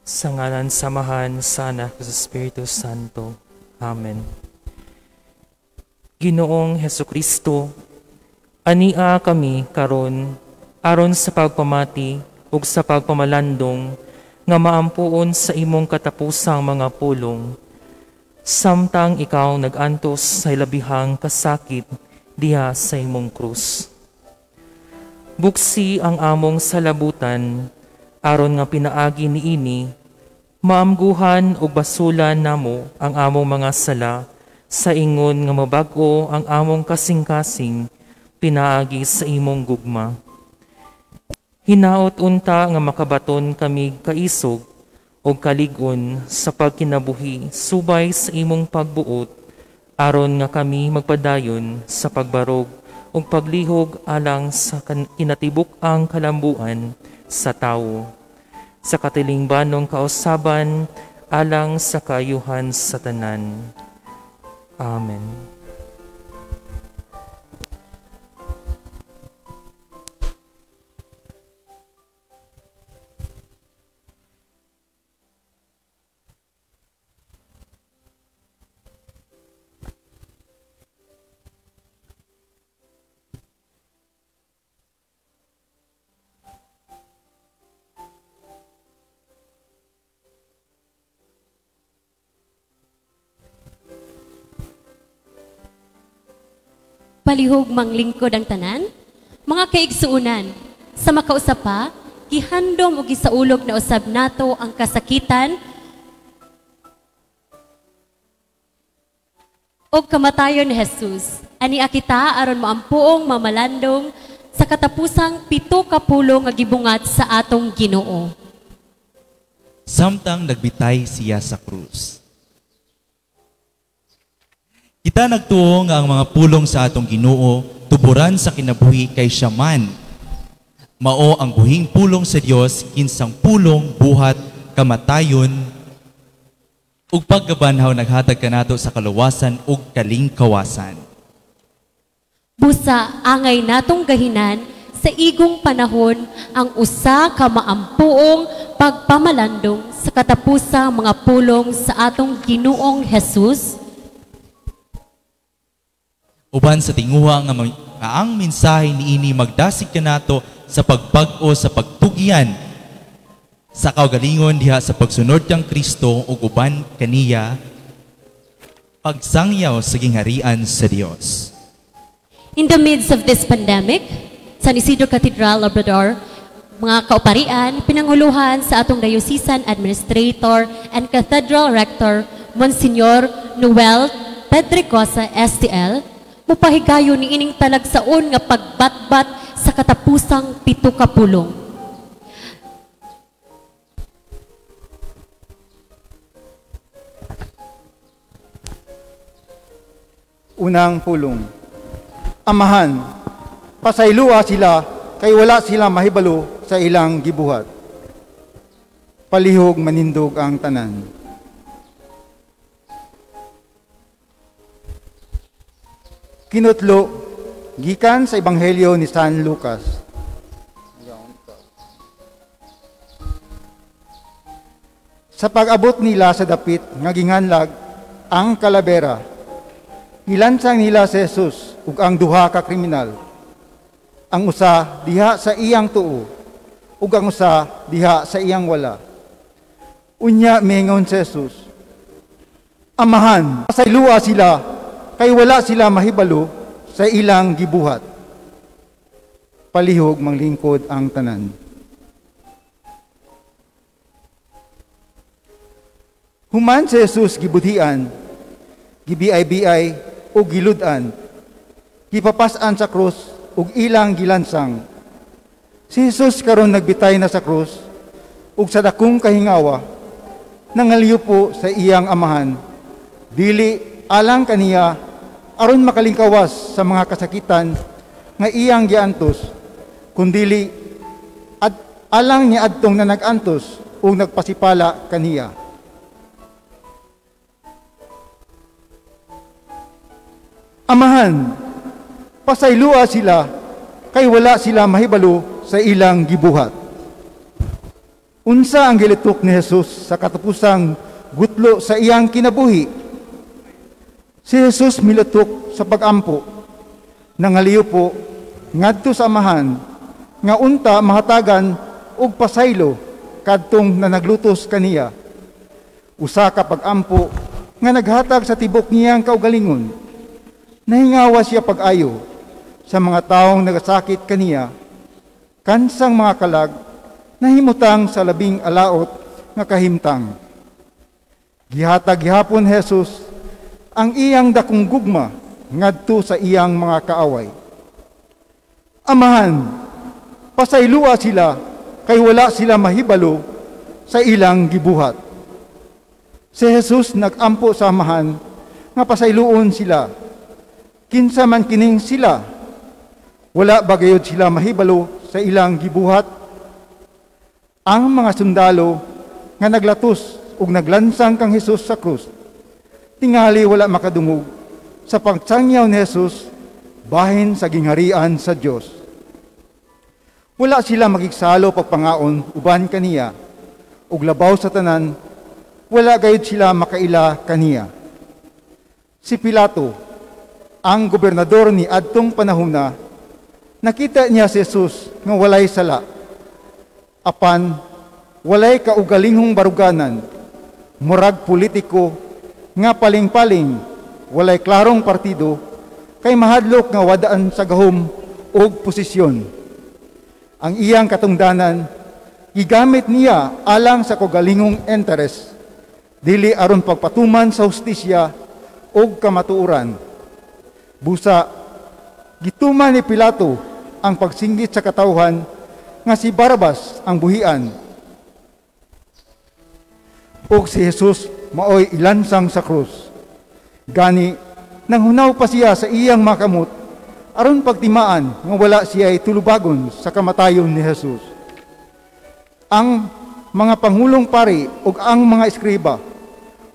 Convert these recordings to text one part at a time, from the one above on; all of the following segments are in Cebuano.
Sa ngalan sa Amahan, sa Anak, sa Espiritu Santo. Amen. Ginoong Hesukristo, ania kami karon aron sa pagpamati ug sa pagpamalandong nga maampuon sa imong katapusang mga pulong, samtang ikaw nag-antos sa ilabihang kasakit diha sa imong krus. Buksi ang among salabutan, aron nga pinaagi niini, maamguhan ug basulan namo ang among mga sala sa ingon nga mabag-o ang among kasing-kasing pinaagi sa imong gugma. Hinaot unta nga makabaton kami kaisog og kalig-on sa pagkinabuhi subay sa imong pagbuot, aron nga kami magpadayon sa pagbarog ug paglihog alang sa kinatibuk-ang kalambuan sa tawo, sa katilingbanong kausaban alang sa kaayuhan sa tanan. Amen. Palihog manglingkod ang tanan, mga kaigsuunan, sa makausap pa, gihandom o gisaulog na usab nato ang kasakitan o kamatayon ni Jesus. Ania kita aron maampuong mamalandong sa katapusang 7 ka pulong nga gibungat sa atong Ginoo. Samtang nagbitay siya sa krus. Kita nagtuo nga ang mga pulong sa atong Ginoo tuburan sa kinabuhi kay siya man. Mao ang buhing pulong sa Dios kinsang pulong buhat kamatayon ug pagkabanhaw naghatag kanato sa kaluwasan ug kalingkawasan. Busa angay natong gahinan sa igong panahon ang usa ka maampuong pagpamalandong sa katapusang mga pulong sa atong Ginoong Jesus. Uban sa tinguha nga ang mensahe niini magdasig kanato sa pagbag-o sa pagtugyan sa kaugalingon diha sa pagsunod kang Kristo ug uban kaniya pagsangyaw sa gingharian sa Dios. In the midst of this pandemic, San Isidro Cathedral, Labrador, mga kauparian, pinanguluhan sa atong Diocesan Administrator and Cathedral Rector, Monsignor Noel Pedregosa, STL, mupahigayon ni ining talagsaon nga pagbatbat sa katapusang 7 ka pulong. Unang pulong. Amahan, pasaylua sila kay wala sila mahibalo sa ilang gibuhat. Palihog manindog ang tanan. Kinutlo, gikan sa Ebanghelyo ni San Lucas. Sa pag-abot nila sa dapit nga ginganlag ang kalabera, gilansang nila si Jesus ug ang duha ka kriminal. Ang usa diha sa iyang tuo ug ang usa diha sa iyang wala. Unya mingon si Jesus, Amahan, pasaylua sila kay wala sila mahibalo sa ilang gibuhat. Palihog manglingkod ang tanan. Human si Jesus gibudhian, gibiay-biay o gilud-an, gipapas-an sa krus ug ilang gilansang. Si Jesus karon nagbitay na sa krus ug sa dakong kahingawa nangaliyo po sa iyang amahan, dili alang kaniya aron makalingkawas sa mga kasakitan nga iyang giantos, kundili at alang ni adtong na nag-antos ug nagpasipala kaniya. Amahan, pasaylua sila kay wala sila mahibalo sa ilang gibuhat. Unsa ang gilitok ni Jesus sa katapusang gutlo sa iyang kinabuhi? Si Jesus milutok sa pagampo, nangaliyo po ngadto sa Amahan, nga unta mahatagan og pasaylo kadtong nanaglutos kaniya. Usa ka pagampo nga naghatag sa tibok niyang kaugalingon. Nahingawa siya pag-ayo sa mga taong nagasakit kaniya, kansang mga kalag, nahimutang sa labing alaot nga kahimtang. Gihatag gihapon Jesus ang iyang dakong gugma ngadto sa iyang mga kaaway. Amahan, pasaylua sila kay wala sila mahibalo sa ilang gibuhat. Si Jesus nagampo sa Amahan nga pasayloon sila. Kinsa man kining sila, wala ba gayud sila mahibalo sa ilang gibuhat? Ang mga sundalo nga naglatos ug naglansang kang Jesus sa krus, tingali wala makadungog sa pagsangyaw ni Jesus bahin sa gingharian sa Dios. Wala sila magigsalo pagpangaon uban kaniya, ug labaw sa tanan, wala gayud sila makaila kaniya. Si Pilato, ang gobernador ni adtong panahona, nakita niya si Jesus nga walay sala. Apan walay kaugalinghong baruganan, murag politiko nga paling-paling, walay klarong partido, kay mahadlok nga wadaan sa gahom og posisyon. Ang iyang katungdanan, gigamit niya alang sa kaugalingong interes, dili aron pagpatuman sa hustisya og kamatuoran. Busa, gituman ni Pilato ang pagsinggit sa katawhan nga si Barabas ang buhian ug si Jesus maoy ilansang sa krus. Gani, nanghunaw pa siya sa iyang makamot aron pagtimaan nga wala siya tulubagon sa kamatayon ni Jesus. Ang mga pangulong pari ug ang mga eskriba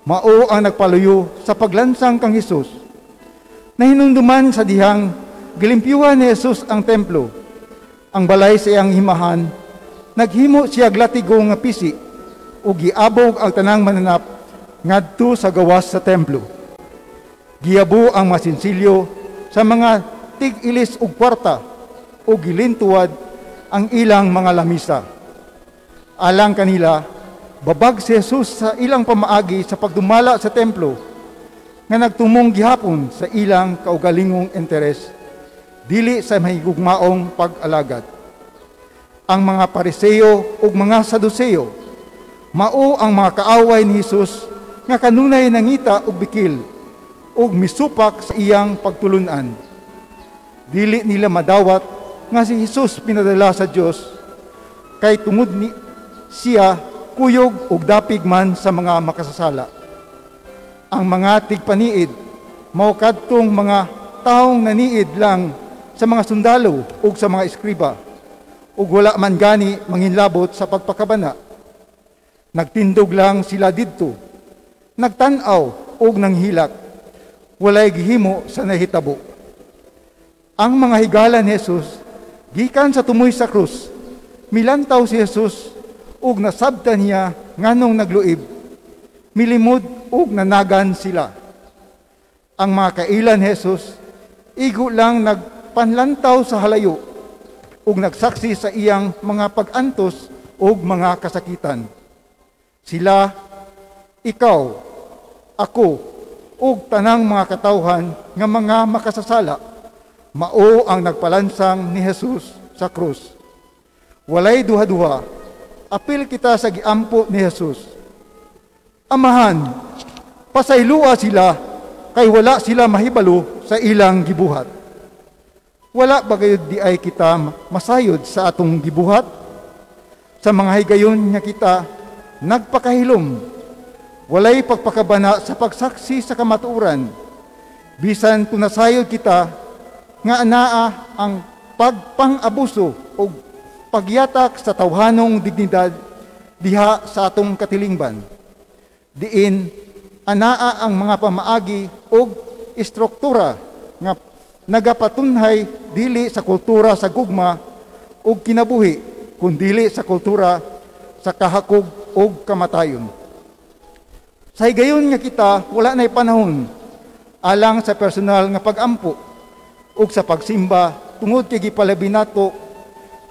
mao ang nagpaluyo sa paglansang kang Jesus. Nahinumduman sa dihang gilimpyuhan ni Jesus ang templo, ang balay sa iyang himahan, naghimo siya latigo nga pisi ug giabog ang tanang mananap ngadto sa gawas sa templo. Giabo ang masinsilyo sa mga tig-ilis ug kwarta ug gilintuwad ang ilang mga lamisa. Alang kanila, babag si Jesus sa ilang pamaagi sa pagdumala sa templo nga nagtumong gihapon sa ilang kaugalingong interes, dili sa mahigugmaong pag-alagad. Ang mga Pariseo ug mga Saduseo mao ang mga kaaway ni Jesus nga kanunay nangita og bikil ug misupak sa iyang pagtulun-an. Dili nila madawat nga si Jesus pinadala sa Dios kay tungod ni siya kuyog ug dapig man sa mga makasasala. Ang mga tigpaniid mao kadtong mga taong naniid lang sa mga sundalo ug sa mga eskriba ug wala man gani manginlabot sa pagpakabana. Nagtindog lang sila didto, nagtan-aw ug nanghilak, walay gihimo sa nahitabo. Ang mga higala ni Jesus gikan sa tumoy sa krus, milantaw si Jesus ug nasabtan niya nganong nagluib, milimod ug nanagan sila. Ang mga kailan ni Jesus igo lang nagpanlantaw sa halayo ug nagsaksi sa iyang mga pag-antos ug mga kasakitan. Sila, ikaw, ako, ug tanang mga katawhan nga mga makasasala, mao ang nagpalansang ni Jesus sa krus. Walay duha-duha, apil kita sa giampo ni Jesus. Amahan, pasaylua sila kay wala sila mahibalo sa ilang gibuhat. Wala ba gayud di ay kita masayod sa atong gibuhat? Sa mga higayon nga kita nagpakahilom, walay pagpakabana sa pagsaksi sa kamatuoran. Bisan kung nasayod kita nga anaa ang pagpang-abuso o pagyatak sa tawhanong dignidad diha sa atong katilingban. Diin anaa ang mga pamaagi og istruktura nga nagapatunhay dili sa kultura sa gugma ug kinabuhi, kundili sa kultura sa kahakog og kamatayon. Sa higayon nga kita wala na'y panahon alang sa personal nga pagampo ug sa pagsimba tungod kay gipalabi nato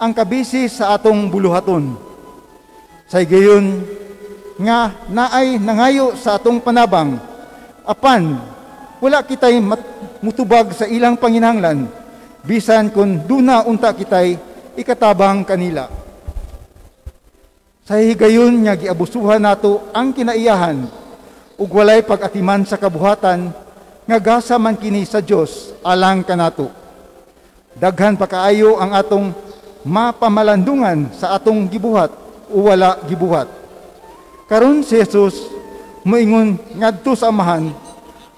ang kabisi sa atong buluhaton. Sa higayon nga naay nangayo sa atong panabang, apan wala kitay mutubag sa ilang panginahanglan, bisan kung duna unta kitay ikatabang kanila. Sa higayon nga giabusuhan nato ang kinaiyahan ug walay pag-atiman sa kabuhatan nga gasa man kini sa Dios alang kanato. Daghan pa kaayo ang atong mapamalandungan sa atong gibuhat o wala gibuhat. Karon si Jesus moingon ngadto sa Amahan,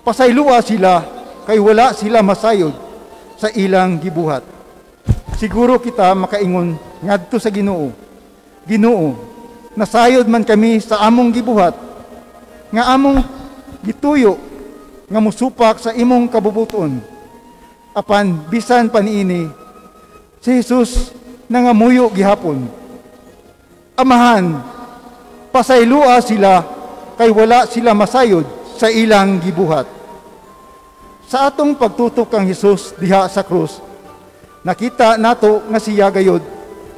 pasaylua sila kay wala sila masayod sa ilang gibuhat. Siguro kita makaingon ngadto sa Ginoo, Ginoo, nasayod man kami sa among gibuhat, nga among gituyo nga musupak sa imong kabubuton. Apan bisan pa niini, si Jesus nangamuyo gihapon, Amahan, pasaylua sila kay wala sila masayod sa ilang gibuhat. Sa atong pagtutok kang Hesus diha sa krus, nakita nato nga siya gayod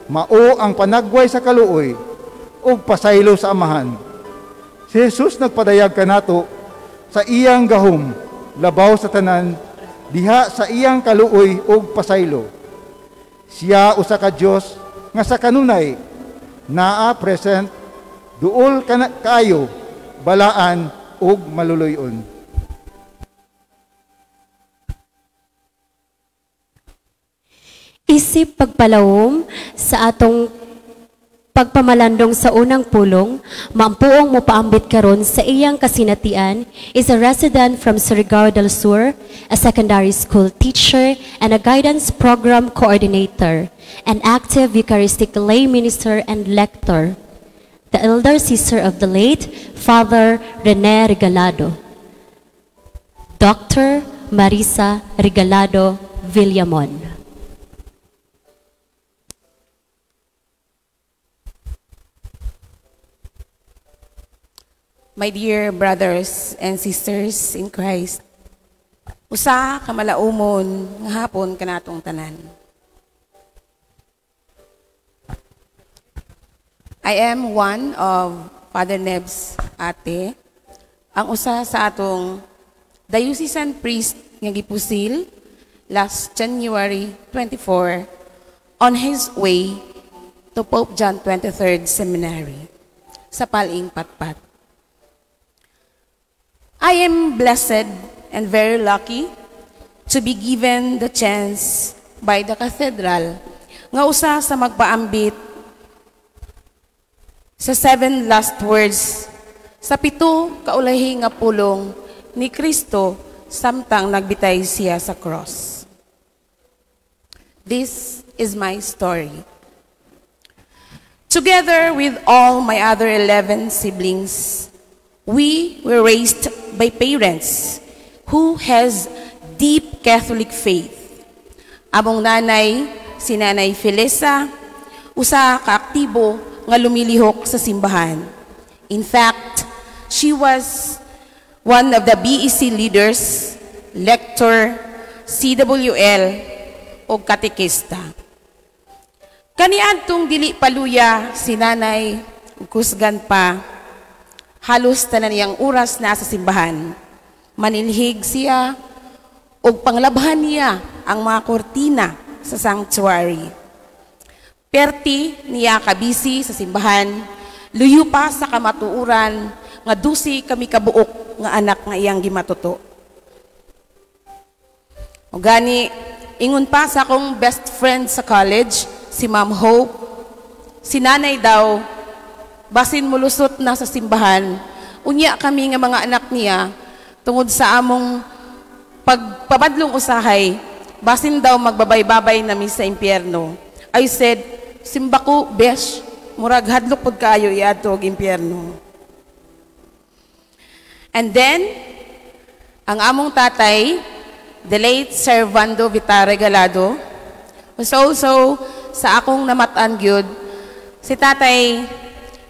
mao ang panagway sa kaluoy ug pasaylo sa Amahan. Si Jesus nagpadayag kanato sa iyang gahom labaw sa tanan diha sa iyang kaluoy ug pasaylo. Siya usa ka Dios nga sa kanunay naa present, duol kaayo, balaan ug maluluy-on. Isip pagpalawom sa atong pagpamalandong sa unang pulong, maampuong mopaambit karon sa iyang kasinatian is a resident from Surigao del Sur, a secondary school teacher and a guidance program coordinator, an active Eucharistic lay minister and lector, the elder sister of the late Father Rene Regalado, Dr. Marisa Regalado Villamon. My dear brothers and sisters in Christ, usa ka malaumon nga hapon kanatong tanan. I am one of Father Neb's ate, ang usa sa atong diocesan priest nga gipusil last January 24 on his way to Pope John 23rd Seminary sa Paling Patpat. I am blessed and very lucky to be given the chance by the cathedral nga usa sa magpaambit sa 7 last words sa 7 kaulahi nga pulong ni Kristo samtang nagbitay siya sa cross. This is my story. Together with all my other 11 siblings, we were raised by parents who has deep Catholic faith. Among nanay, si Nanay Felisa, usa ka aktibo nga lumilihok sa simbahan. In fact, she was one of the BEC leaders, lector, CWL, o katekista. Kaniadtong dili paluya si Nanay, kusgan pa, halos tanan niyang oras na sa simbahan. Manilhig siya ug panglabhan niya ang mga kortina sa sanctuary. Perti niya kabisi sa simbahan, luyo pa sa kamatuoran nga 12 kami kabuok nga anak nga iyang gimatuto. O gani, ingon pa sa akong best friend sa college, si Ma'am Hope, si nanay daw, basin mulusot na sa simbahan, unya kami nga mga anak niya, tungod sa among pagpabadlong usahay, basin daw magbabay-babay nami sa impyerno. I said, simbako, besh, murag hadlok pod kaayo iadto og impyerno. And then, ang among tatay, the late Sir Vando Vita Regalado, was also sa akong namatan gyud, si tatay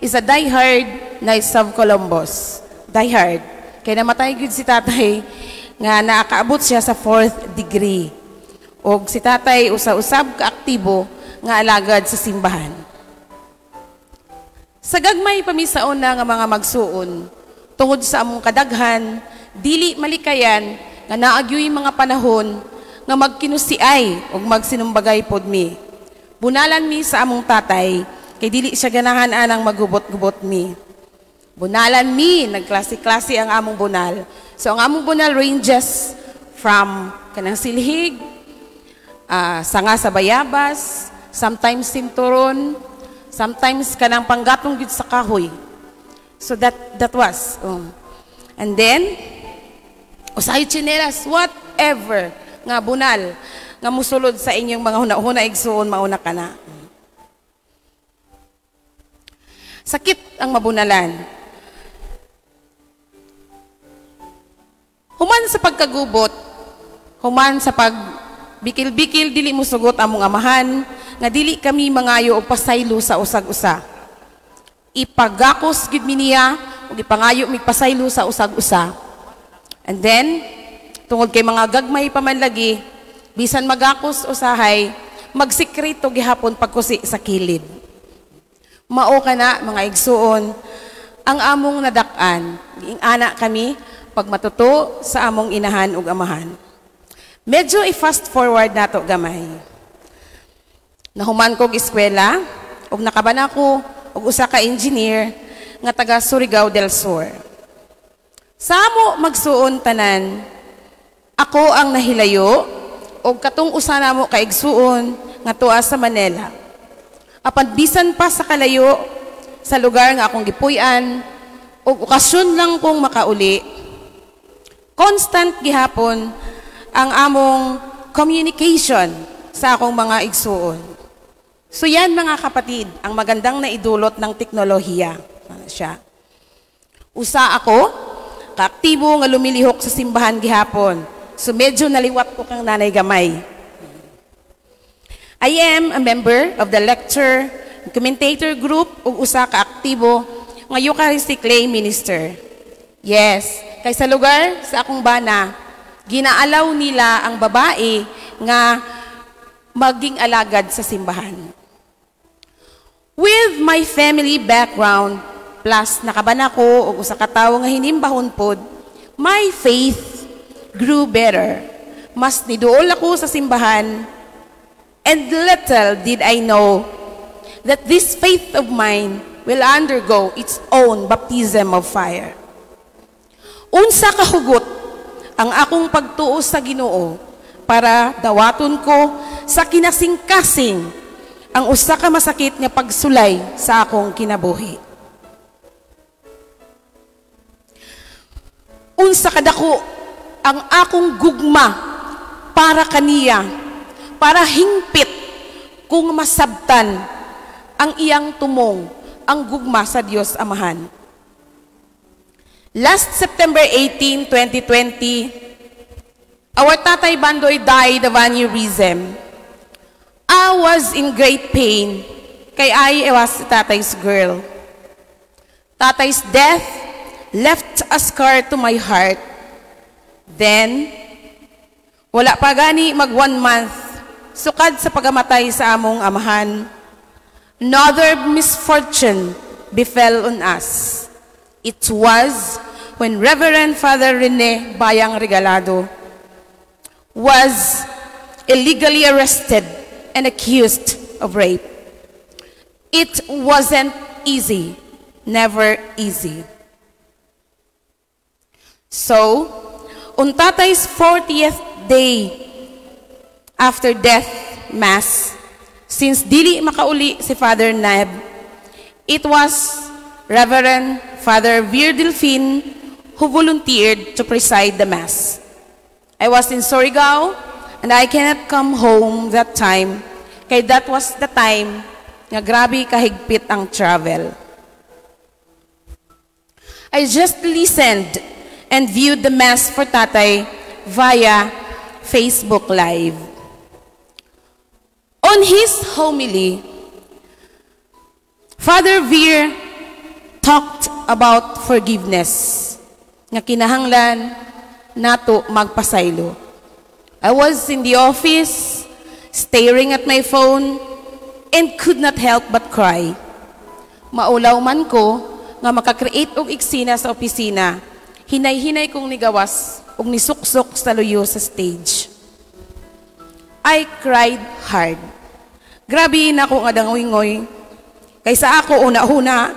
is a diehard Knights of Columbus. Diehard. Kay namatay gyud si tatay nga nakaabot siya sa fourth degree. Og si tatay usa-usab kaaktibo nga alagad sa simbahan. Sa gagmay pa mi sa una nga mga magsuon, tungod sa among kadaghan, dili malikayan nga naa gyoy mga panahon nga magkinusiay ug magsinumbagay pod mi. Bunalan mi sa among tatay, kay dili siya ganahan anang maghubot-gubot mi. Bunalan mi, nagklase-klase ang among bunal. So ang among bunal ranges from kanang silhig, sanga sa bayabas, sometimes sinturon, sometimes kanang panggatong gyud sa kahoy. So that was. And then, usahay tsinelas, whatever nga bunal nga musulod sa inyong mga huna-huna, igsuon, mauna ka na. Sakit ang mabunalan. Human sa pagkagubot, human sa pagbikil-bikil, dili mo sugot among amahan, nga dili kami mangayo og pasaylo sa usag-usa. Ipagakos gid mi niya ug ipangayo mig pasaylo sa usag-usa. And then, tungod kay mga gagmay pa man lagi, bisan magakos usahay, magsikreto gihapon pagkusi sa kilid. Mao ka na, mga igsuon, ang among nadak-an, giing-ana kami pagmatuto sa among inahan ug amahan. Medyo i-fast forward nato gamay. Nahuman kog eskwela ug nakaban ako og usa ka engineer nga taga Surigao del Sur. Sa amo magsuon tanan, ako ang nahilayo og katong usa namo ka igsuon nga tuwa sa Manila. Apan bisan pa sa kalayo sa lugar nga akong gipuy-an ug okasyon lang kong makauli, constant gihapon ang among communication sa akong mga igsuon. So yan, mga kapatid, ang magandang naidulot ng teknolohiya. Ano siya? Usa ako, kaaktibo nga lumilihok sa simbahan gihapon. So medyo naliwat ko kang nanay gamay. I am a member of the lecture and commentator group ug usa ka aktibo nga Eucharistic lay minister. Yes, kay sa lugar sa akong bana, ginaalaw nila ang babae nga maging alagad sa simbahan. With my family background, plus nakaban ako og usa ka tawo nga hinimbahon pod, my faith grew better. Mas niduol ako sa simbahan, and little did I know that this faith of mine will undergo its own baptism of fire. Unsa kahugot ang akong pagtuo sa Ginoo para dawaton ko sa kinasingkasing ang usa ka masakit nga pagsulay sa akong kinabuhi. Unsa kadako ang akong gugma para kaniya, para hingpit kung masabtan ang iyang tumong, ang gugma sa Dios Amahan. Last September 18, 2020, our Tatay Bandoy died of aneurysm. I was in great pain, kay I was Tatay's girl. Tatay's death left a scar to my heart. Then, wala pa gani mag 1 month, sukad sa pagamatay sa among amahan, another misfortune befell on us. It was when Reverend Father Rene Bayang Regalado was illegally arrested and accused of rape. It wasn't easy, never easy. So, on Tatay's 40th day after death mass, since dili makauli si Father Neb, it was Reverend Father Veer Delfin who volunteered to preside the mass. I was in Surigao and I cannot come home that time, kay that was the time nga grabe kahigpit ang travel. I just listened and viewed the mass for Tatay via Facebook Live. On his homily, Father Veer talked about forgiveness nga kinahanglan nato magpasaylo. I was in the office, staring at my phone, and could not help but cry. Maulaw man ko nga maka-create og eksena sa opisina. Hinay-hinay kong nigawas ug nisuksok sa luyo sa stage. I cried hard. Grabe na ako nga dangoy-ngoy. Kay sa ako una-una,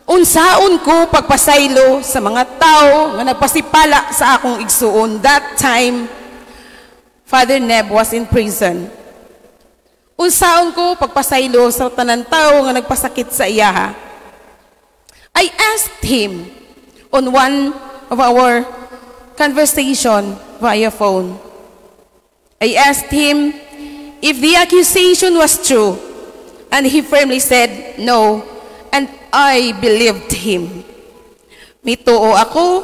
unsaon ko pagpasaylo sa mga tao nga nagpasipala sa akong igsuon. That time, Father Neb was in prison. Unsaon ko pagpasaylo sa tanan tao nga nagpasakit sa iyaha? I asked him on one of our conversation via phone. I asked him if the accusation was true, and he firmly said no, and I believed him. Mituo ako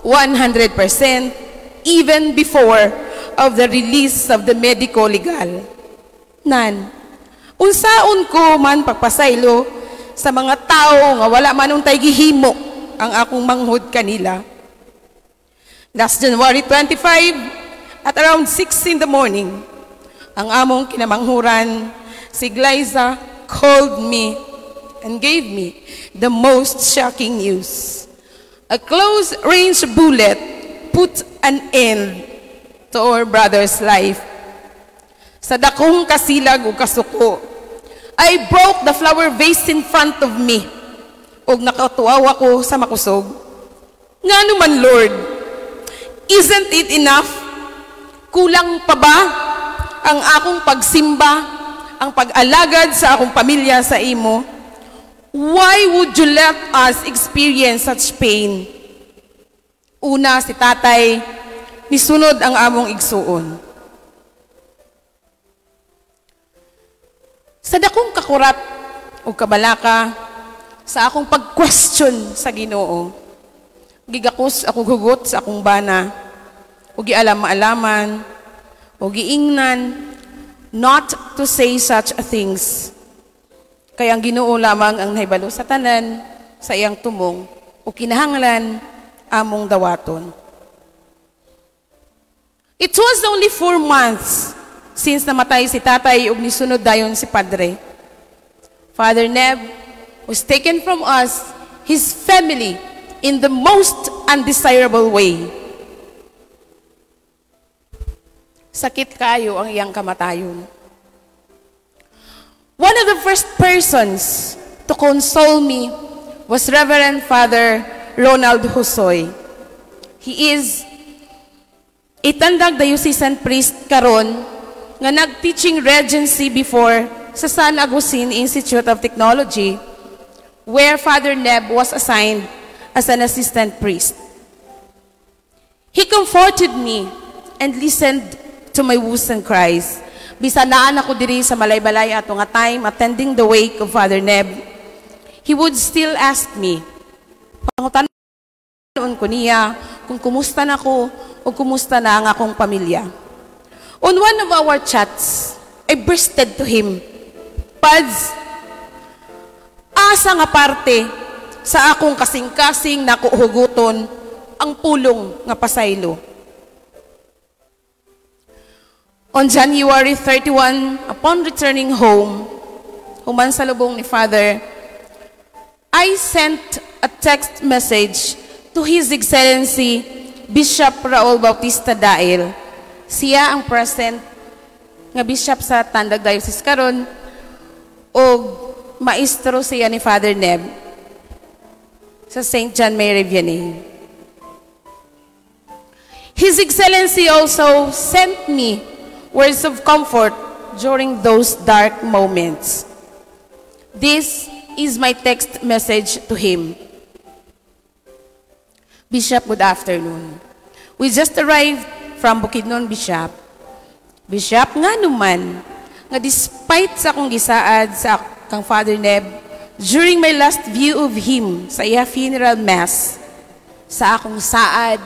100% even before of the release of the medico legal. Nan, unsaon ko man pagpasaylo sa mga tao nga wala man untay gihimo ang akong manghod kanila? Last January 25, at around 6 in the morning, ang among kinamanghuran, si Glyza, called me and gave me the most shocking news. A close-range bullet put an end to our brother's life. Sa dakong kasilag ug kasuko, I broke the flower vase in front of me ug nakatuaw ako sa makusog. Ngano man, Lord, isn't it enough? Kulang pa ba ang akong pagsimba, ang pag-alagad sa akong pamilya sa imo? Why would you let us experience such pain? Una si tatay, nisunod ang among igsuon. Sa dakong kakurat o kabalaka, sa akong pag-question sa Ginoo, gigakos ako hugot sa akong bana, o gialam-alaman, o giingnan, not to say such things. Kaya ang Ginoo lamang ang nahibalo sa tanan, sa iyang tumong, o kinahanglan among dawaton. It was only 4 months since namatay si tatay ug nisunod dayon si padre. Father Neb was taken from us, his family, in the most undesirable way. Sakit kayo ang iyang kamatayon. One of the first persons to console me was Reverend Father Ronald Husoy. He is a Tandag Diocesan priest karon nga nag-teaching regency before sa San Agustin Institute of Technology, where Father Neb was assigned as an assistant priest. He comforted me and listened to my woes and cries. Bisan naan ako diri sa Malaybalay ato nga time attending the wake of Father Neb, he would still ask me, pangutanon ko niya kung kumusta na ko o kumusta na ang akong pamilya. On one of our chats, I bursted to him, "Pads, asa nga parte sa akong kasing-kasing nako huguton ang pulong nga pasaylo?" On January 31, upon returning home, human sa lubong ni Father, I sent a text message to His Excellency Bishop Raul Bautista Dail. Siya ang present nga bishop sa Tandag Diocese karon og maestro siya ni Father Neb sa St. John Mary Vianney. His Excellency also sent me words of comfort during those dark moments. This is my text message to him. "Bishop, good afternoon. We just arrived from Bukidnon, Bishop. Bishop, nga naman, nga despite sa akong gisaad sa kang Father Neb, during my last view of him sa iya funeral mass, sa akong saad,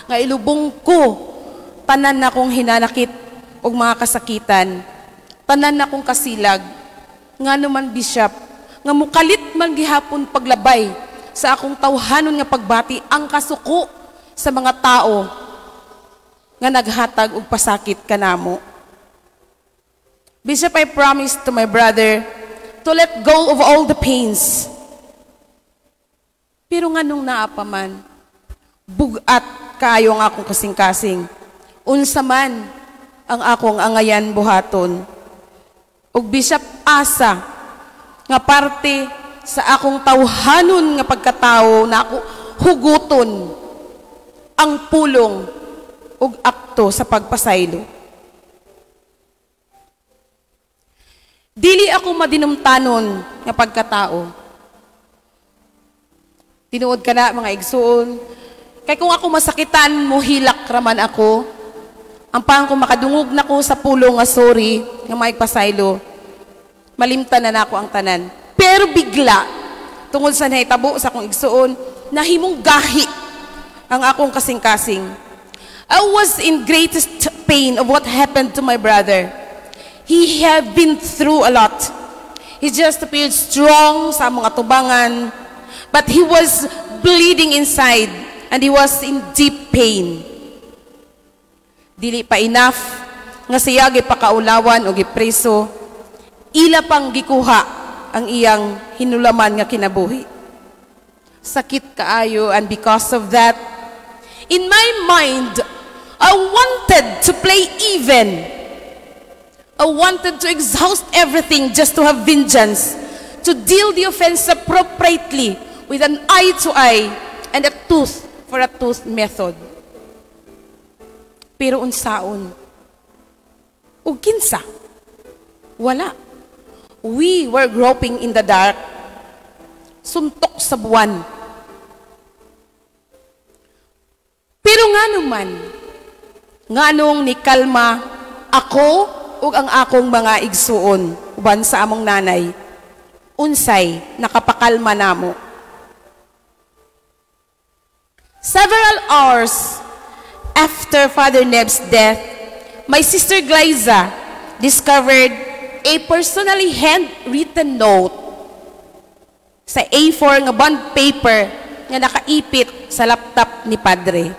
nga ilubong ko, tanan na akong hinanakit og mga kasakitan, tanan na akong kasilag, nga naman, Bishop, nga mukalit man gihapon paglabay sa akong tawhanon nga pagbati ang kasuko sa mga tao nga naghatag og pasakit kanamo. Bishop, I promised to my brother to let go of all the pains. Pero nganong naa pa man, bugat kaayo ang akong kasing-kasing. Unsa man ang akong angayan buhaton. Ug Bishop, asa nga parte sa akong tawhanon nga pagkatao na ako huguton ang pulong ug akto sa pagpasaylo. Dili ako madinumtanon nga pagkatao. Tinuod ka na, mga igsuon. Kay kung ako masakitan, muhilak raman ako. Ang pang kung makadungog na ko sa pulong nga sorry, nga maigpasaylo, malimtan na nako ang tanan. Pero bigla, tungod sa nahitabo sa akong igsuon, nahimong gahi ang akong kasing-kasing. I was in greatest pain of what happened to my brother. He had been through a lot. He just appeared strong sa mga tubangan, but he was bleeding inside and he was in deep pain. Dili pa enough nga siya gipakaulawan o gipreso, ila pang gikuha ang iyang hinulaman nga kinabuhi. Sakit kaayo, and because of that, in my mind, I wanted to play even. I wanted to exhaust everything just to have vengeance, to deal the offense appropriately with an eye to eye and a tooth for a tooth method. Pero unsaon? Ug kinsa? Wala. We were groping in the dark. Suntok sa buwan. Pero nga naman, nganong ni kalma ako ug ang akong mga igsuon uban sa among nanay, unsay nakapakalma namo. Several hours after Father Neb's death, my sister Glyza discovered a personally handwritten note sa A4 nga bond paper nga nakaipit sa laptop ni Padre.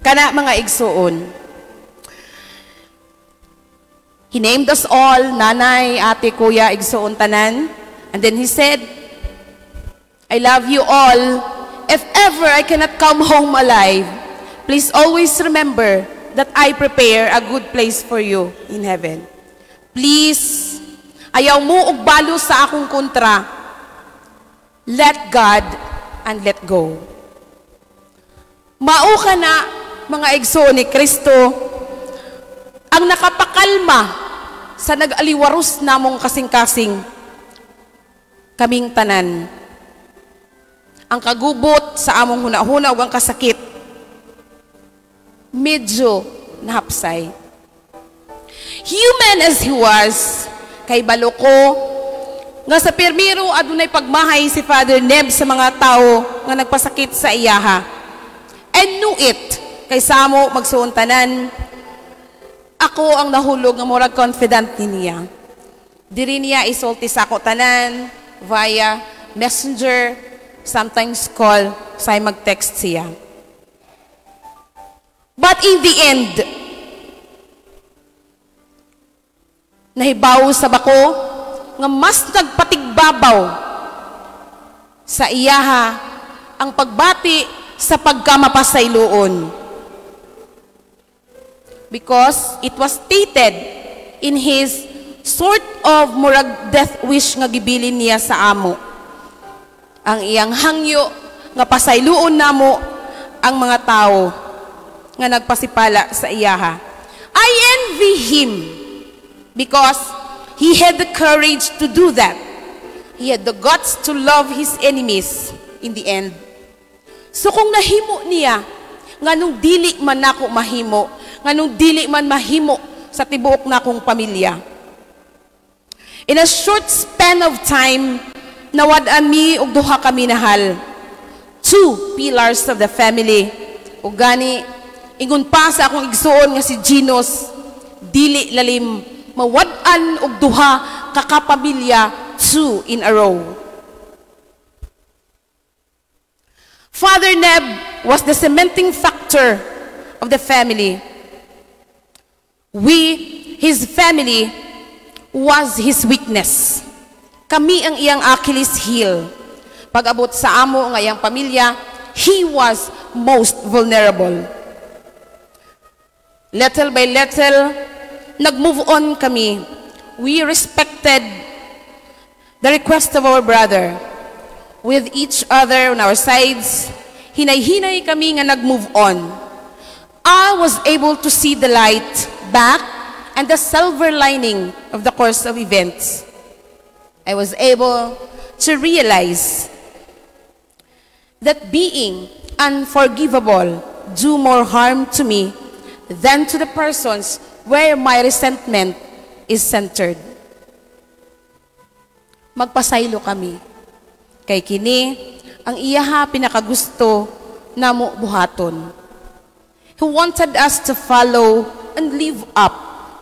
Kana mga igsuon, he named us all, nanay, ate, kuya, igsuon tanan. And then he said, "I love you all. If ever I cannot come home alive, please always remember that I prepare a good place for you in heaven. Please, ayaw mo og balo sa akong kontra. Let God and let go." Mao ka na, mga igsoon ni Kristo, ang nakapakalma sa nag-aliwaros namong kasing-kasing, kaming tanan. Ang kagubot sa among hunahuna ug ang kasakit, medyo nahapsay. Human as he was, kay baloko, nga sa pirmiro adunay pagmahay si Father Neb sa mga tao nga nagpasakit sa iyaha. And knew it, kay samo magsuon tanan, ako ang nahulog nga murag confident ni niya. Diri niya isulti sa ako tanan via messenger, sometimes call, say mag-text siya. But in the end, nahibaw sa bako nga mas nagpatigbabaw sa iyaha ang pagbati sa pagkamapasayloon. Because it was stated in his sort of murag death wish nga gibilin niya sa amo. Ang iyang hangyo nga pasayloon namo ang mga tao nga nagpasipala sa iyaha. I envy him because he had the courage to do that. He had the guts to love his enemies in the end. So kung nahimo niya, nganong dili man nako mahimo, nganong dili man mahimo sa tibuok nakong pamilya. In a short span of time, nawad-an mi og duha ka minahal. Two pillars of the family. Ug gani, ingon pa sa akong igsuon nga si Ginos, dili lalim mawad-an og duha ka kapamilya two in a row. Father Neb was the cementing factor of the family. We, his family, was his weakness. Kami ang iyang Achilles heel. Pag-abot sa amo nga iyang pamilya, he was most vulnerable. Little by little, nag-move on kami. We respected the request of our brother. With each other on our sides, hinay-hinay kami nga nag-move on. I was able to see the light back and the silver lining of the course of events. I was able to realize that being unforgivable do more harm to me than to the persons where my resentment is centered. Magpasaylo kami. Kay kini, ang iyaha pinakagusto namo buhaton. He wanted us to follow and live up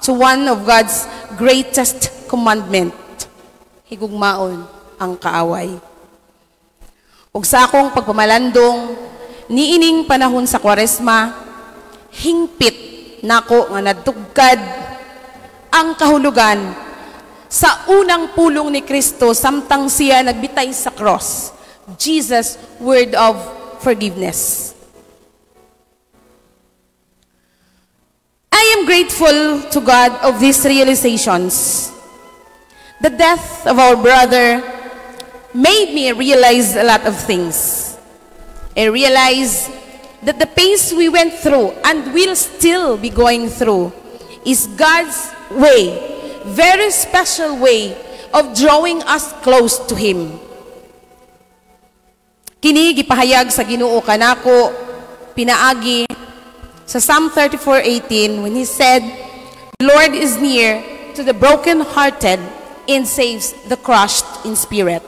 to one of God's greatest commandment. Higugmaon ang kaaway. Ug sa akong pagpamalandong, niining panahon sa Kwaresma, hingpit nako nga nadugkad ang kahulugan sa unang pulong ni Kristo samtang siya nagbitay sa cross, Jesus' word of forgiveness. I am grateful to God of these realizations. The death of our brother made me realize a lot of things. I realized that the pains we went through and will still be going through is God's way, very special way of drawing us close to Him. Kini gipahayag sa Ginoo kanako pinaagi sa Psalm 34:18 when He said, "The Lord is near to the broken-hearted and saves the crushed in spirit."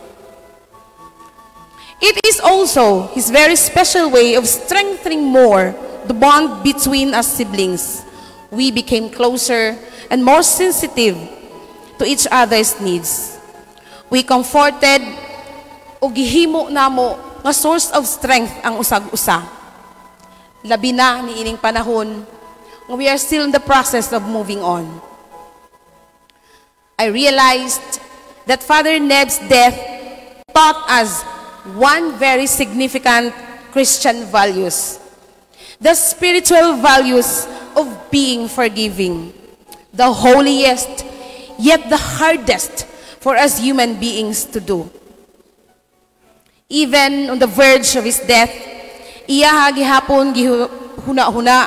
It is also His very special way of strengthening more the bond between us siblings. We became closer and more sensitive to each other's needs. We comforted ug gihimo namo nga source of strength ang usag-usa. Labi na niining panahon nga we are still in the process of moving on. I realized that Father Neb's death taught us one very significant Christian values, the spiritual values of being forgiving, the holiest, yet the hardest for us human beings to do. Even on the verge of his death, iya gihapon gihuna-huna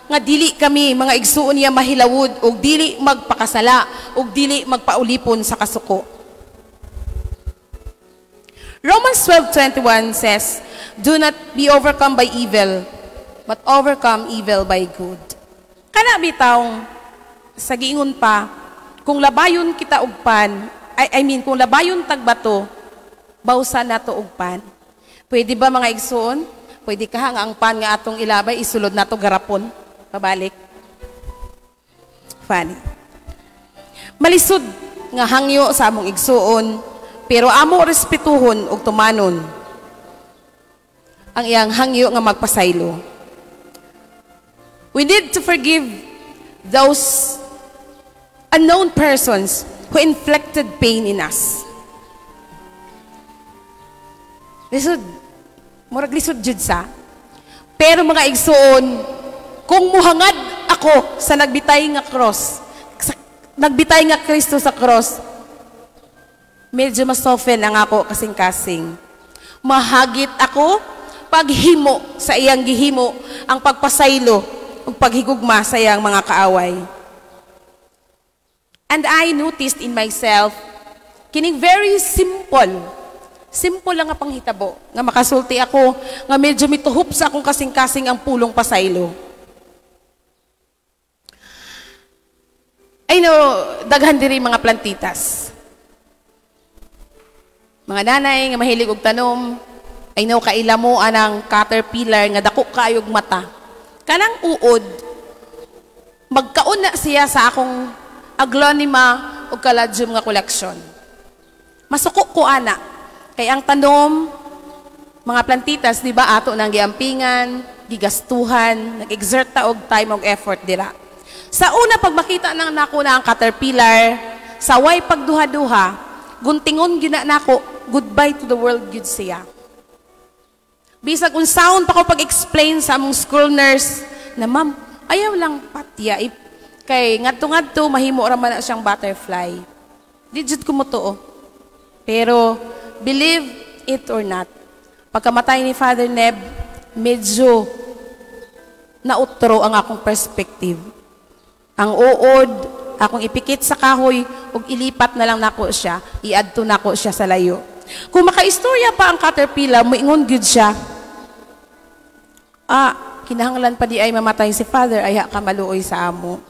nga dili kami mga igsuon niya mahilawod og dili magpakasala og dili magpaulipon sa kasuko. Romans 12:21 says, "Do not be overcome by evil, but overcome evil by good." Kana bitawng sa giingon pa, kung labayon kita og pan, I mean kung labayon tagbato, bawsa nato og pan. Pwede ba mga igsuon? Pwede ka nga ang pan nga atong ilabay isulod nato garapon pabalik. Funny. Malisod nga hangyo sa among igsuon, pero amo respetuhon ug tumanon ang iyang hangyo nga magpasaylo. We need to forgive those unknown persons who inflicted pain in us. Lisod, murag lisod jud sa. Pero mga igsuon, kung muhangad ako sa nagbitay nga cross, sa, nagbitay nga Kristo sa cross, medyo mas-soften ang ako kasing-kasing. Mahagit ako paghimo sa iyang gihimo ang pagpasaylo ug paghigugma sa iyang mga kaaway. And I noticed in myself, kining very simple, simple lang nga panghitabo, nga makasulti ako, nga medyo mituhop sa akong kasing-kasing ang pulong pasaylo. I know, daghan diri mga plantitas. Mga nanay nga mahilig og tanom, I know kaila mo anang caterpillar nga dako kaayog mata. Kanang uod, magkaon na siya sa akong aglonema o caladium nga koleksyon. Masuko ko ana. Kay ang tanom, mga plantitas, di ba, ato nang giampingan, gigastuhan, nag-exert ta og time og effort dira. Sa una, pag makita nang nako na ang caterpillar, sa way pagduha-duha, guntingon gyud na nako, goodbye to the world gyud siya. Bisag unsaon pa ko pag-explain sa among school nurse na, "Ma'am, ayaw lang patya kay ngadto-ngadto mahimo ra man na siyang butterfly." Di jud ko motuo. Pero believe it or not, pagkamatay ni Father Neb, medyo nautro ang akong perspective. Ang uod, akong ipikit sa kahoy, ug ilipat na lang nako siya, iadto nako siya sa layo. Kung makaistorya pa ang caterpillar, moingon gyud siya, "Ah, kinahanglan pa di ay mamatay si Father, ayha ka maluoy sa amo."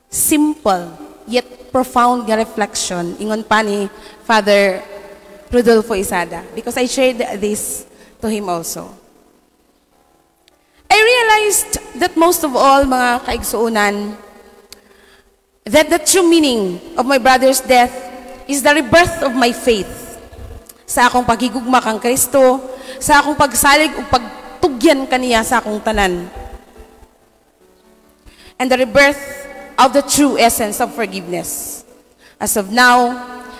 Simple, yet profound nga reflection, ingon pa ni Father Rodolfo Isada, because I shared this to him also. I realized that most of all, mga kaigsuunan, that the true meaning of my brother's death is the rebirth of my faith. Sa akong paghigugma kang Kristo, sa akong pagsalig ug pagtugyan kaniya sa akong tanan. And the rebirth of the true essence of forgiveness. As of now,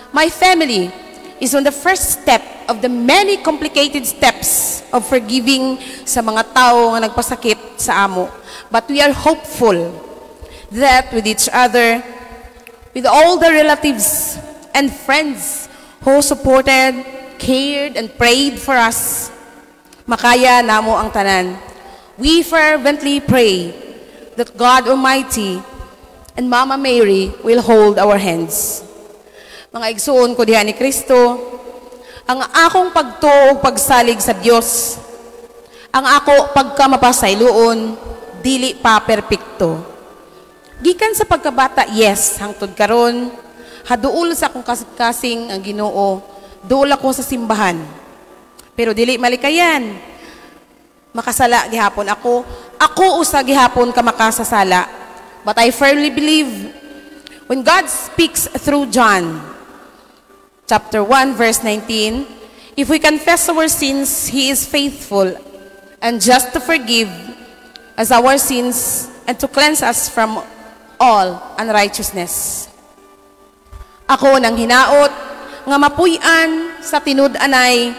my family is on the first step of the many complicated steps of forgiving sa mga tao nga nagpasakit sa amo. But we are hopeful that with each other, with all the relatives and friends who supported, cared, and prayed for us, makaya namo ang tanan. We fervently pray that God Almighty and Mama Mary will hold our hands. Mga igsuon ko diha ni Kristo, ang akong pagtuo ug pagsalig sa Dios, ang ako pagkamapasayloon, dili pa perpekto. Gikan sa pagkabata, yes, hangtod karon, haduol sa akong kasing ang Ginoo, duol ako sa simbahan. Pero dili malikayan. Makasala gihapon ako, ako usa gihapon ka makasasala. But I firmly believe when God speaks through John chapter 1 verse 19, if we confess our sins, He is faithful and just to forgive us our sins and to cleanse us from all unrighteousness. Ako nang hinaot nga mapuy-an sa tinud-anay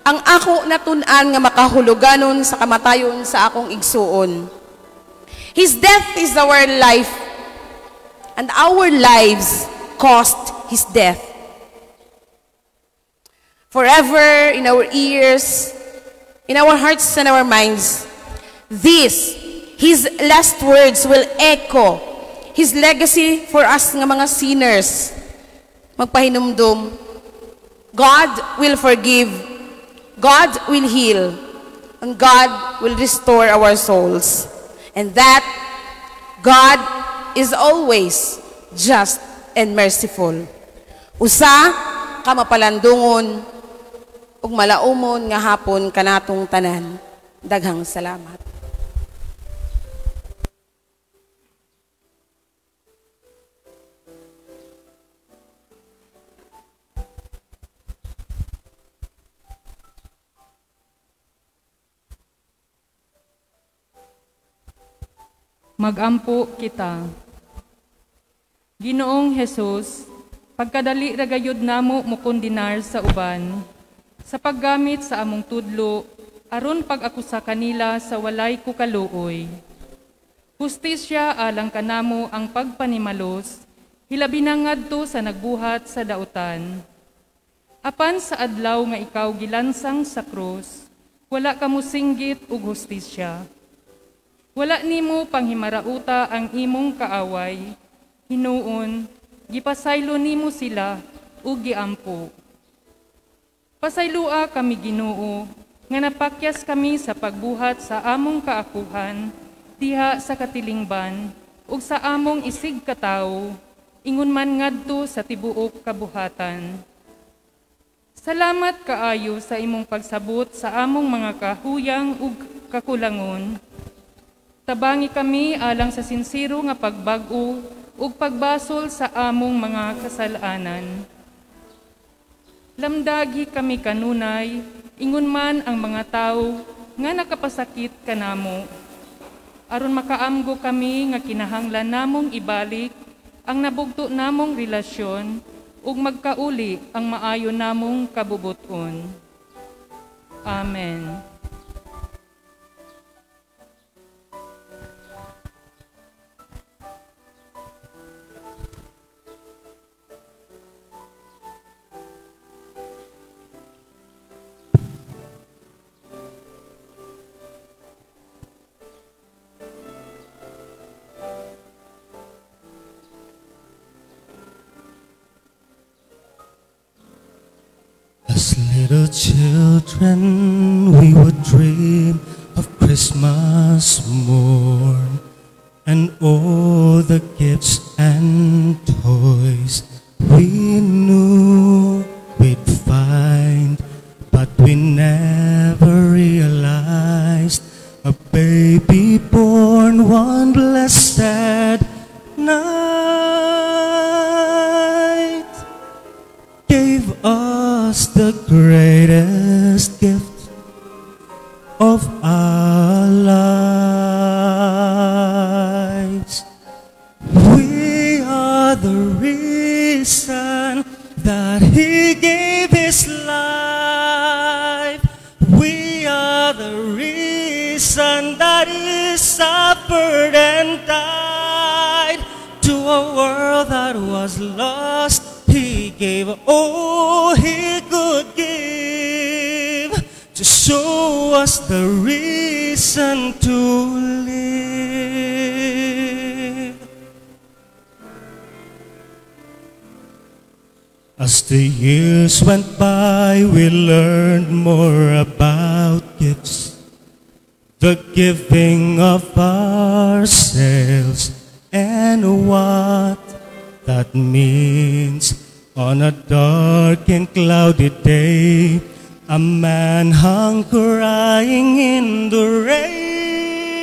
ang ako natun-an nga makahuluganon sa kamatayon sa akong igsuon. His death is our life, and our lives cost His death. Forever in our ears, in our hearts and our minds, these, His last words will echo His legacy for us nga mga sinners. Magpahinumdum, God will forgive, God will heal, and God will restore our souls. And that God is always just and merciful. Usa ka mapalandungon ug malaumon nga hapon kanatong tanan. Daghang salamat. Magampo kita. Ginoong Hesus, pagkadali ra gayud namo mokondenar sa uban sa paggamit sa among tudlo aron pag-akusa kanila sa walay kukaluoy. Hustisya alang kanamo ang pagpanimalos, hilabi na ngadto sa nagbuhat sa dautan. Apan sa adlaw nga ikaw gilansang sa krus, wala ka mosinggit og hustisya. Wala nimo panghimarauta ang imong kaaway, hinuon, gipasaylo nimo sila ug giampo. Pasayloa kami Ginoo, nga napakyas kami sa pagbuhat sa among kaakuhan, diha sa katilingban, ug sa among isig katawo, ingon man ngadto sa tibuok kabuhatan. Salamat kaayo sa imong pagsabot sa among mga kahuyang ug kakulangon. Tabangi kami alang sa sinsiro nga pagbag-o ug pagbasol sa among mga kasalanan. Lamdagi kami kanunay, ingon man ang mga tawo nga nakapasakit kanamo. Aron makaamgo kami nga kinahanglan namong ibalik ang nabugto namong relasyon ug magkauli ang maayo namong kabubuton. Amen. As little children, we would dream of Christmas morn and all the gifts and toys we knew we'd find, but we never realized a baby born one blessed night gave us the greatest gift of our lives. We are the reason that He gave His life. We are the reason that He suffered and died. To a world that was lost, He gave all He could give to show us the reason to live. As the years went by, we learned more about gifts, the giving of ourselves, and what that means. On a dark and cloudy day, a man hung crying in the rain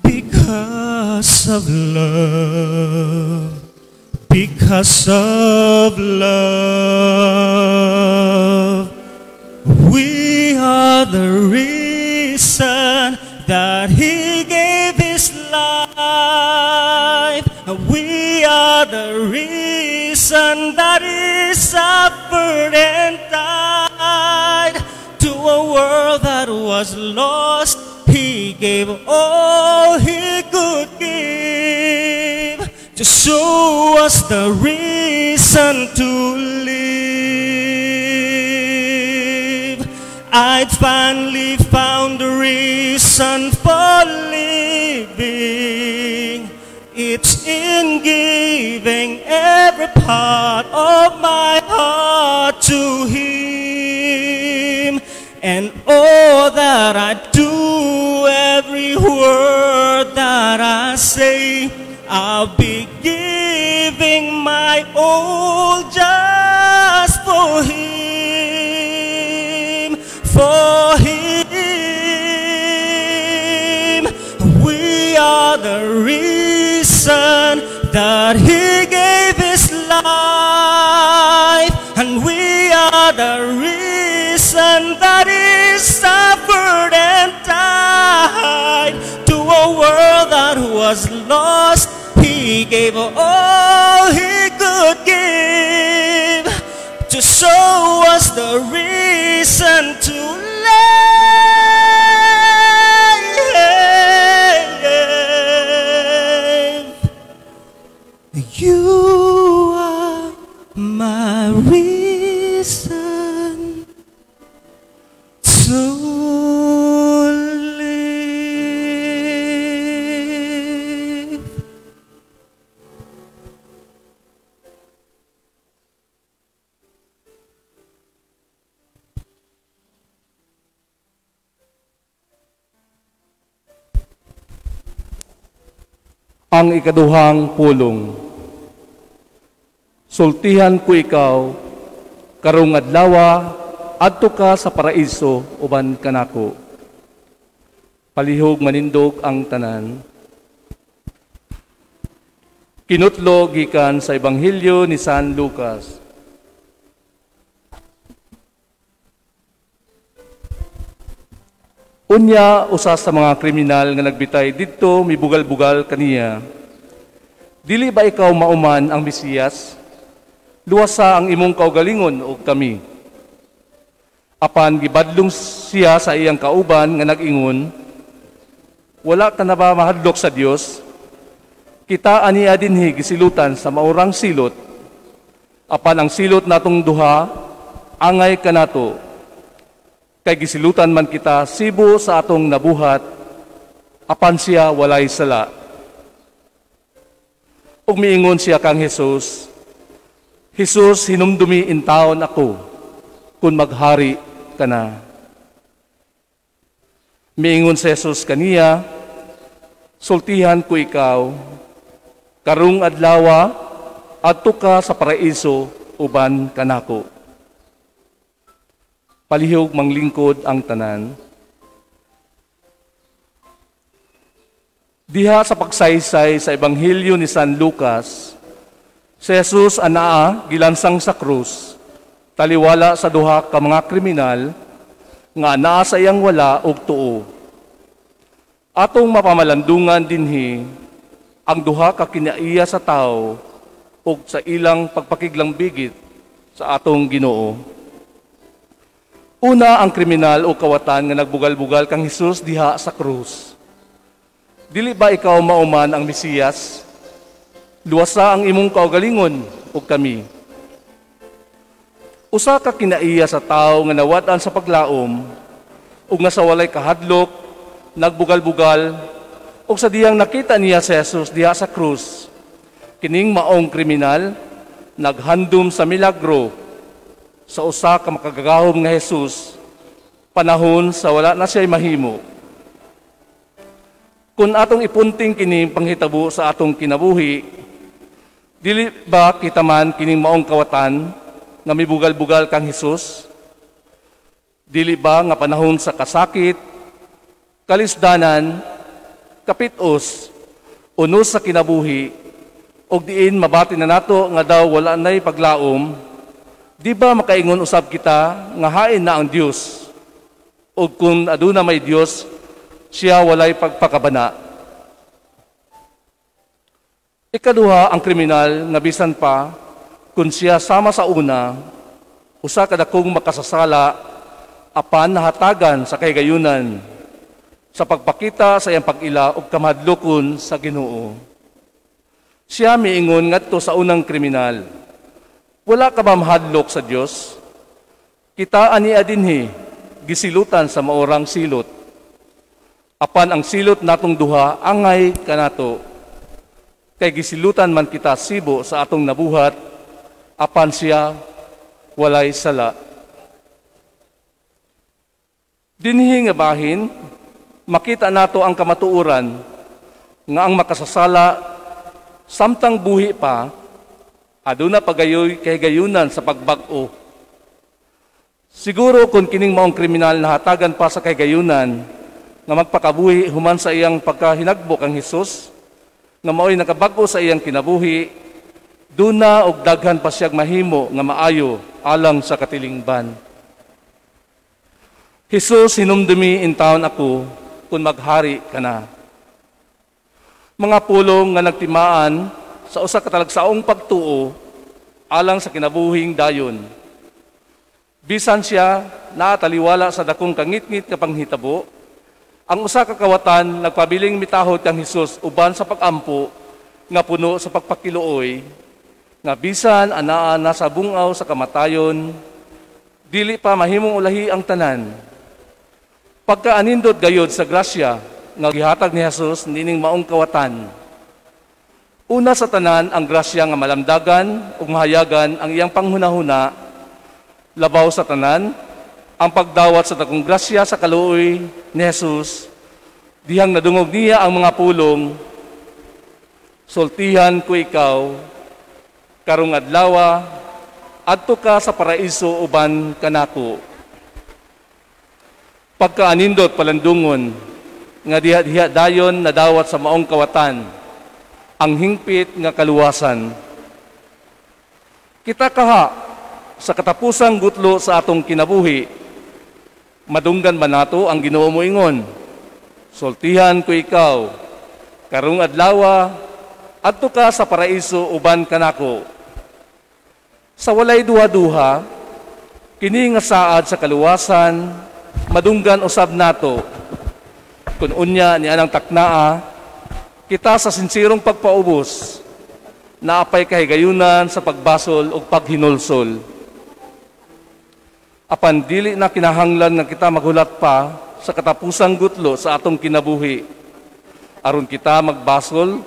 because of love, because of love. We are the reason that He gave His life. We are the reason that He suffered and died. To a world that was lost, He gave all He could give to show us the reason to live. I'd finally found a reason for living. It's in giving every part of my heart to Him. And all that I do, every word that I say, I'll be giving my all just for Him, for Him. We are the reason that He gave His life, and we are the reason that He suffered and died. To a world that was lost, He gave all He could give to show us the reason to live. You are my reason to live. Ang ikaduhang pulong. Sultihan ko ikaw, karong adlawa, adto ka sa paraiso uban kanako. Palihog manindog ang tanan. Kinutlo gikan sa Ebanghelyo ni San Lucas. Unya usa sa mga kriminal nga nagbitay didto mibugal-bugal kaniya. Dili ba ikaw mauman ang Mesiyas? Luwasa ang imong kaugalingon og kami. Apan gibadlong siya sa iyang kauban nga nag-ingon, wala ka na ba mahadlok sa Dios? Kita aniya dinhi gisilutan sa maurang silot. Apan ang silot natong duha angay kanato. Kay gisilutan man kita sibo sa atong nabuhat, apan siya walay sala. Ug miingon siya kang Jesus, Jesus, hinumdumi intawon ako kung maghari ka na. Miingon si Jesus kaniya, sultihan ko ikaw, karong adlawa, adto ka sa paraiso uban kanako. Palihog manglingkod ang tanan. Diha sa pagsaysay sa Ebanghelyo ni San Lucas, si Jesus anaa gilansang sa krus, taliwala sa duha ka mga kriminal nga anaa sa iyang wala og tuo. Atong mapamalandungan dinhi ang duha ka kinaiya sa tawo ug sa ilang pagpakiglambigit sa atong Ginoo. Una ang kriminal o kawatan nga nagbugal-bugal kang Hesus diha sa krus. Dili ba ikaw mauman ang Mesiyas? Luwasa ang imong kaugalingon ug kami. Usa ka kinaiya sa tawo nga nawad-an sa paglaom ug nga sa walay kahadlok nagbugal-bugal ug sa diyang nakita niya si Jesus diha sa krus. Kining maong kriminal naghandom sa milagro sa usa ka makagagahom nga Jesus panahon sa wala na siya'y mahimo. Kung atong ipunting kining panghitabo sa atong kinabuhi, dili ba kita man kining maong kawatan nga mibugal-bugal kang Hesus? Dili ba nga panahon sa kasakit, kalisdanan, kapitos, unos sa kinabuhi, og diin mabati na nato nga daw wala na'y paglaom, di ba makaingon usab kita nga hain na ang Dios? Og kung aduna may Dios, siya walay pagpakabana. Ikaduha ang kriminal nga bisan pa kung siya sama sa una, usa ka dakong makasasala apan nahatagan sa kahigayunan sa pagpakita sa iyang pag-ila ug kamahadlokon sa Ginoo. Siya miingon ngadto sa unang kriminal, wala ka ba mahadlok sa Dios? Kita ania dinhi gisilutan sa maorang silot. Apan ang silot natong duha angay kanato. Kay gisilutan man kita sibo sa atong nabuhat, apan siya walay sala. Dinhi nga bahin, makita nato ang kamatuoran nga ang makasasala samtang buhi pa, aduna pagayoy kahigayunan sa pagbag-o. Siguro kung kining maong kriminal nahatagan pa sa kahigayunan nga magpakabuhi human sa iyang pagkahinagbo kang Hesus, nga mao'y nakabag-o sa iyang kinabuhi, duna og daghan pa siyang mahimo nga maayo alang sa katilingban. Hesus, hinumdumi intawon ako kung maghari ka na. Mga pulong nga nagtimaan sa usa ka talagsaong pagtuo alang sa kinabuhing dayon. Bisan siya naataliwala sa dakong kangitngit nga panghitabo, ang usa ka kawatan nagpabiling mitahod kang Hesus uban sa pagampo nga puno sa pagpakiluoy, nga bisan anaa na sa bungaw sa kamatayon, dili pa mahimong ulahi ang tanan. Pagkaanindot gayod sa grasya nga gihatag ni Hesus nining maong kawatan. Una sa tanan ang grasya nga malamdagan ug mahayagan ang iyang panghunahuna, labaw sa tanan ang pagdawat sa dakong grasya sa kaluoy ni Jesus, dihang nadungog niya ang mga pulong, sultihan ko ikaw, karong adlawa, adto ka sa paraiso uban kanako. Pagkaanindot palandungon, nga diha-diha dayon nadawat sa maong kawatan, Ang hingpit nga kaluwasan. Kita kaha sa katapusang gutlo sa atong kinabuhi, madunggan ba nato ang Ginoo moingon? Sultihan ko ikaw, karong adlawa, adto ka sa paraiso uban kanako. Sa walay duha-duha, kini nga saad sa kaluwasan, madunggan usab nato. Kung unya ni anang taknaa, kita sa sinsirong pagpaubos, naapay kahigayunan sa pagbasol ug paghinulsol. Apan dili na kinahanglan nga kita maghulat pa sa katapusang gutlo sa atong kinabuhi, aron kita magbasol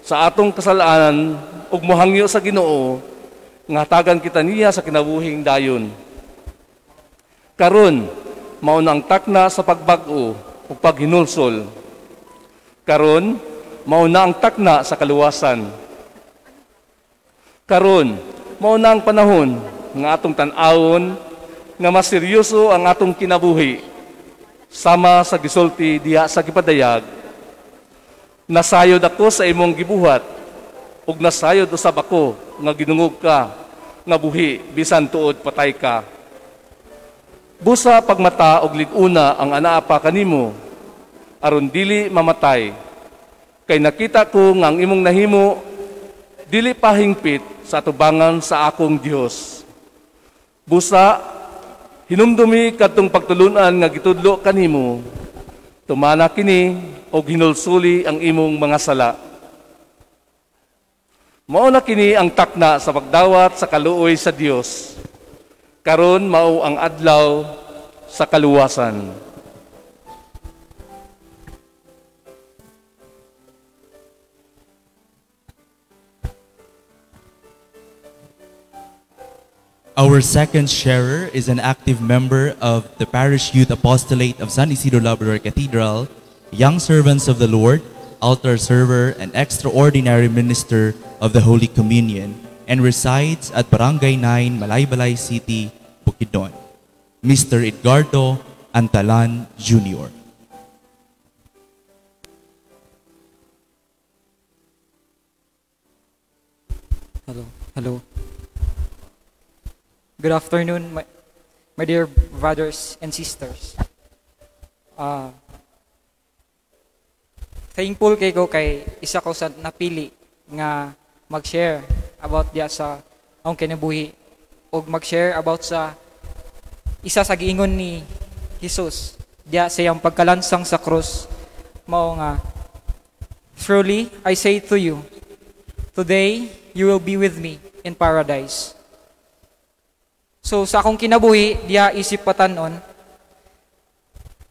sa atong kasalanan ug mohangyo sa Ginoo nga hatagan kita niya sa kinabuhing dayon. Karon mao na ang takna sa pagbag-o ug paghinulsol. Karon mao na ang takna sa kaluwasan. Karon mao na ang panahon nga atong tan-awon nga mas seryoso ang atong kinabuhi, sama sa gisulti diha sa gipadayag, nasayod ako sa imong gibuhat ug nasayod usab ako nga ginungog ka nga buhi bisan tuod patay ka. Busa pagmata og lig-una ang anaa pa kanimo aron dili mamatay, kay nakita ko nga ang imong nahimo dili pa hingpit sa atubangan sa akong Dios. Busa hinumdumi kadtong pagtulunan nga gitudlo kanimo, tumana kini og hinulsuli ang imong mga sala. Mao na kini ang takna sa pagdawat sa kaluoy sa Dios. Karon mao ang adlaw sa kaluwasan. Our second sharer is an active member of the Parish Youth Apostolate of San Isidro Labrador Cathedral, Young Servants of the Lord, altar server, and extraordinary minister of the Holy Communion, and resides at Barangay 9, Malaybalay City, Bukidnon, Mr. Edgardo Antalan Jr. Hello. Hello. Good afternoon, my dear brothers and sisters. Thankful kay ko kay isa ko sa napili nga mag-share about diya sa akong kinabuhi og mag-share about sa isa sa giingon ni Jesus diya sa iyang pagkalansang sa krus, mao nga, "Truly I say to you, today you will be with me in paradise." So sa akong kinabuhi diya isip patanon,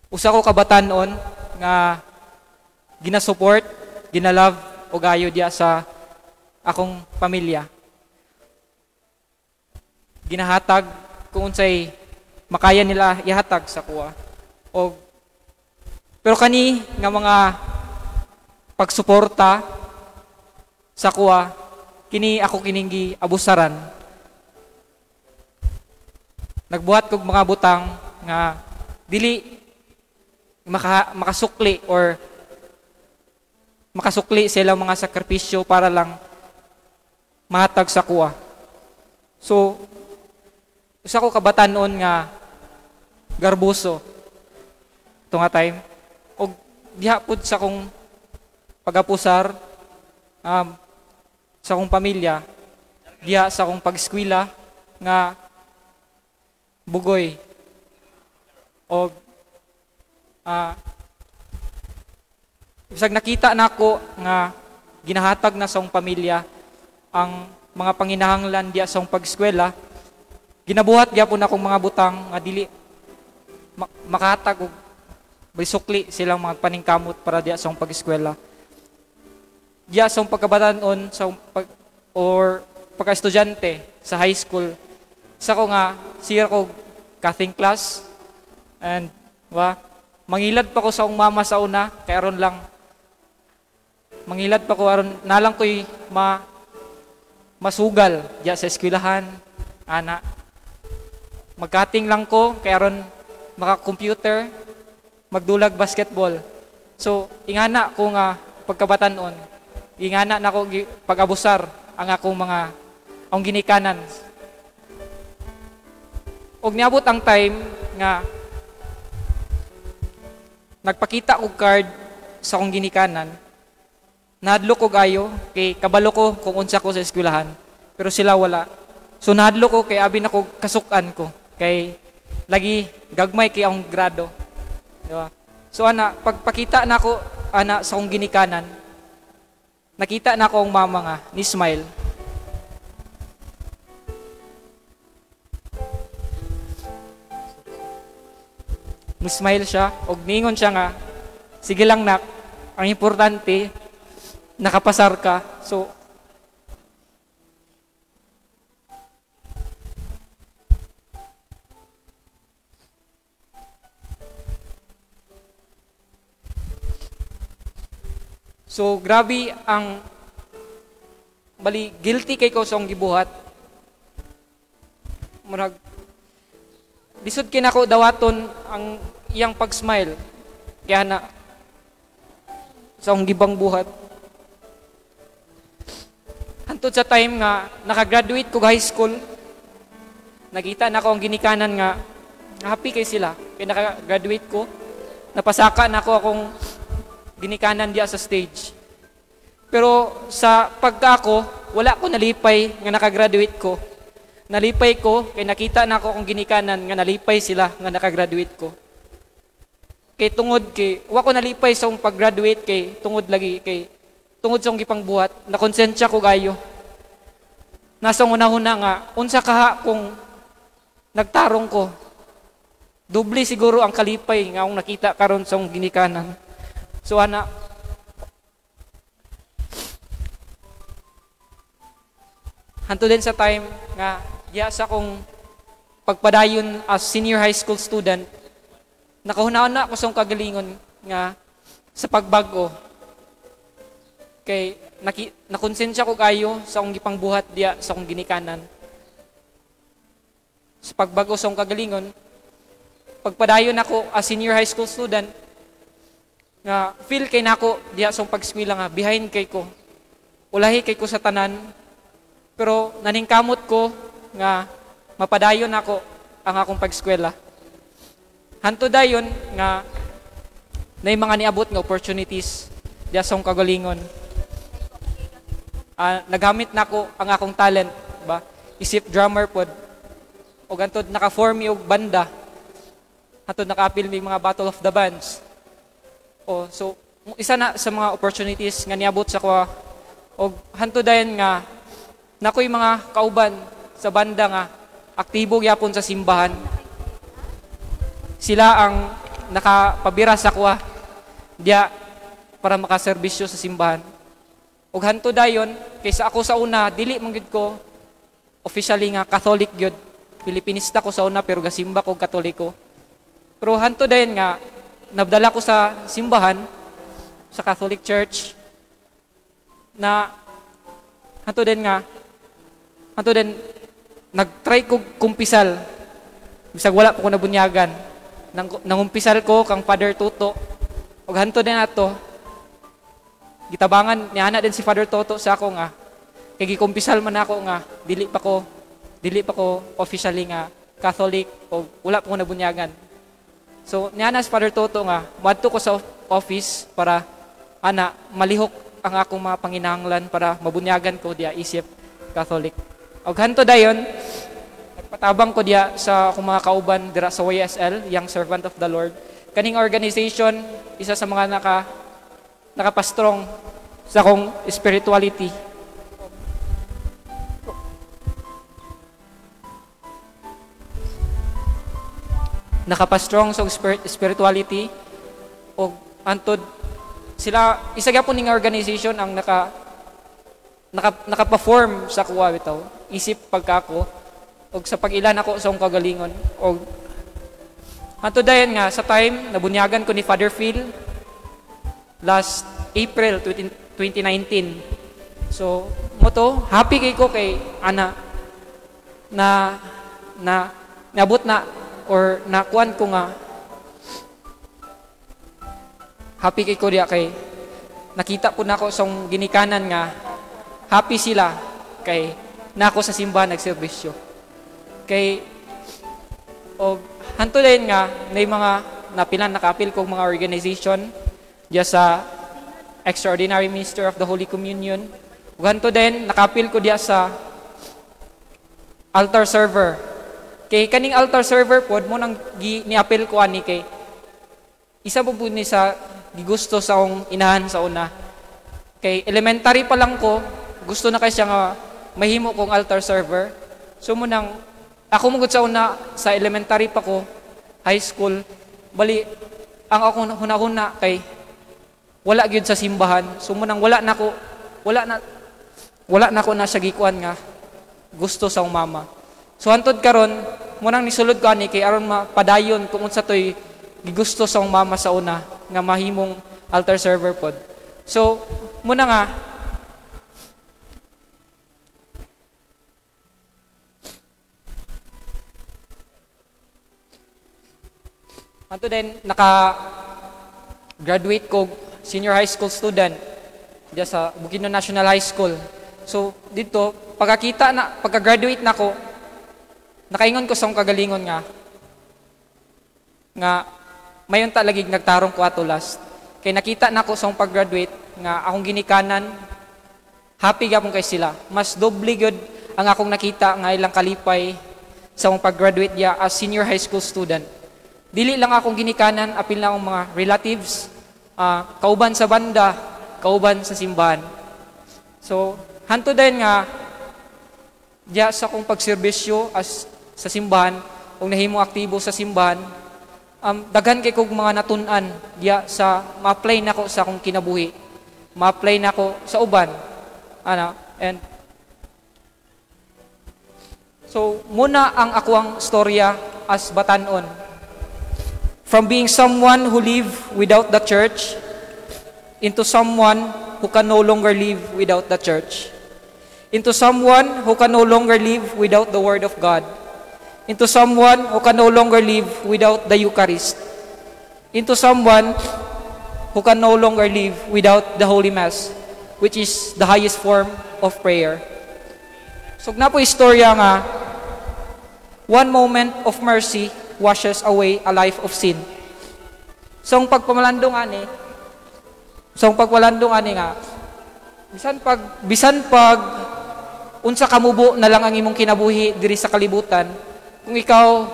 usa ko ka batanon nga gina-support, gina-love og ayo diya sa akong pamilya. Ginahatag kung unsay makaya nila ihatag sa kuha. Og pero kani nga mga pagsuporta sa kuha, kini ako kining giabusaran. Nagbuhat kog mga butang nga dili makasukli or makasukli sa ilang mga sakripisyo para lang mahatag sa kuha. So, usa ko kabatanon nga garbuso ito nga time. Og diha pud sa kong pagapusar, sa kong pamilya, diha sa kong pag-eskwela nga bugoy. Og bisag nakita nako nga ginahatag na sa akong pamilya ang mga panginahanglan diha sa akong pag-eskwela, ginabuhat gyapon akong mga butang nga dili makahatag og bisukli silang mga paningkamot para diha sa akong pag-eskwela. Diha sa akong pagkabatanon sa akong pag, or pagka-estudyante sa high school, sa ko nga sira ko cutting class and wa mangilad pa ko sa akong mama sa una kay aron lang mangilad pa ko aron nalang ko'y masugal diya sa eskwelahan ana. Magkating lang ko kay aron maka-computer, magdulag basketball. So ingana ko nga pagkabatanon. Gingana nako pag-abusar ang akong mga akong ginikanan. Og niabot ang time nga nagpakita og card sa akong ginikanan. Nahadlok og ayo kay kabalo ko kung unsa ko sa eskwelahan, pero sila wala. So nahadlok ko kay abi nako kasukan ko kay lagi gagmay kay akong grado. Di ba? So ana, pagpakita nako ana sa akong ginikanan, nakita nako ang mama nga ni smile. Ni-smile siya og ningon siya nga, sige lang nak, ang importante nakapasar ka. So grabe ang bali guilty kay ko sa akong gibuhat. Murag lisod kay nako dawaton ang iyang pag-smile kaya na sa akong gibang buhat. Hantod sa time nga nakagraduate ko high school, nakita nako ang ginikanan nga happy kay sila kay nakagraduate ko. Napasaka nako akong ginikanan diya sa stage. Pero sa pagka ako, wala ko nalipay nga nakagraduate ko. Nalipay ko kay nakita nako akong ginikanan nga nalipay sila nga nakagraduate ko. Kay tungod kay wa ko nalipay sa akong pag-graduate kay tungod lagi kay tungod sa akong gipangbuhat, nakonsensya ko gayo. Nasa una-una nga unsa kaha kung nagtarong ko. Doble siguro ang kalipay nga akong nakita karon sa akong ginikanan. So ana, hanto din sa time nga diya sa akong pagpadayon as senior high school student, nakahuna-huna ako sa akong kagalingon nga sa pagbag-o. Kay nakonsensya ko kayo sa akong gipangbuhat diya sa akong ginikanan. Sa pagbag-o sa akong kagalingon, pagpadayon ako as senior high school student, nga feel kay nako diya sa akong pag-eskwela nga behind kay ko. Ulahi kay ko sa tanan, pero naningkamot ko nga mapadayon ako ang akong pag-eskwela. Hanto dayon nga nay mga niabot nga opportunities diya sa akong kagalingon. Nagamit nako ang akong talent ba, isip drummer pod. Og hantod naka-form mi og banda. Hantod naka-apil mi mga Battle of the Bands. O so isa na sa mga opportunities nga niabot sa kuha. Og hantod dayon nga nakoy mga kauban sa banda nga aktibo gyapon sa simbahan. Sila ang nakapabira sa kuha diya para makaserbisyo sa simbahan. Og hanto dayon kaysa ako sa una dili man gyud ko officially nga Catholic gyud. Pilipinista ko sa una pero gasimba ko Katoliko. Pero hanto dayon nga nabdala ko sa simbahan sa Catholic Church na hanto din nga hanto din nagtry ko kumpisal bisag wala pa ko nabunyagan. Nangumpisal ko kang Father Toto. Og hanto din ato gitabangan niana din si Father Toto sa ako nga kay gikumpisal man ako nga dili pa ko officially nga Catholic o wala pa ko nabunyagan. So niana si Father Toto nga moadto ko sa office para ana malihok ang akong mga panginahanglan para mabunyagan ko diya isip Catholic. Og hanto dayon nagpatabang ko diya sa akong mga kauban dira sa YSL, Young Servant of the Lord. Kaning organization isa sa mga nakapastrong sa akong spirituality. Nakapastrong sa spirituality og antod sila isa gyapon ning organization ang naka-perform sa kuwa bitaw isip pagkako og sa pag-ilan ako sa akong kagalingon. Og hantod dayon nga sa time nabunyagan ko ni Father Phil last April 2019. So mo to happy kay ko kay ana na naabot na or nakuan ko nga happy kay ko diya kay Nakita po nako sa ginikanan nga happy sila kay nako sa simbahan nagserbisyo. Kay og hanto din nga nay mga napilan nakapil kog mga organization diya sa Extraordinary Minister of the Holy Communion. Ug hanto din nakapil ko diya sa altar server. Kay kaning altar server pod mo nang niapil ko ani kay isa po ni sa gigusto sa akong inahan sa una. Kay elementary pa lang ko, gusto na kay siya nga mahimo kong altar server. So mo nang ako mugod sa una sa elementary pa ko, high school, bali ang akong hunahuna kay wala gyud sa simbahan. So mo nang wala na ko na siya gikuan nga gusto sa akong mama. So hantod karon mo nang nisulod ko ani kay aron mapadayon kung unsa toy gigusto sa akong mama sa una nga mahimong altar server pod. So muna nga anto din naka graduate ko senior high school student diya sa Bukidnon National High School. So dito pagkakita na pagka-graduate nako nakaingon ko sa akong kagalingon nga mayon ta lagi nagtarong ko ato last. Kay nakita nako sa akong pag-graduate nga akong ginikanan happy gyapon kay sila. Mas doble gyud ang akong nakita nga ilang kalipay sa akong pag-graduate diya as senior high school student. Dili lang akong ginikanan, apil na akong mga relatives, kauban sa banda, kauban sa simbahan. So, hanto din nga diya sa akong pagserbisyo as sa simbahan, ug nahimo aktibo sa simbahan, daghan kay kog mga natun-an diya sa ma-apply nako sa akong kinabuhi, ma-apply nako sa uban, ana. And so muna ang ako ang storya as batan-on. From being someone who live without the church into someone who can no longer live without the church, into someone who can no longer live without the Word of God, into someone who can no longer live without the Eucharist, into someone who can no longer live without the Holy Mass, which is the highest form of prayer. So na po istorya nga, one moment of mercy washes away a life of sin. So ang pagpamalandong ani, nga, bisan pag unsa kamubo na lang ang imong kinabuhi diri sa kalibutan, kung ikaw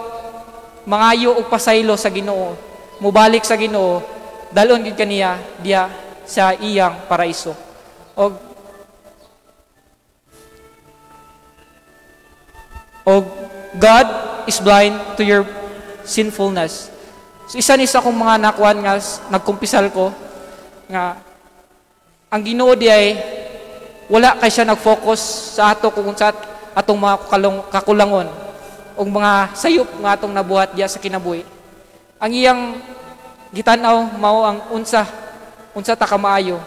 mangayo og pasaylo sa Ginoo, mobalik sa Ginoo, dalon gid kaniya diya sa iyang paraiso. Og God is blind to your sinfulness. So isa ni sa akong mga nakuan nga nagkumpisal ko nga ang Ginoo di ay wala kay siya nag-focus sa ato kung sa atong mga kakulangon o mga sayop nga atong nabuhat diya sa kinabuhi. Ang iyang gitan-aw mao ang unsa ta ka maayo,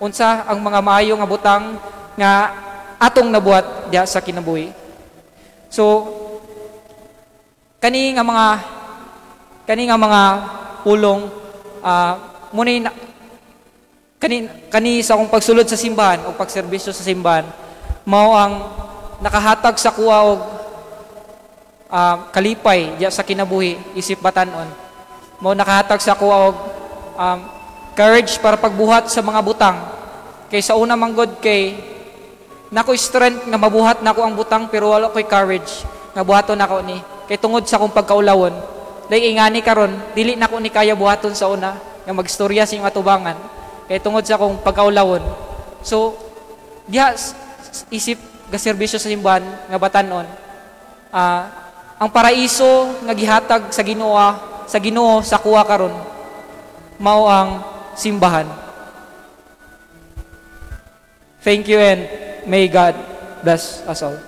unsa ang mga maayo nga butang nga atong nabuhat diya sa kinabuhi. So kani nga mga pulong muna kani sa akong pagsulod sa simbahan o pagserbisyo sa simbahan mao ang nakahatag sa kuha og kalipay diya sa kinabuhi isip batan-on. Mao nakahatag sa kuha og courage para pagbuhat sa mga butang. Kay sa una manggod kay nako strength nga mabuhat nako ang butang pero wala koy courage nga buhaton nako ni. Kay tungod sa akong pagkaulawon, dahil ingani karon dili nako ni kaya buhaton sa una nga magstorya sa inyong atubangan. Kay tungod sa akong pagkaulawon. So diha isip gaserbisyo sa simbahan nga batan-on, ang paraiso nga gihatag sa Ginoo sa kuha karon mao ang simbahan. Thank you and may God bless us all.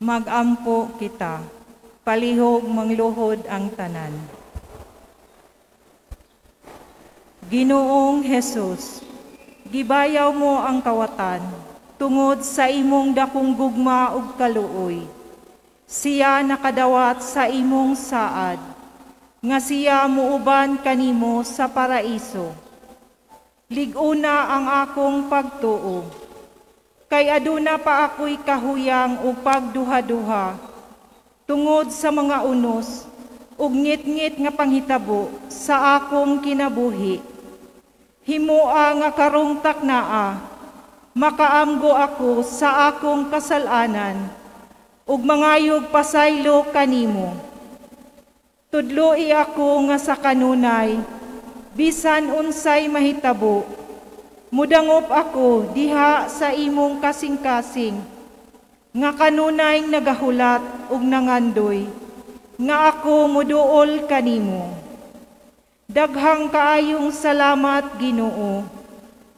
Magampo kita, palihog mangluhod ang tanan. Ginoong Hesus, gibayaw mo ang kawatan tungod sa imong dakong gugma ug kaluoy. Siya nakadawat sa imong saad, nga siya muuban kanimo sa paraiso. Lig-una ang akong pagtuo, kay aduna pa ako'y kahuyang ug pagduha-duha, tungod sa mga unos ug ngitngit nga panghitabo sa akong kinabuhi. Himoa nga karong taknaa, makaamgo ako sa akong kasalanan, ug mangayog pasaylo kanimo. Tudloi ako nga sa kanunay, bisan unsay mahitabo, mudangop ako diha sa imong kasing-kasing, nga kanunay nagahulat ug nangandoy, nga ako muduol kanimo. Daghang kaayong salamat, Ginoo,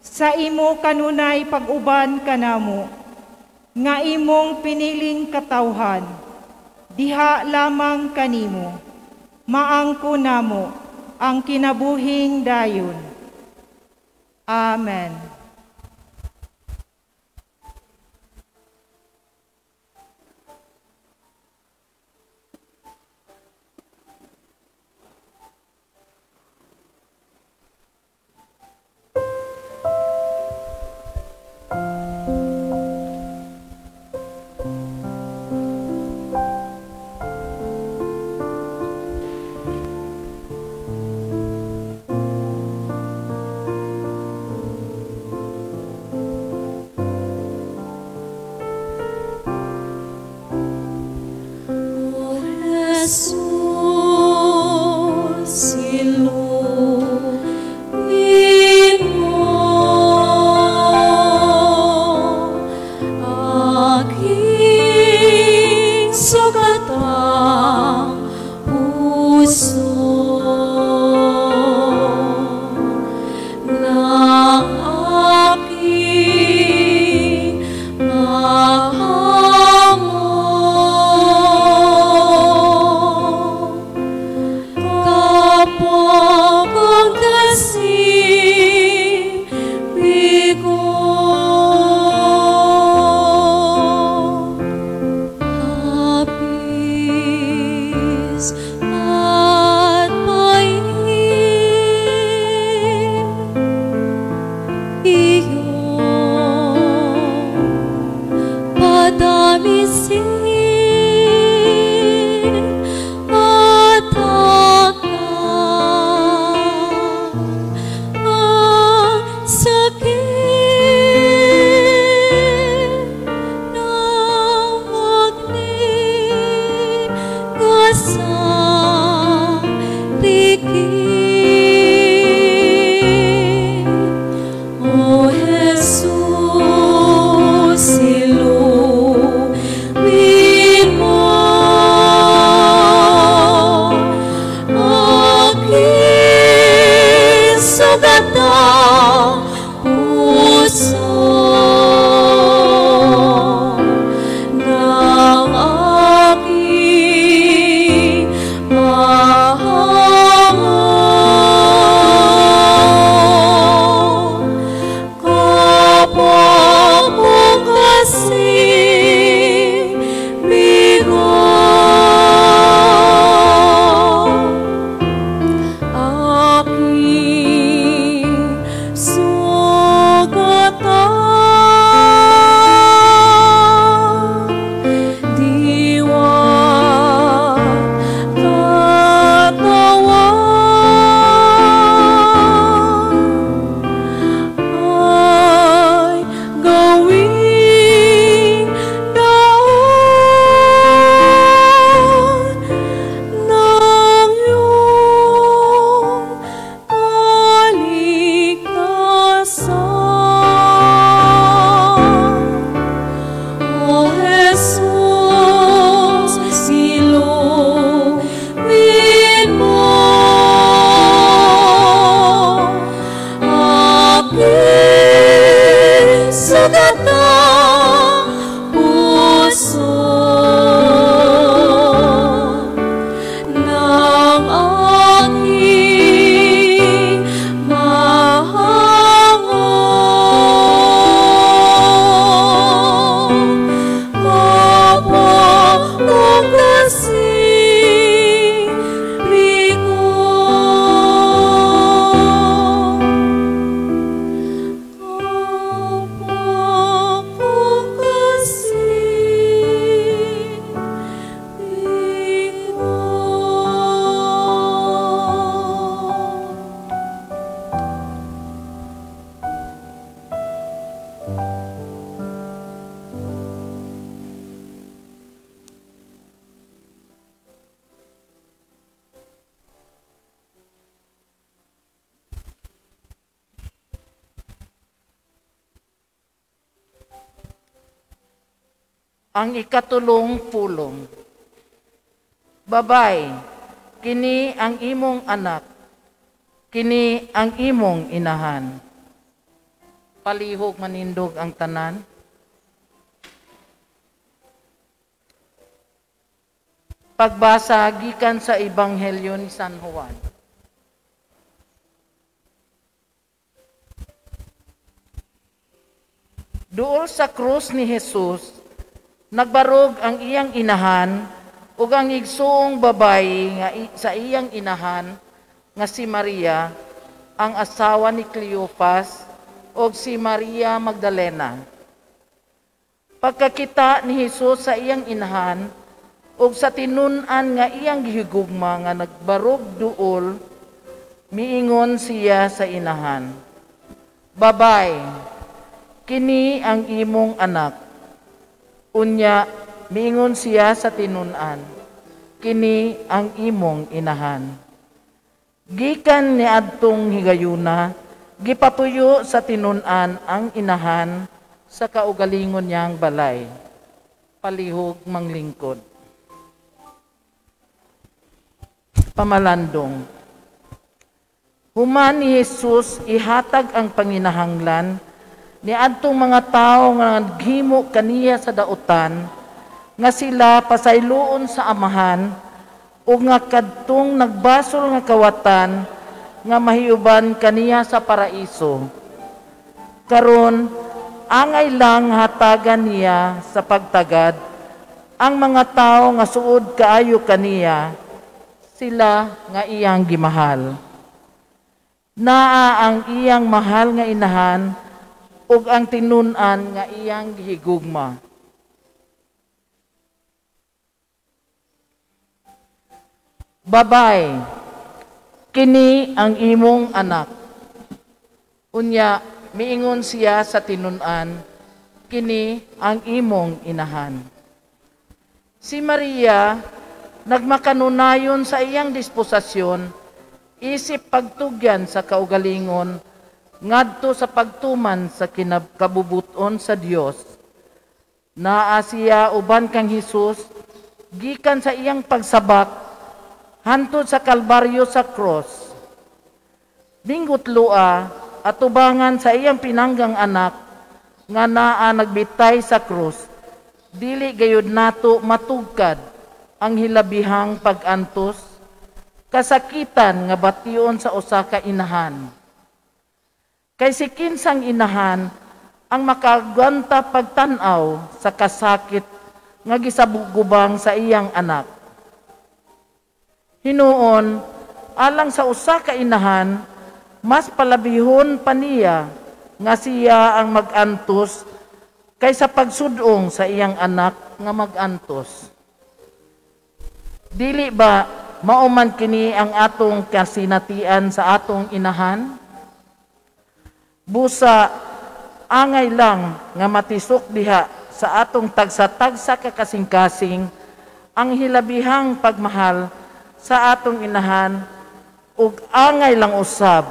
sa imo kanunay pag-uban kanamo, nga imong piniling katawhan, diha lamang kanimo, maangko namo ang kinabuhing dayon. Amen. Ng aking Ang ikatulong pulong. Babay, kini ang imong anak, kini ang imong inahan. Palihog manindog ang tanan. Pagbasa gikan sa Ebanghelyo ni San Juan. Duol sa krus ni Jesus, nagbarog ang iyang inahan ug ang igsuong babayi nga sa iyang inahan nga si Maria, ang asawa ni Cleopas, ug si Maria Magdalena. Pagkakita ni Jesus sa iyang inahan ug sa tinun-an nga iyang gihigugma nga nagbarog duol, miingon siya sa inahan, "Babay, kini ang imong anak." Unya, miingon siya sa tinun-an, "Kini ang imong inahan." Gikan niadtong higayuna, gipapuyo sa tinun-an ang inahan sa kaugalingon niyang balay. Palihog manglingkod. Pamalandong. Human ni Jesus ihatag ang panginahanglan niadtong mga tawo nga naghimo kaniya sa dautan, nga sila pasayloon sa amahan, ug nga kadtong nagbasol nga kawatan nga mahiuban kaniya sa paraiso. Karon angay lang hatagan niya sa pagtagad ang mga tawo nga suod kaayo kaniya, sila nga iyang gimahal. Naa ang iyang mahal nga inahan ug ang tinun-an nga iyang gihigugma. Babay, kini ang imong anak. Unya, miingon siya sa tinun-an, kini ang imong inahan. Si Maria nagmakanunayon sa iyang disposasyon, isip pagtugyan sa kaugalingon, ngadto sa pagtuman sa kabubuton sa Dios. Naa siya uban kang Hesus, gikan sa iyang pagsabak, hantod sa Kalbaryo sa cross. Minggot lua, atubangan sa iyang pinanggang anak, nga naa nagbitay sa cross, dili gayud nato matugkad ang hilabihang pag-antos, kasakitan nga bation sa usa ka inahan. Kay si kinsang inahan ang makagwanta pagtan-aw sa kasakit nga gisabugubang sa iyang anak. Hinuon, alang sa usa ka inahan, mas palabihon pa niya nga siya ang mag-antos kaysa pagsudong sa iyang anak nga mag-antos. Dili ba mauman kini ang atong kasinatian sa atong inahan? Busa, angay lang nga matisok diha sa atong tagsa-tagsa ka kasing-kasing ang hilabihang pagmahal sa atong inahan, ug angay lang usab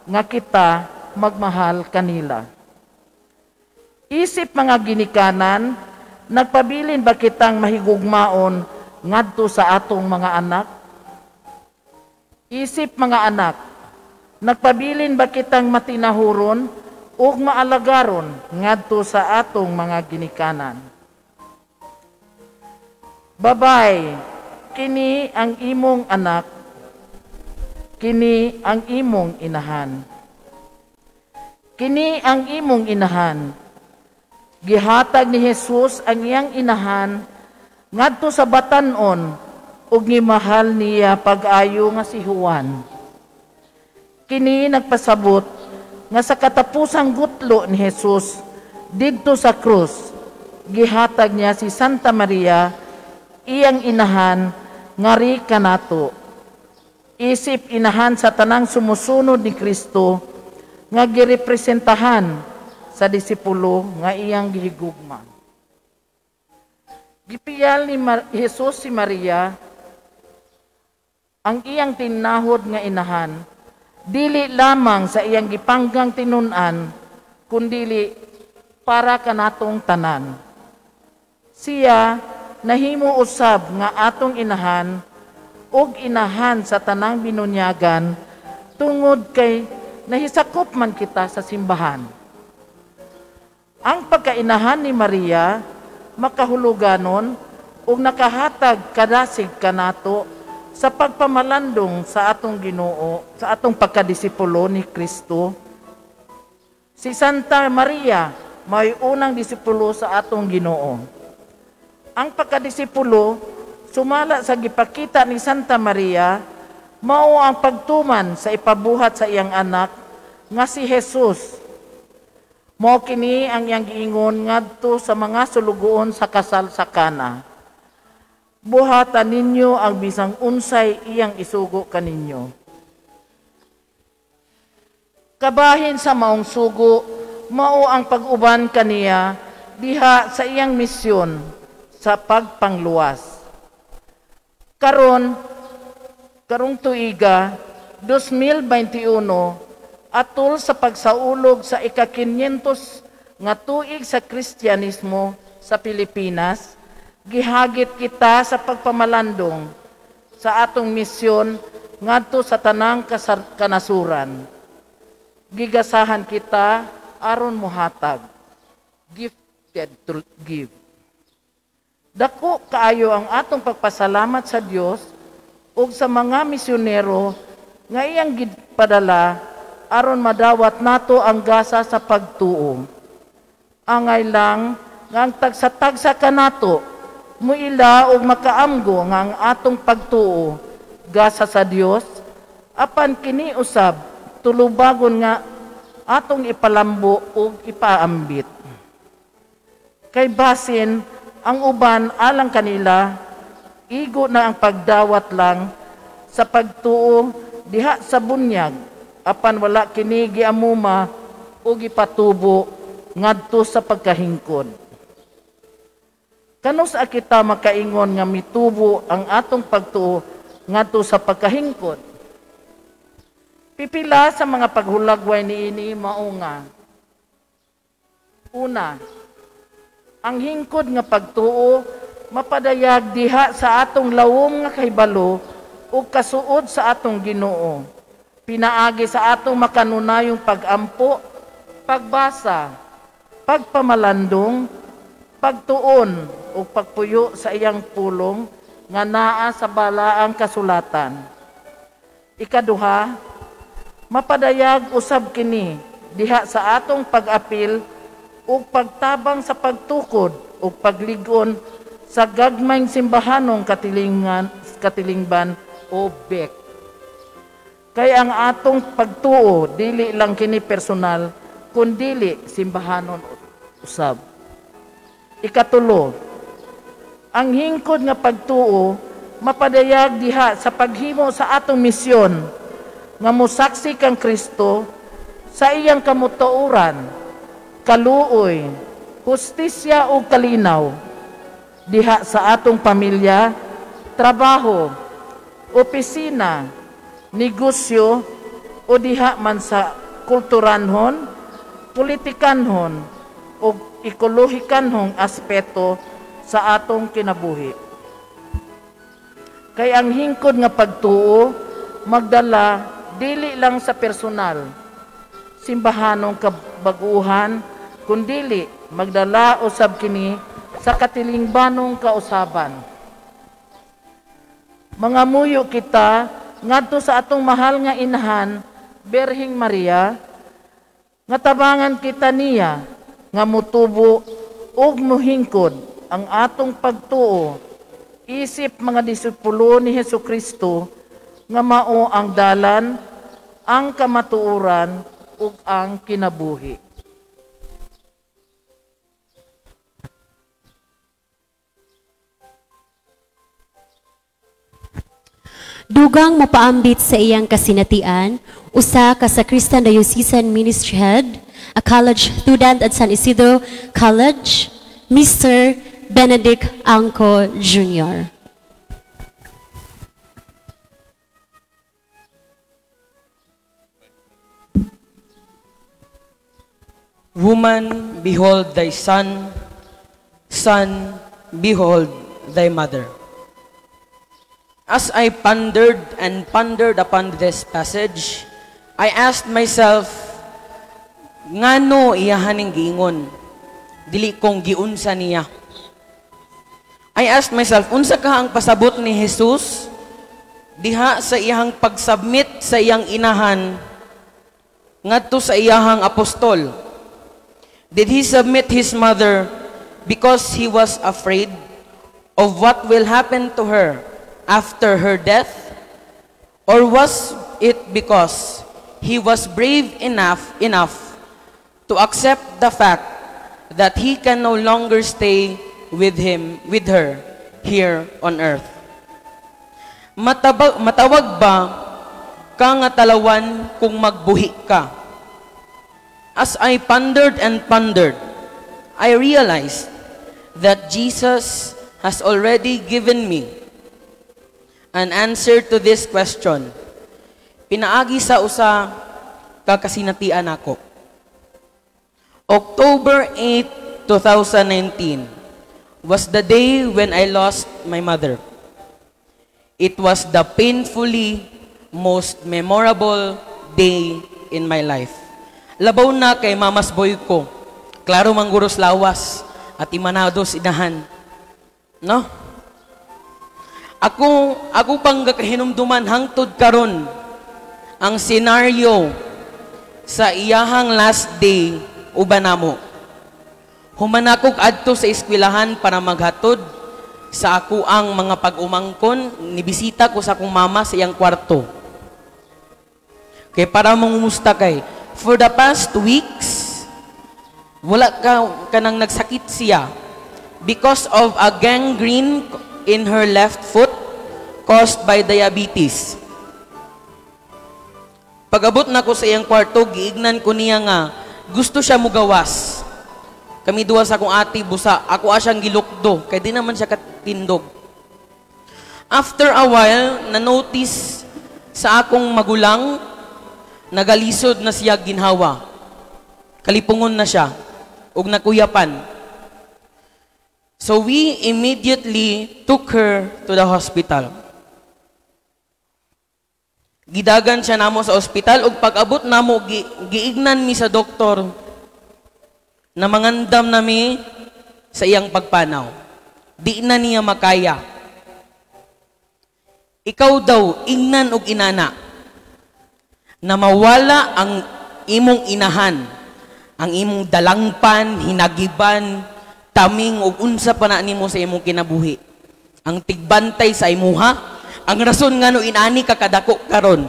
nga kita magmahal kanila. Isip mga ginikanan, nagpabilin ba kitang mahigugmaon ngadto sa atong mga anak? Isip mga anak, nagpabilin ba kitang matinahuron ug maalagaron ngadto sa atong mga ginikanan? Babay, kini ang imong anak, kini ang imong inahan. Kini ang imong inahan. Gihatag ni Jesus ang iyang inahan ngadto sa batan-on ug gimahal niya pag-ayo nga si Juan. Kini nagpasabot nga sa katapusang gutlo ni Jesus didto sa krus, gihatag niya si Santa Maria iyang inahan ngari kanato. Isip inahan sa tanang sumusunod ni Kristo nga girepresentahan sa disipulo nga iyang gihigugma. Gipiyal ni Jesus si Maria ang iyang tinahod nga inahan, dili lamang sa iyang gipanggang tinun-an, kundili para kanatong tanan. Siya nahimo usab nga atong inahan ug inahan sa tanang binunyagan tungod kay nahisakop man kita sa simbahan. Ang pagkainahan ni Maria makahuluganon ug nakahatag kadasig kanato sa pagpamalandong sa atong Ginoo, sa atong pagkadisipulo ni Kristo. Si Santa Maria may unang disipulo sa atong Ginoo. Ang pagkadisipulo sumala sa gipakita ni Santa Maria mao ang pagtuman sa ipabuhat sa iyang anak nga si Jesus. Mao kini ang iyang giingon ngadto sa mga sulugoon sa kasal sa Kana. Buhatan ninyo ang bisang unsay iyang isugo kaninyo. Kabahin sa maong sugo, mao ang pag-uban kaniya diha sa iyang misyon sa pagpangluwas. Karon, karong tuiga, 2021, atol sa pagsaulog sa ika-500 nga tuig sa Kristyanismo sa Pilipinas, gihagit kita sa pagpamalandong sa atong misyon ngadto sa tanang kanasuran. Gigasahan kita aron mohatag, gifted to give. Dako kaayo ang atong pagpasalamat sa Dios ug sa mga misyonero nga iyang gipadala aron madawat nato ang gasa sa pagtuo. Angay lang nga ang tagsa-tagsa kanato muila og makaamgo nga ang atong pagtuo gasa sa Dios, apan kini usab tulubagon nga atong ipalambo ug ipaambit. Kay basin ang uban alang kanila, igo na ang pagdawat lang sa pagtuo diha sa bunyag, apan wala kini giamuma o gipatubo ngadto sa pagkahingkod. Kanus a kita makaingon nga mitubo ang atong pagtuo ngadto sa pagkahingkod? Pipila sa mga paghulagway niini mao nga: una, ang hingkod nga pagtuo mapadayag diha sa atong lawom nga kahibalo ug kasuod sa atong Ginoo, pinaagi sa atong makanunayong pagampo, pagbasa, pagpamalandong, pagtuon ug pagpuyo sa iyang pulong nga naa sa balaang kasulatan. Ikaduha, mapadayag usab kini diha sa atong pag-apil ug pagtabang sa pagtukod ug pagligon sa gagmayng simbahanong katilingban o bek. Kay ang atong pagtuo dili lang kini personal kundili simbahanon usab. Ikatulo, ang hingkod nga pagtuo mapadayag diha sa paghimo sa atong misyon nga mosaksi kang Kristo sa iyang kamutuoran, kaluoy, hustisya ug kalinaw diha sa atong pamilya, trabaho, opisina, negosyo o diha man sa kulturanhon, politikanhon o ekolohikanhong aspeto sa atong kinabuhi. Kay ang hingkod nga pagtuo magdala dili lang sa personal, simbahanong kabaguhan, kundili magdala usab kini sa katilingbanong kausaban. Mangamuyo kita ngadto sa atong mahal nga inahan, Birheng Maria, nga tabangan kita niya nga mutubo ug muhingkod ang atong pagtuo isip mga disipulo ni Hesukristo nga mao ang dalan, ang kamatuoran ug ang kinabuhi. Dugang mopaambit sa iyang kasinatian, usa ka sa Christian Diocesan Ministry Head, a college student at San Isidro College, Mr. Benedict Angko Jr. Woman, behold thy son. Son, Behold thy mother." As I pondered and pondered upon this passage, I asked myself, ngano iyahan ning giingon? Dili kong giunsa niya. I asked myself, unsa ka ang pasabot ni Jesus diha sa iyang pagsubmit sa iyang inahan ngadto sa iyahang apostol? Did he submit his mother because he was afraid of what will happen to her after her death? Or was it because he was brave enough to accept the fact that he can no longer stay with her here on earth? Matawag ba ka nga talawan kung magbuhi ka? As I pondered and pondered, I realized that Jesus has already given me an answer to this question. Pinaagi sa usa ka kasinatian nako. October 8, 2019 was the day when I lost my mother. It was the painfully most memorable day in my life. Labaw na kay mama's boy ko. Klaro mangguros lawas at imanados inahan. No? Ako pang gakahinumduman hangtod karon ang senaryo sa iyahang last day uban namo. Human akog adto sa eskwelahan para maghatod sa ako ang mga pag-umangkon, nibisita ko sa akong mama sa iyang kwarto. Kay para mangumusta kay for the past weeks wala ka kanang nagsakit siya because of a gangrene in her left foot caused by diabetes. Pag-abot na ko sa iyang kwarto, giignan ko niya nga gusto siya mugawas. Kami duwa sa akong ate, busa, ako asyang gilukdo, kay di naman siya katindog. After a while, na-notice sa akong magulang, nagalisod na siya ginhawa. Kalipungon na siya, ug nakuyapan. So we immediately took her to the hospital. Gidagan siya namo sa ospital ug pag-abot namo giignan mi sa doktor na mangandam nami sa iyang pagpanaw. Di na niya makaya. Ikaw daw ingnan og inana na mawala ang imong inahan, ang imong dalangpan, hinagiban, taming ug unsa pa na nimo sa imong kinabuhi. Ang tigbantay sa imuha, ang rason ngano inani ka kadako karon.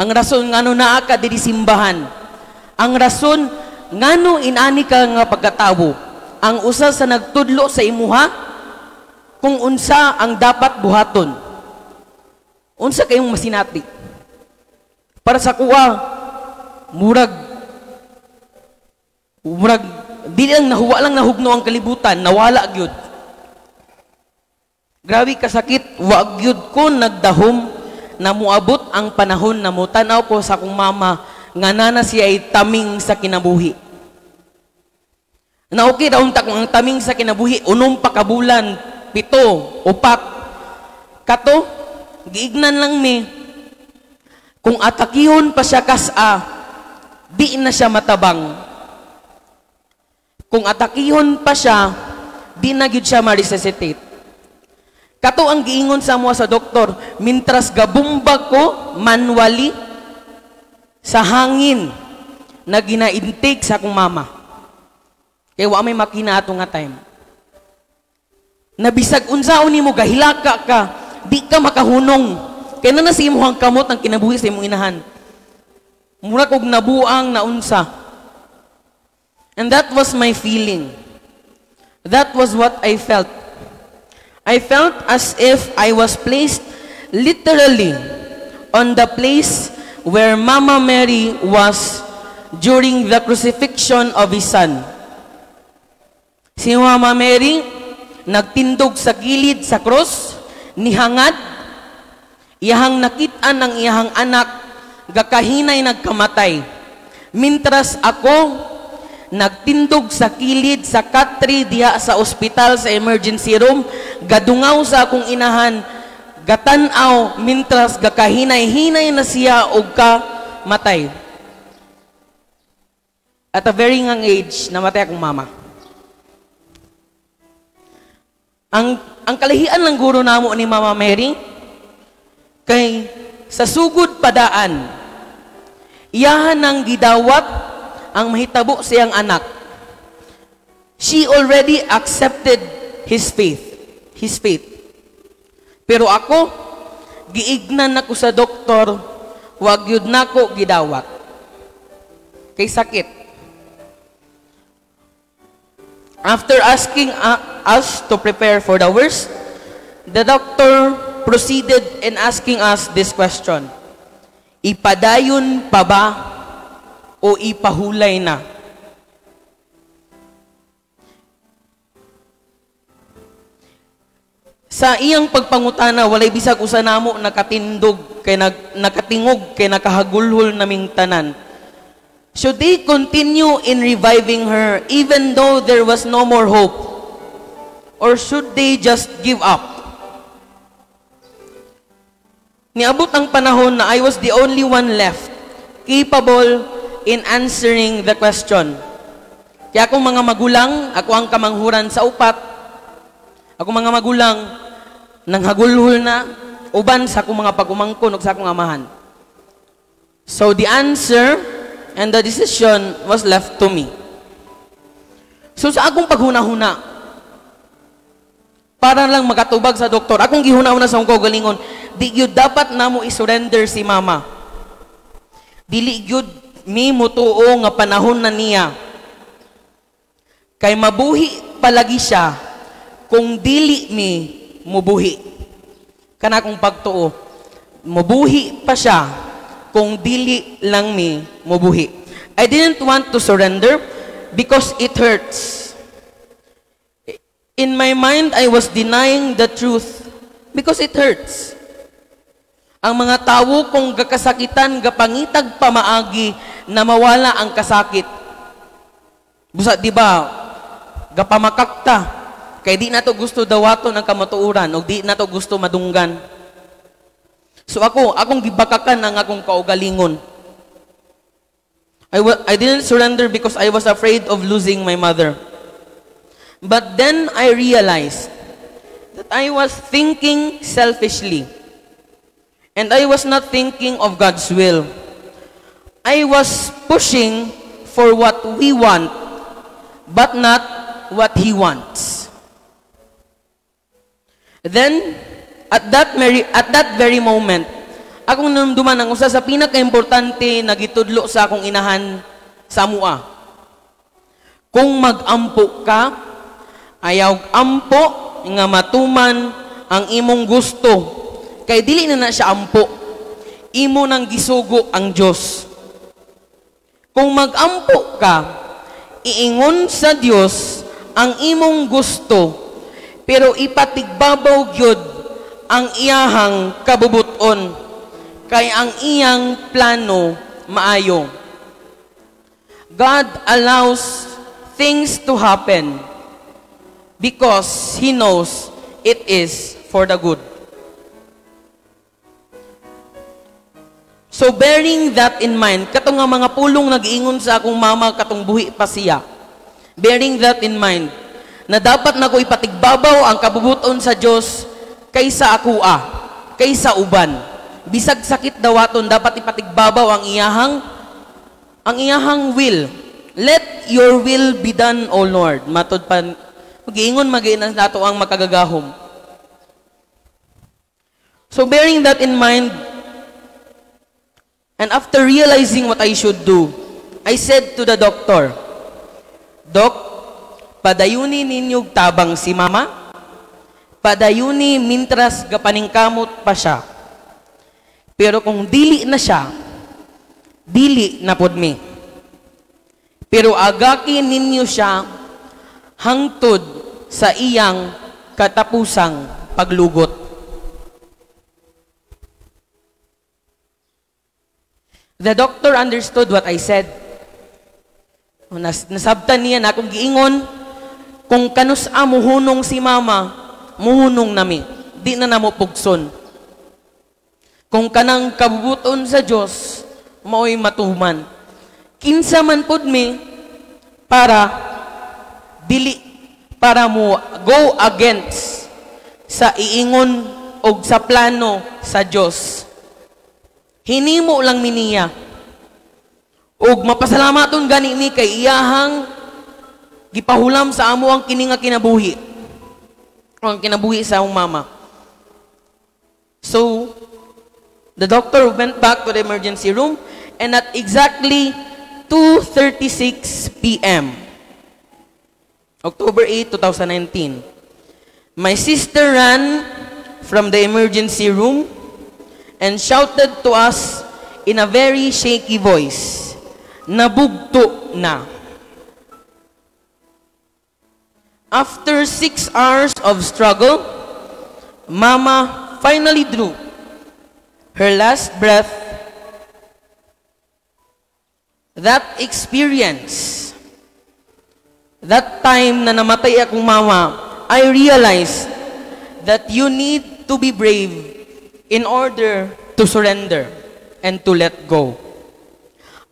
Ang rason ngano naa ka diri simbahan. Ang rason ngano inani ka nga pagkatawo. Ang usa sa nagtudlo sa imuha kung unsa ang dapat buhaton. Unsa kayong masinati? Para sa kuha, murag murag di lang nahuwa lang nahugno ang kalibutan, nawala gyud. Grabe kasakit, wa gyud ko nagdahom na muabot ang panahon na mutanaw ko sa akong mama nga nana siya ay taming sa kinabuhi. Na okay raon ta kung ang taming sa kinabuhi unom pa ka bulan, 7, 4. Kato, giignan lang mi. Kung atakihon pa siya kas-a, di na siya matabang. Kung atakihon pa siya, di na gyud siya ma-resuscitate. Kato ang giingon sa amo sa doktor, mintras gabumba ko manually sa hangin na gina-intake sa akong mama. Kaya wa may makina ato nga time. Nabisag unsaon nimo gahilaka ka, di ka makahunong. Kaya na nasa imong kamot ang kinabuhi sa imong inahan. Murag og nabuang naunsa. And that was my feeling. That was what I felt. I felt as if I was placed literally on the place where Mama Mary was during the crucifixion of his son. Si Mama Mary nagtindog sa gilid sa cross, nihangad, iyahang nakit-an ang iyahang anak, gakahinay nagkamatay. Mintras ako, nagtindog sa kilid sa katre diha sa ospital sa emergency room, gadungaw sa akong inahan, gatan-aw mintras gakahinay-hinay na siya og kamatay. At a very young age, namatay akong mama. Ang kalahian lang guro namo ni Mama Mary, kay sa sugod padaan, iyahan ang gidawat ang mahitabo siyang anak. She already accepted his faith. His faith. Pero ako, giignan nako sa doktor, wag yun nako gidawat. Kay sakit. After asking us to prepare for the worst, the doctor proceeded in asking us this question. Ipadayon pa ba o ipahulay na? Sa iyang pagpangutana, walay bisag usa namo nakatindog kay nakatingog kay nakahagulhol naming tanan. Should they continue in reviving her even though there was no more hope? Or should they just give up? Niabot ang panahon na I was the only one left capable in answering the question. Kaya akong mga magulang, ako ang kamanghuran sa upat. Ako mga magulang, nanghagulhol na, uban sa akong mga pagumangkon ug sa akong amahan. So the answer and the decision was left to me. So sa akong paghuna-huna, para lang makatubag sa doktor, akong gihuna-huna sa akong kaugalingon, di gyud dapat namo i-surrender si mama. Dili gyud mi mutuo nga panahon na niya. Kay mabuhi palagi siya kung dili mi mubuhi. Kana akong pagtuo, mubuhi pa siya kung dili lang mi mubuhi. I didn't want to surrender because it hurts. In my mind, I was denying the truth because it hurts. Ang mga tawo kung gakasakitan, gapangitag pamaagi na mawala ang kasakit. Busa, di ba, gapamakakta. Kay di nato gusto dawaton ang kamatuoran o di nato gusto madunggan. So ako, akong gibakakan ang akong kaugalingon. I didn't surrender because I was afraid of losing my mother. But then I realized that I was thinking selfishly. And I was not thinking of God's will. I was pushing for what we want, but not what He wants. Then, at that very moment, akong namduman ang usa sa pinakaimportante na gitudlo sa akong inahan sa amua. Kung mag-ampo ka, ayaw ampo nga matuman ang imong gusto. Kay dili na na siya ampo. Imo nang gisugo ang Dios. Kung mag-ampo ka, iingon sa Dios ang imong gusto, pero ipatigbabaw gyud ang iyahang kabubuton, kay ang iyang plano maayo. God allows things to happen because He knows it is for the good. So bearing that in mind, katong nga mga pulong nag-iingon sa akong mama katong buhi pa siya. Bearing that in mind, na dapat nako ipatigbabaw ang kabubuton sa Dios kaysa akoa, kaysa uban. Bisag sakit dawaton, dapat ipatigbabaw ang iyahang will. Let your will be done, O Lord. Matod pa, mag-iingon mag-iinan nato ang makagagahom. So bearing that in mind, and after realizing what I should do, I said to the doctor, "Doc, padayuni ninyog tabang si mama, padayuni mintras gapaningkamot pa siya. Pero kung dili na siya, dili na pod mi. Pero agaki ninyo siya hangtod sa iyang katapusang paglugot." The doctor understood what I said. Nasabtan niya na akong giingon, kung kanus-a muhunong si mama, muhunong nami. Di na namo pugson. Kung kanang kabubuton sa Dios, mao'y matuman. Kinsa man pud mi para dili para mo go against sa iingon og sa plano sa Dios. Hinimo lang mi niya. Og mapasalamaton gani mi kay iyahang gipahulam sa amo ang kini nga kinabuhi. Ang kinabuhi sa among mama. So, the doctor went back to the emergency room and at exactly 2:36 p.m., October 8, 2019, my sister ran from the emergency room and shouted to us in a very shaky voice, "Nabugto na." After 6 hours of struggle, Mama finally drew her last breath. That experience, that time na namatay akong mama, I realized that you need to be brave in order to surrender and to let go.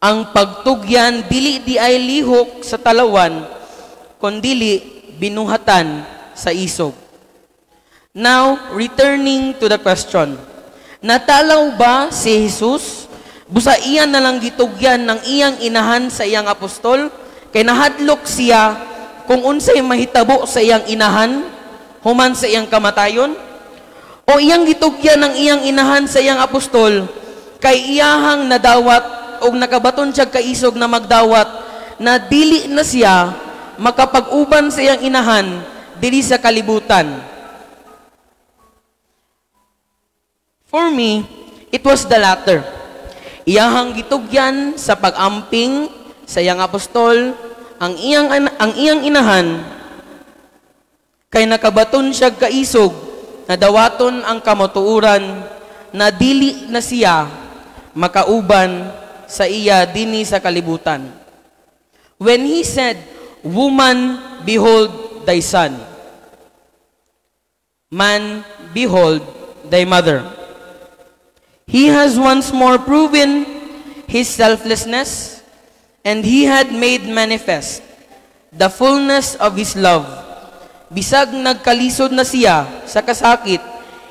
Ang pagtugyan, dili di ay lihok sa talawan, kundili binuhatan sa isog. Now, returning to the question, natalaw ba si Jesus? Busa iyan na lang gitugyan ng iyang inahan sa iyang apostol, kay nahadlok siya kung unsay mahitabo sa iyang inahan, human sa iyang kamatayon? O iyang gitugyan ng iyang inahan sa iyang apostol, kay iyahang nadawat o nakabaton siya kaisog na magdawat, na dili na siya makapag-uban sa iyang inahan dili sa kalibutan? For me, it was the latter. Iyahang gitugyan sa pag-amping sa iyang apostol ang iyang inahan, kay nakabaton siya kaisog na dawaton ang kamatuoran na dili na siya makauban sa iya dinhi sa kalibutan. When he said, "Woman, behold thy son. Man, behold thy mother." He has once more proven his selflessness, and he had made manifest the fullness of his love. Bisag nagkalisod na siya sa kasakit,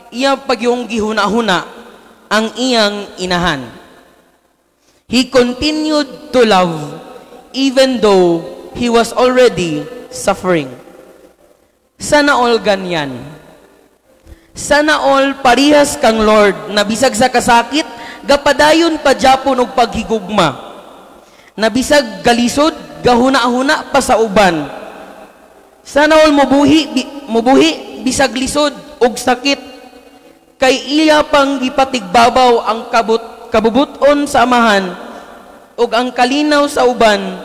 iya pagyong gihuna-huna ang iyang inahan. He continued to love even though he was already suffering. Sana all ganyan. Sana all parihas kang Lord na bisag sa kasakit, gapadayon pa japon og paghigugma. Na bisag galisod, gahuna-huna pa sa uban. Sana all mubuhi bisag lisod og sakit, kay iya pang gipatigbabaw ang kabubuton sa amahan ug ang kalinaw sa uban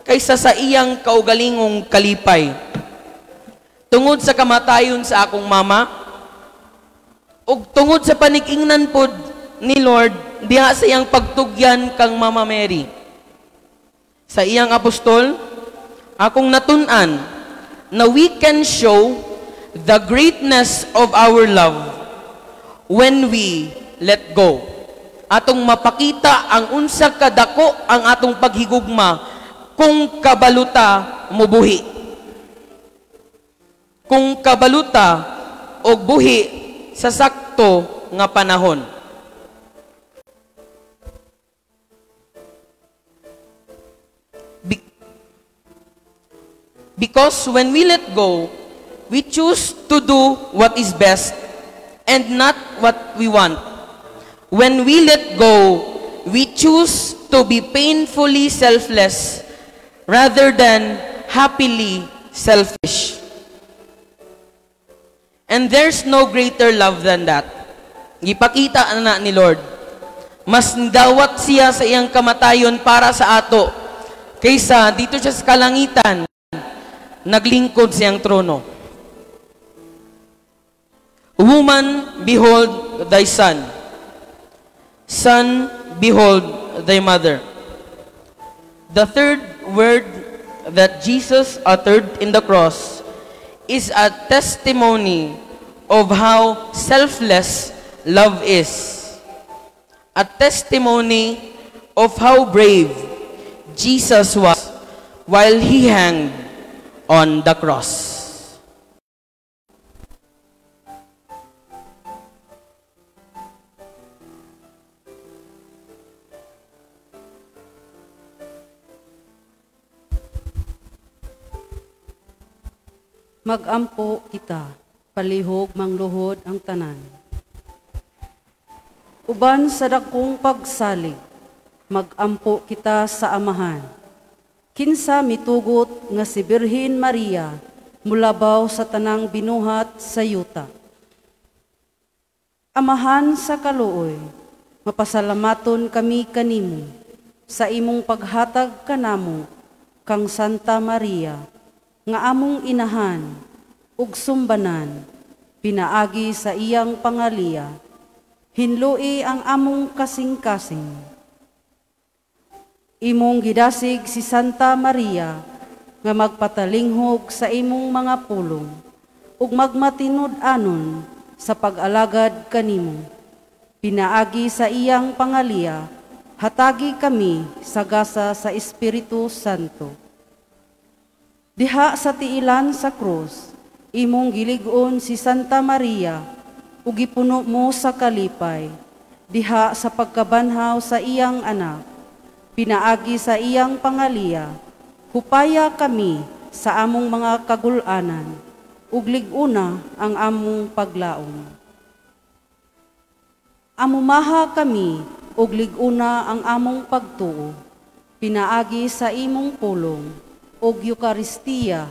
kaysa sa iyang kaugalingong kalipay. Tungod sa kamatayon sa akong mama, ug tungod sa panig-ingnan pod ni Lord diha sa iyang pagtugyan kang Mama Mary sa iyang apostol, akong natun-an na we can show the greatness of our love when we let go. Atong mapakita ang unsa kadako ang atong paghigugma kung kabaluta mubuhi. Kung kabaluta og buhi sa sakto nga panahon. Because when we let go, we choose to do what is best and not what we want. When we let go, we choose to be painfully selfless rather than happily selfish. And there's no greater love than that. Gipakita na ni Lord. Mas dawat siya sa iyang kamatayon para sa ato kaysa dito siya sa kalangitan naglingkod siyang trono. Woman, behold thy son. Son, behold thy mother. The third word that Jesus uttered in the cross is a testimony of how selfless love is. A testimony of how brave Jesus was while he hanged on the cross. Magampo kita, palihog mangluhod ang tanan. Uban sa dakong pagsalig, magampo kita sa Amahan. Kinsa mitugot nga si Birhen Maria mulabaw sa tanang binuhat sa yuta. Amahan sa kaluoy, mapasalamaton kami kanimo sa imong paghatag kanamo kang Santa Maria, nga among inahan ug sumbanan, pinaagi sa iyang pangaliya, hinlui ang among kasing-kasing. Imong gidasig si Santa Maria nga magpatalinghog sa imong mga pulong ug magmatinud-anon sa pag-alagad kanimo. Pinaagi sa iyang pangaliya, hatagi kami sa gasa sa Espiritu Santo. Diha sa tiilan sa krus, imong gilig-on si Santa Maria ug gipuno mo sa kalipay. Diha sa pagkabanhaw sa iyang anak, pinaagi sa iyang pangaliya, hupaya kami sa among mga kagul-anan, ug lig-una ang among paglaom. Amumaha kami ug lig-una ang among pagtuo, pinaagi sa imong pulong ug Eukaristiya,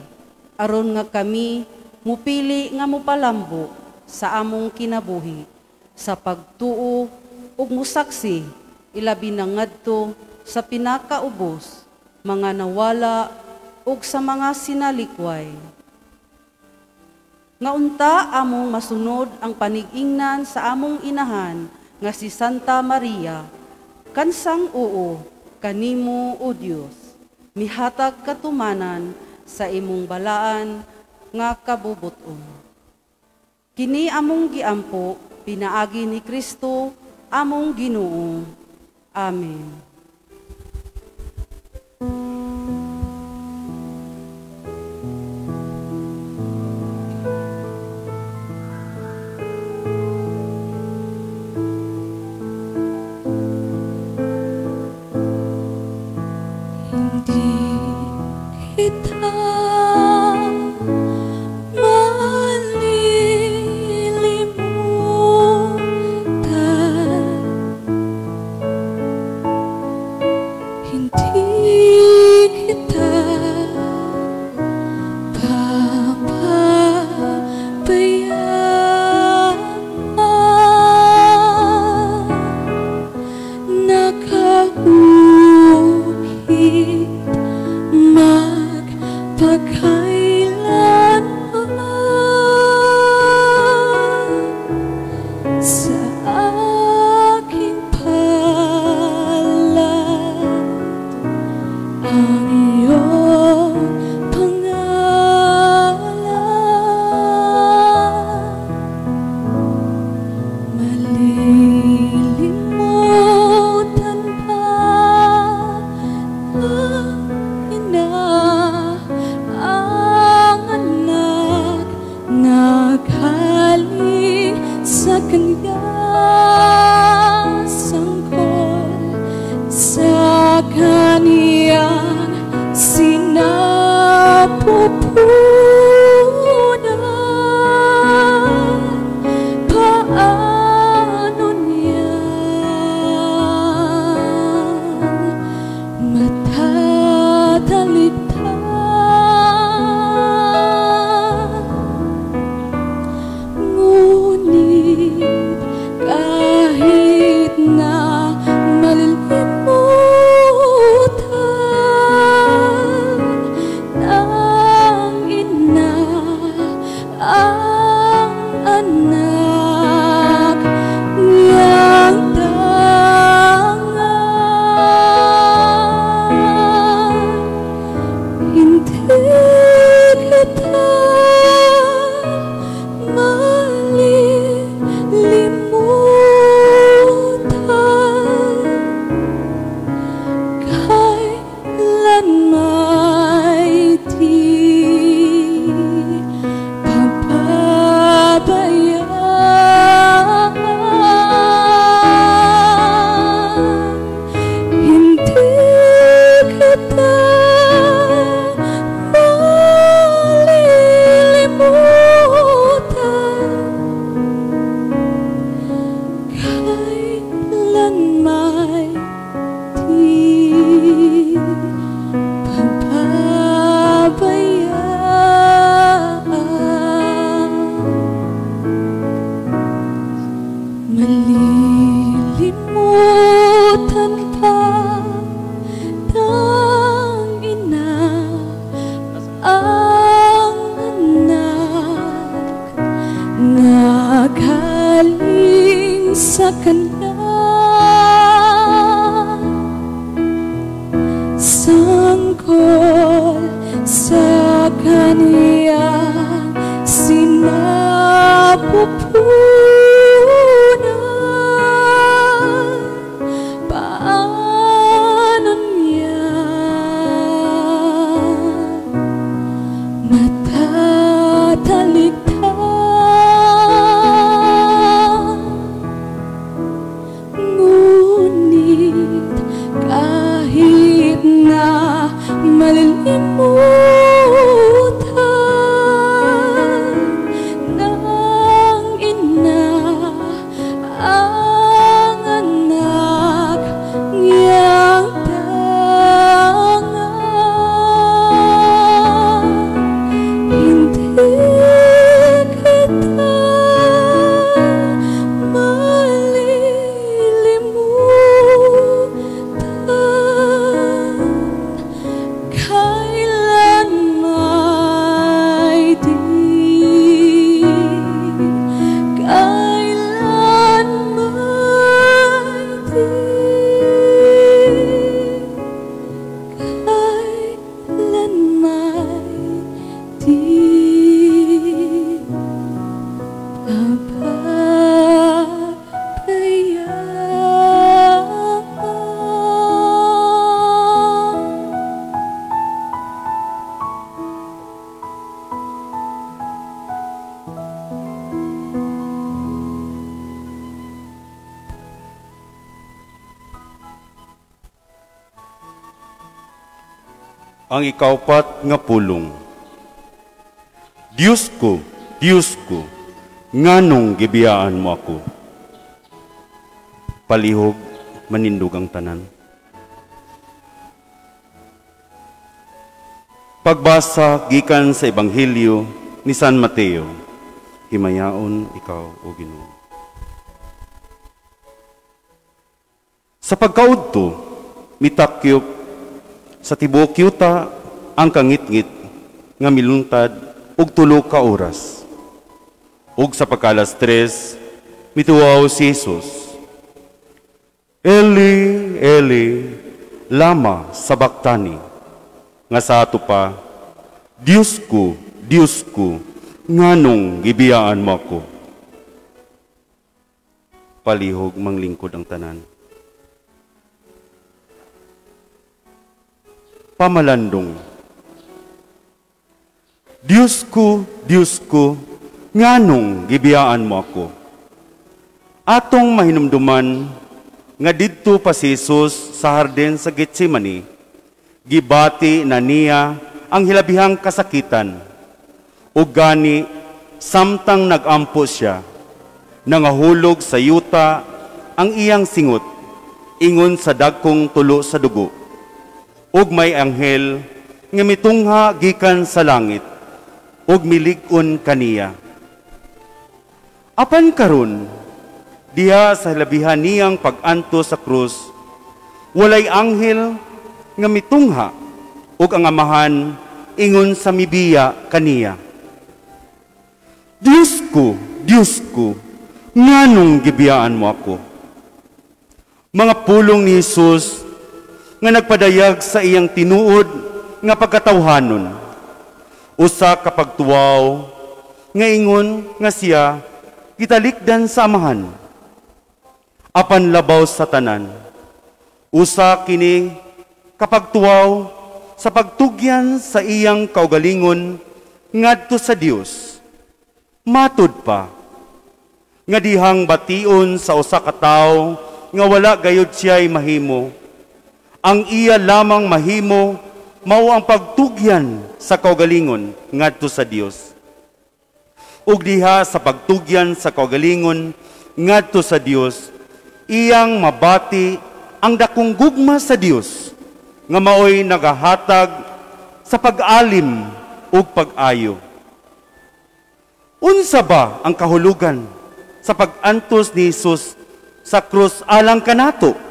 aron nga kami mupili nga mopalambo sa among kinabuhi sa pagtuo ug musaksi ilabi na ngadto sa pinakaubos, mga nawala ug sa mga sinalikway. Nga unta among masunod ang panigingnan sa among inahan nga si Santa Maria, kansang oo kanimo o Dios, mihatag katumanan sa imong balaan nga kabubuton. Kini among giampo pinaagi ni Kristo among Ginoo. Amen. Malilimutan ang ina. sa kanya, sanggol sa kaniyang sinapupunan. Paano niya matatalikdan? Ngunit kahit na malilimutan ng ina ang anak niyang tanga, hindi kita malilimutan. Kailan may di, kailan may di, kailan may di pababayaan. Ang ikaupat nga pulong. Diyos ko, Diyos ko, nganong gibiyaan mo ako? Palihog, manindog ang tanan. Pagbasa gikan sa Ebanghelyo ni San Mateo. Himayaon ikaw, o Ginoo. Sa pagkaudto, mitakyop sa tibuok yuta ang kangitngit nga miluntad og 3 ka oras. Ug sa pagkalas 3, mituwaw si Jesus. Eli, Eli, lama sabachthani? Nga sa ato pa, Diyos ko, Diyos ko, nganong gibiyaan mo ako? Palihog manglingkod ang tanan. Pamalandong. Diyos ko, Diyos ko, nganong gibiyaan mo ako? Atong mahinumduman nga didto pa si Jesus sa hardin sa Getsemani, gibati na niya ang hilabihang kasakitan. Ug gani samtang nagampo siya, nangahulog sa yuta ang iyang singot, ingon sa dagkong tulo sa dugo. Ug may anghel nga mitungha gikan sa langit ug milig-on kaniya. Apan karon, diha sa hilabihan niyang pag-anto sa krus, walay anghel nga mitungha ug ang Amahan ingon sa mibiya kaniya. Diyos ko, Diyos ko, nganong gibiyaan mo ako? Mga pulong ni Jesus nga nagpadayag sa iyang tinuod nga pagkatawhanon. Usa ka pagtuwaw nga ingon nga siya gitalikdan sa Amahan. Apan labaw sa tanan, usa kini kapagtuwaw sa pagtugyan sa iyang kaugalingon ngadto sa Dios. Matud pa nga dihang bation sa usa ka tawo nga wala gayud siya'y mahimo. Ang iya lamang mahimo mao ang pagtugyan sa kaugalingon ngadto sa Dios. Ug diha sa pagtugyan sa kaugalingon ngadto sa Dios, iyang mabati ang dakong gugma sa Dios nga maoy nagahatag sa pag-alim ug pag-ayo. Unsa ba ang kahulugan sa pag-antos ni Jesus sa krus alang kanato?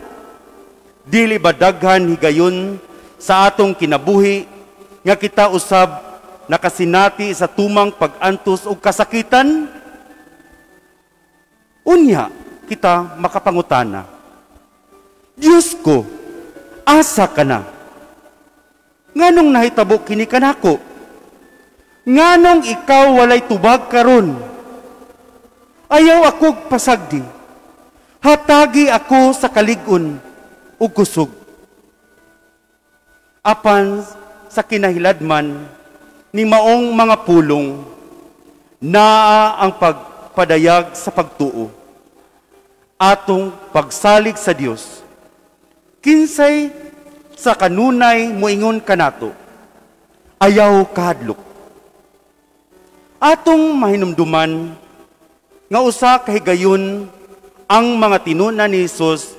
Dili ba daghan higayon sa atong kinabuhi nga kita usab nakasinati sa tumang pag-antos og kasakitan? Unya, kita makapangutana, Diyos ko, asa ka na? Nganong nahitabo kini kanako? Nganong ikaw walay tubag karon? Ayaw akog pasagdi. Hatagi ako sa kalig-on ug kusog. Apan sa kinahiladman ni maong mga pulong, naa ang pagpadayag sa pagtuo, atong pagsalig sa Dios. Kinsay sa kanunay moingon kanato, ayaw kahadlok. Atong mahinumduman nga usa ka higayon ang mga tinun-an ni Hesus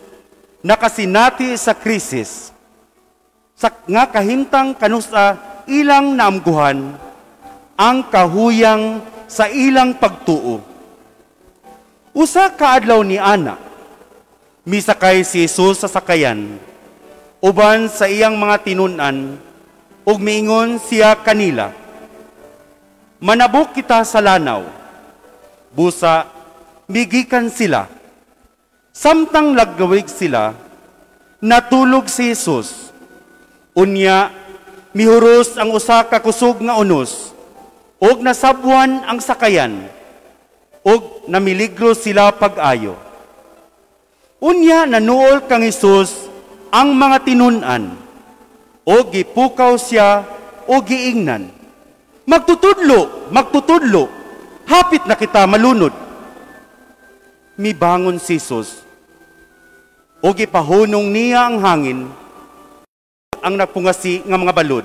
nakasinati sa krisis, sa nga kahimtang kanusa ilang naamguhan ang kahuyang sa ilang pagtuo. Usa ka adlaw ni ana, misakay si Hesus sa sakayan uban sa iyang mga tinun-an, ug miingon siya kanila, manabok kita sa lanaw. Busa migikan sila. Samtang laggawig sila, natulog si Hesus. Unya, mihuros ang usa ka kusog nga unos, ug nasabwan ang sakayan, ug namiligro sila pag-ayo. Unya, nanuol kang Hesus ang mga tinun-an, ug gipukaw siya ug giingnan, magtutudlo, magtutudlo, hapit na kita malunod. Mibangon si Hesus, ug gipahunong niya ang hangin, ang nagpungasi nga mga balod.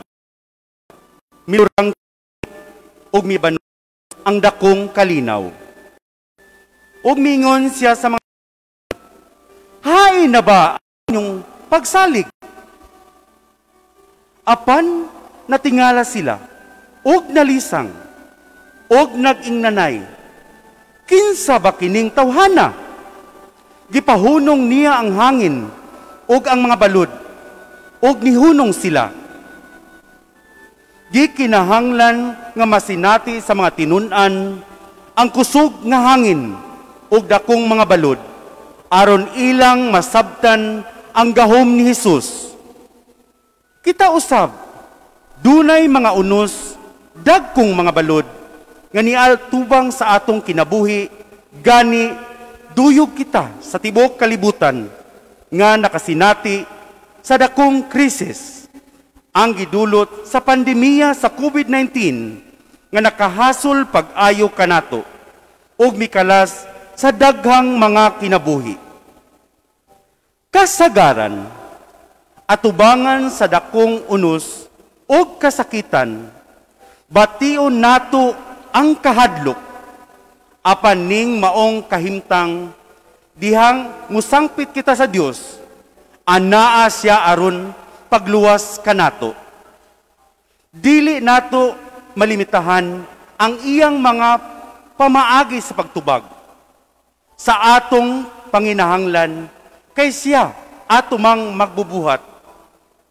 Milurang ug mibanos ang dakong kalinaw. Ug mingon siya sa mga, hay na ba ang inyong pagsalig? Apan natingala sila, ug nalisang, ug nag-ingnanay, kinsa ba kining tawhana? Gipahunong niya ang hangin ug ang mga balod, ug nihunong sila. Gikinahanglan nga masinati sa mga tinun-an ang kusog nga hangin ug dakong mga balod, aron ilang masabtan ang gahom ni Hesus. Kita usab, dunay mga unos, dagkong mga balod, nga nialtubang sa atong kinabuhi, gani duyog kita sa tibuok kalibutan nga nakasinati sa dakong krisis ang gidulot sa pandemya sa COVID-19 nga nakahasol pag-ayo kanato ug mikalas sa daghang mga kinabuhi. Kasagaran, atubangan sa dakong unos ug kasakitan, bation nato ang kahadlok, apan ning maong kahimtang dihang musangpit kita sa Dios, anaa siya aron pagluwas kanato. Dili nato malimitahan ang iyang mga pamaagi sa pagtubag sa atong panginahanglan, kay siya ato mang magbubuhat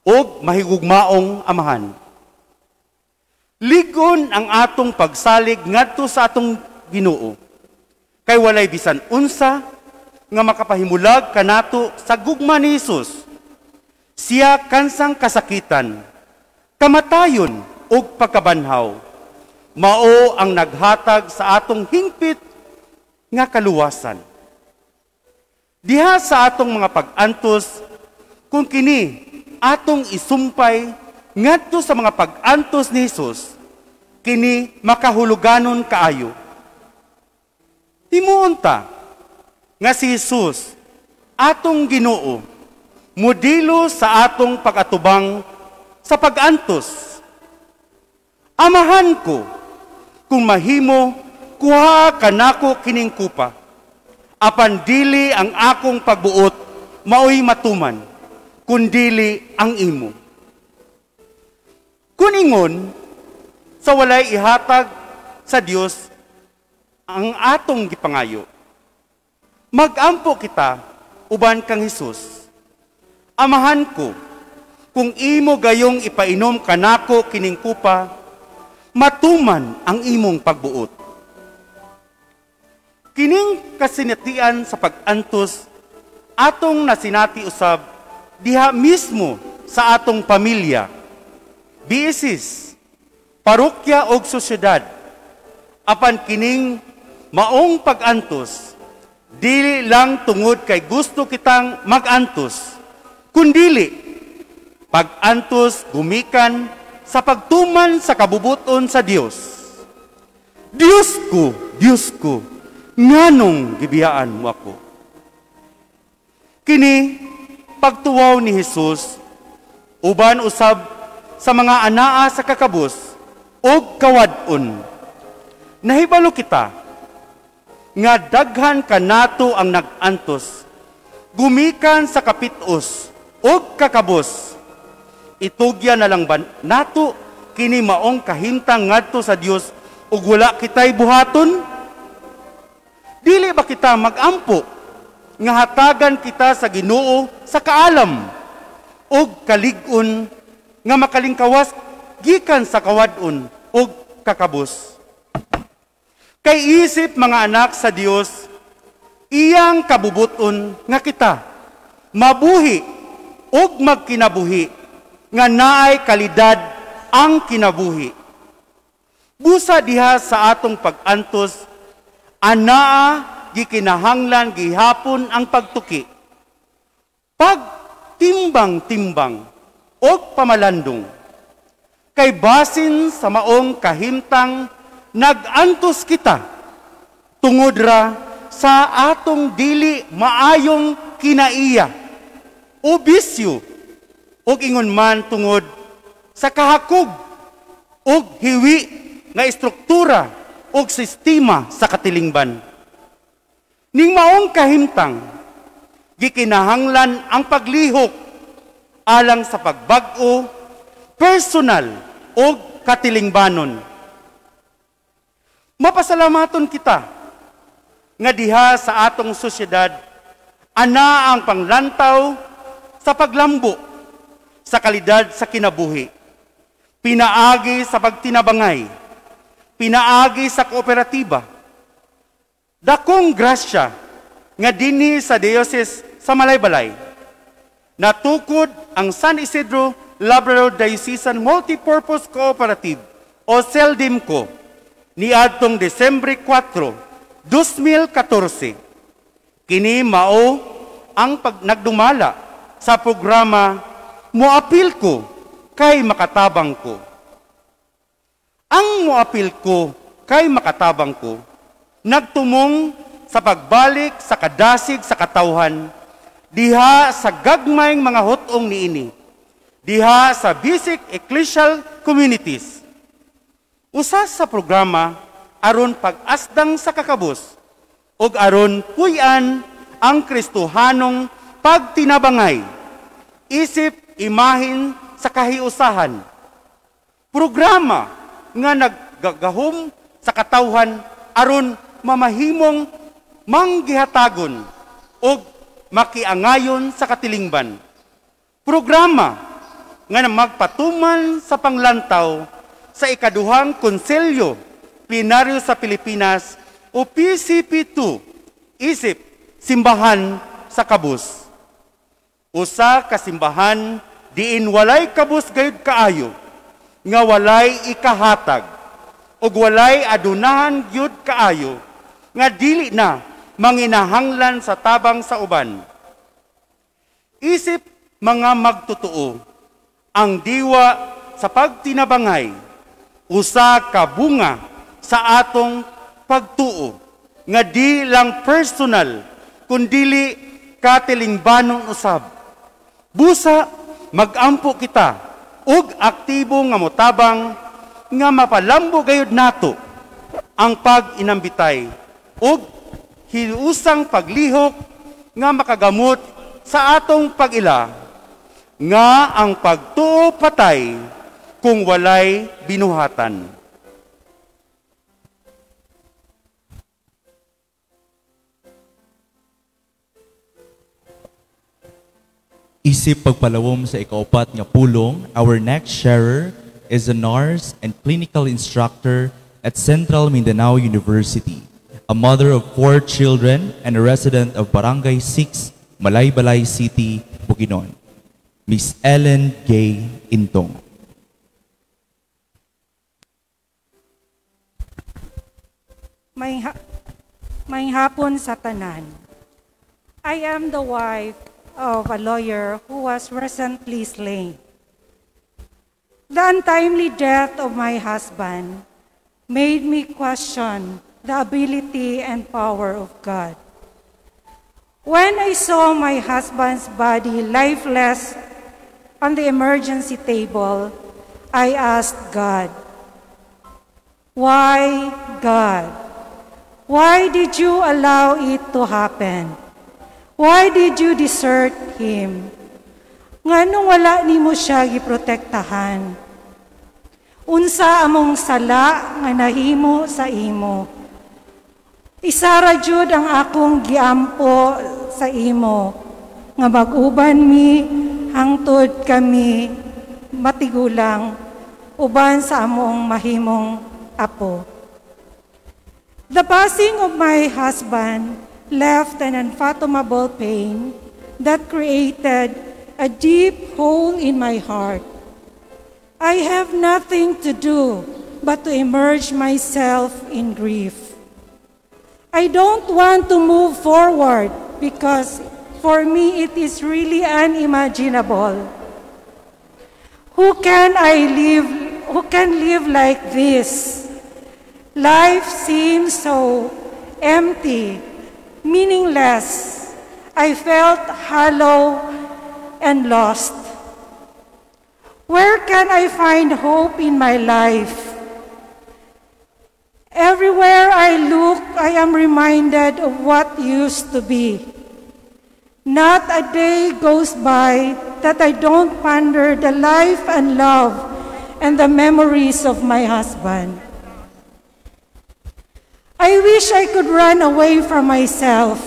og mahigugmaong amahan. Ligon ang atong pagsalig ngadto sa atong Ginoo, kay walay bisan unsa nga makapahimulag kanato sa gugma ni Hesus. Siya kansang kasakitan, kamatayon ug pagkabanhaw, mao ang naghatag sa atong hingpit nga kaluwasan. Diha sa atong mga pag-antos, kung kini atong isumpay ngadto sa mga pag-antos ni Hesus, kini makahuluganon kaayo. Timuon ta nga si Hesus atong Ginoo modelo sa atong pag-atubang sa pag-antos. Amahan ko, kung mahimo, kuha kanako kining kupa. Apan dili ang akong pagbuot maoy matuman, kundili ang imo. Kun ingon, sa walay ihatag sa Dios ang atong gipangayo, magampo kita uban kang Hesus. Amahan ko, kung imo gayong ipainom kanako kining kupa, matuman ang imong pagbuot. Kining kasinatian sa pag-antos atong nasinati usab diha mismo sa atong pamilya, biisis, parokya og sosyedad. Apan kining maong pag-antos dili lang tungod kay gusto kitang mag-antos, kundili pag-antos gumikan sa pagtuman sa kabubuton sa Dios. Diyos ko, Diyos ko, nganong gibiyaan mo ako? Kini pagtuwaw ni Hesus uban usab sa mga anaa sa kakabos ug kawad-on. Nahibalo kita nga daghan kanato ang nag-antos gumikan sa kapitos ug kakabos. Itugya na lang ba nato kini maong kahimtang ngadto sa Dios ug wala kitay buhaton? Dili ba kita magampo nga hatagan kita sa Ginoo sa kaalam ug kalig-on nga makalingkawas gikan sa kawad-on ug kakabos? Kay isip mga anak sa Dios, iyang kabubuton nga kita mabuhi ug magkinabuhi nga naay kalidad ang kinabuhi. Busa diha sa atong pag-antos, anaa gikinahanglan gihapon ang pagtuki, pagtimbang-timbang og pamalandong. Kay basin sa maong kahimtang nag-antos kita tungod ra sa atong dili maayong kinaiya o bisyo, ug ingon man tungod sa kahakog ug hiwi nga istruktura ug sistema sa katilingban. Ning maong kahimtang gikinahanglan ang paglihok alang sa pagbag-o personal ug katilingbanon. Mapasalamaton kita nga diha sa atong sosyedad ana ang panglantaw sa paglambo sa kalidad sa kinabuhi, pinaagi sa pagtinabangay, pinaagi sa kooperatiba. Dakong grasya nga dinhi sa Diocese sa Malaybalay natukod ang San Isidro Labrador Diocesan Multipurpose Cooperative o SELDIMCO niadtong Desembre 4, 2014. Kini mao ang nagdumala sa programa Moapil Ko Kay Makatabang Ko. Ang Moapil Ko Kay Makatabang Ko nagtumong sa pagbalik sa kadasig sa katawhan diha sa gagmayng mga hotong niini, diha sa basic ecclesial communities. Usa sa programa aron pag-asdang sa kakabos ug aron puy-an ang Kristohanong pagtinabangay, isip imahin sa kahiusahan. Programa nga naggagahom sa katawhan aron mamahimong manggihatagon ug makiangayon sa katilingban. Programa nga magpatuman sa panglantaw sa ikaduhang Konselyo Plenaryo sa Pilipinas o PCP2 isip simbahan sa kabus. Usa ka simbahan diin walay kabus gayud kaayo, nga walay ikahatag ug walay adunahan gyud kaayo, nga dili na manginahanglan sa tabang sa uban. Isip mga magtotoo, ang diwa sa pagtinabangay usa ka bunga sa atong pagtuo nga di lang personal kundili katilingbanon usab. Busa magampo kita ug aktibo nga motabang nga mapalambo gayud nato ang pag-inambitay ug hiusang paglihok nga makagamot sa atong pag-ila nga ang pagtuo patay kung walay binuhatan. Isip pagpalawom sa ikaupat nga pulong, our next sharer is a nurse and clinical instructor at Central Mindanao University, a mother of four children and a resident of Barangay 6, Malaybalay City, Bukidnon. Miss Ellen Gay Intong. May hapon sa tanan. I am the wife of a lawyer who was recently slain. The untimely death of my husband made me question the ability and power of God. When I saw my husband's body lifeless on the emergency table, I asked God, "Why, God? Why did you allow it to happen? Why did you desert him? Nganong wala nimo siya giprotektahan? Unsa among sala nga nahimo sa imo? Isa ra jud ang akong giampo sa imo, nga mag-uban mi hangtod kami matigulang uban sa among mahimong apo." The passing of my husband left an unfathomable pain that created a deep hole in my heart. I have nothing to do but to immerse myself in grief. I don't want to move forward because for me it is really unimaginable. Who can I live? Who can live like this? Life seems so empty, meaningless. I felt hollow and lost. Where can I find hope in my life? Everywhere I look, I am reminded of what used to be. Not a day goes by that I don't ponder the life and love and the memories of my husband. I wish I could run away from myself.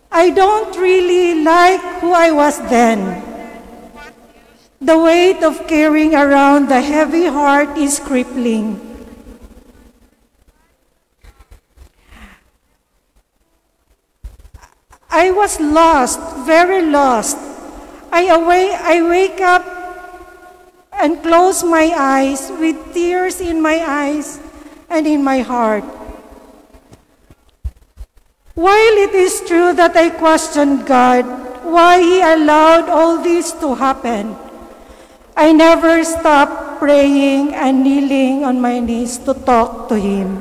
I don't really like who I was then. The weight of carrying around the heavy heart is crippling. I was lost, very lost. I wake up and close my eyes with tears in my eyes and in my heart. While it is true that I questioned God, why He allowed all this to happen, I never stopped praying and kneeling on my knees to talk to Him.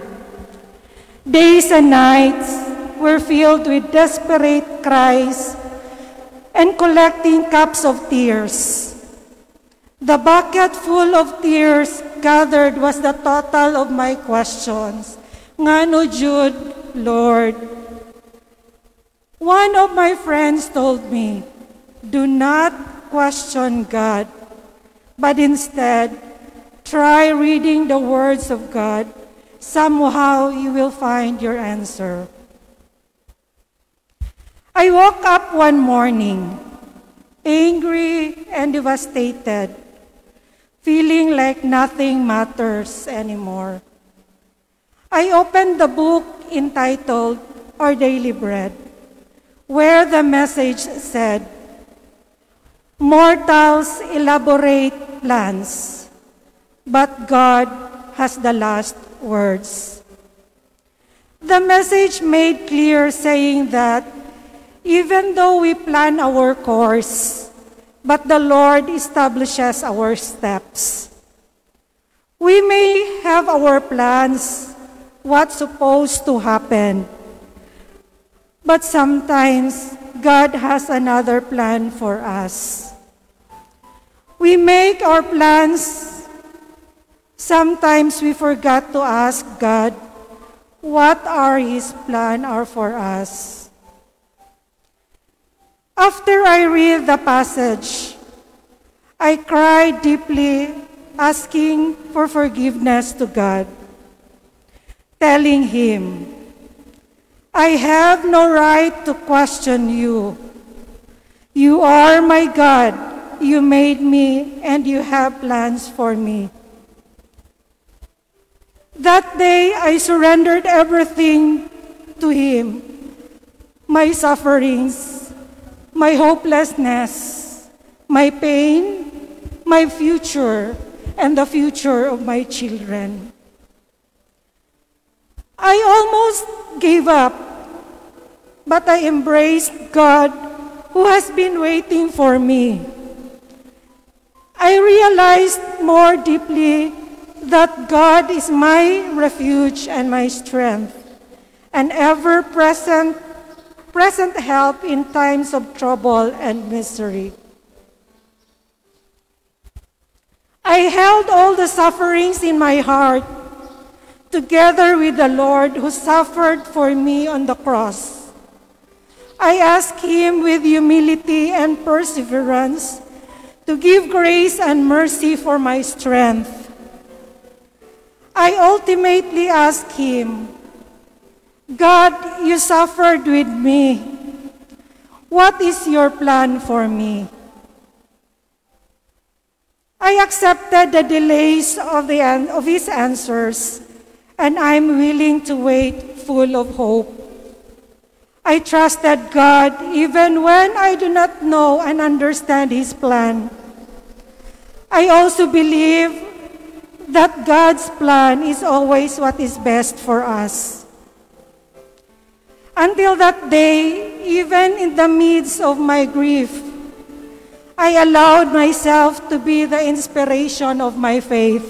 Days and nights were filled with desperate cries and collecting cups of tears. The bucket full of tears gathered was the total of my questions. Ngano jud, Lord? One of my friends told me, do not question God, but instead, try reading the words of God. Somehow you will find your answer. I woke up one morning, angry and devastated, feeling like nothing matters anymore. I opened the book entitled Our Daily Bread, where the message said, "Mortals elaborate plans, but God has the last words." The message made clear saying that even though we plan our course, but the Lord establishes our steps. We may have our plans, what's supposed to happen, but sometimes God has another plan for us. We make our plans. Sometimes we forgot to ask God what are His plans are for us. After I read the passage, I cried deeply, asking for forgiveness to God, telling Him, I have no right to question you. You are my God. You made me, and you have plans for me. That day, I surrendered everything to Him. My sufferings, my hopelessness, my pain, my future, and the future of my children. I almost gave up, but I embraced God who has been waiting for me. I realized more deeply that God is my refuge and my strength, an ever-present present help in times of trouble and misery. I held all the sufferings in my heart, together with the Lord who suffered for me on the cross. I asked Him with humility and perseverance to give grace and mercy for my strength. I ultimately asked Him, "God, you suffered with me. What is your plan for me?" I accepted the delays of His answers, and I'm willing to wait full of hope. I trusted God even when I do not know and understand His plan. I also believe that God's plan is always what is best for us. Until that day, even in the midst of my grief, I allowed myself to be the inspiration of my faith.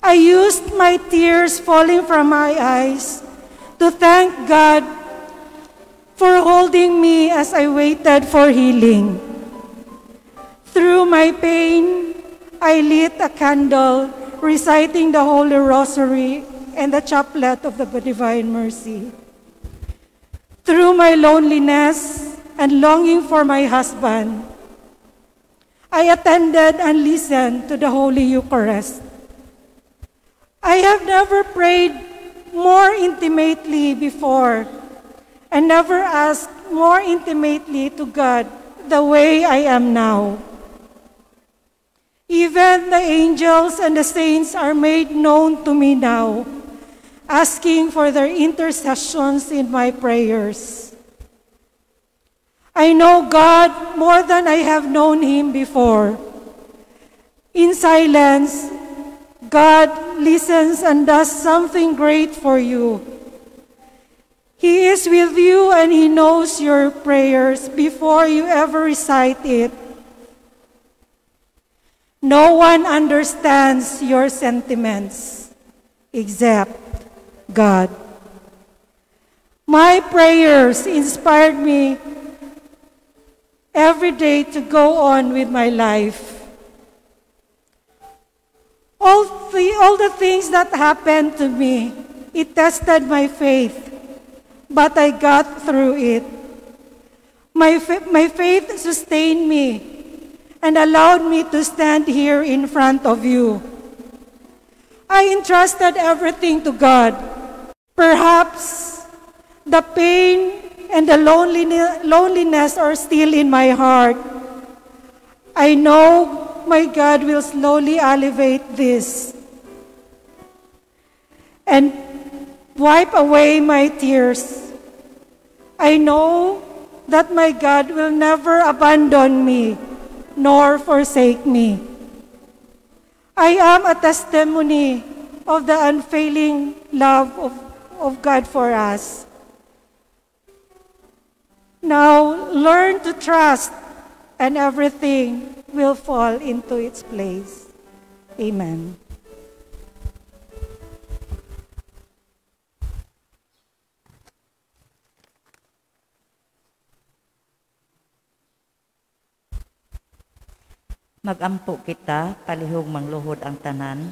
I used my tears falling from my eyes to thank God for holding me as I waited for healing. Through my pain, I lit a candle, reciting the Holy Rosary and the Chaplet of the Divine Mercy. Through my loneliness and longing for my husband, I attended and listened to the Holy Eucharist. I have never prayed more intimately before and never asked more intimately to God the way I am now. Even the angels and the saints are made known to me now, asking for their intercessions in my prayers. I know God more than I have known Him before. In silence, God listens and does something great for you. He is with you and He knows your prayers before you ever recite it. No one understands your sentiments except God. My prayers inspired me every day to go on with my life. All the things that happened to me, it tested my faith, but I got through it. My faith sustained me and allowed me to stand here in front of you. I entrusted everything to God. Perhaps the pain and the loneliness are still in my heart. I know my God will slowly alleviate this and wipe away my tears. I know that my God will never abandon me nor forsake me. I am a testimony of the unfailing love of God for us. Now, learn to trust, and everything will fall into its place. Amen. Magampo kita, palihog mangluhod ang tanan.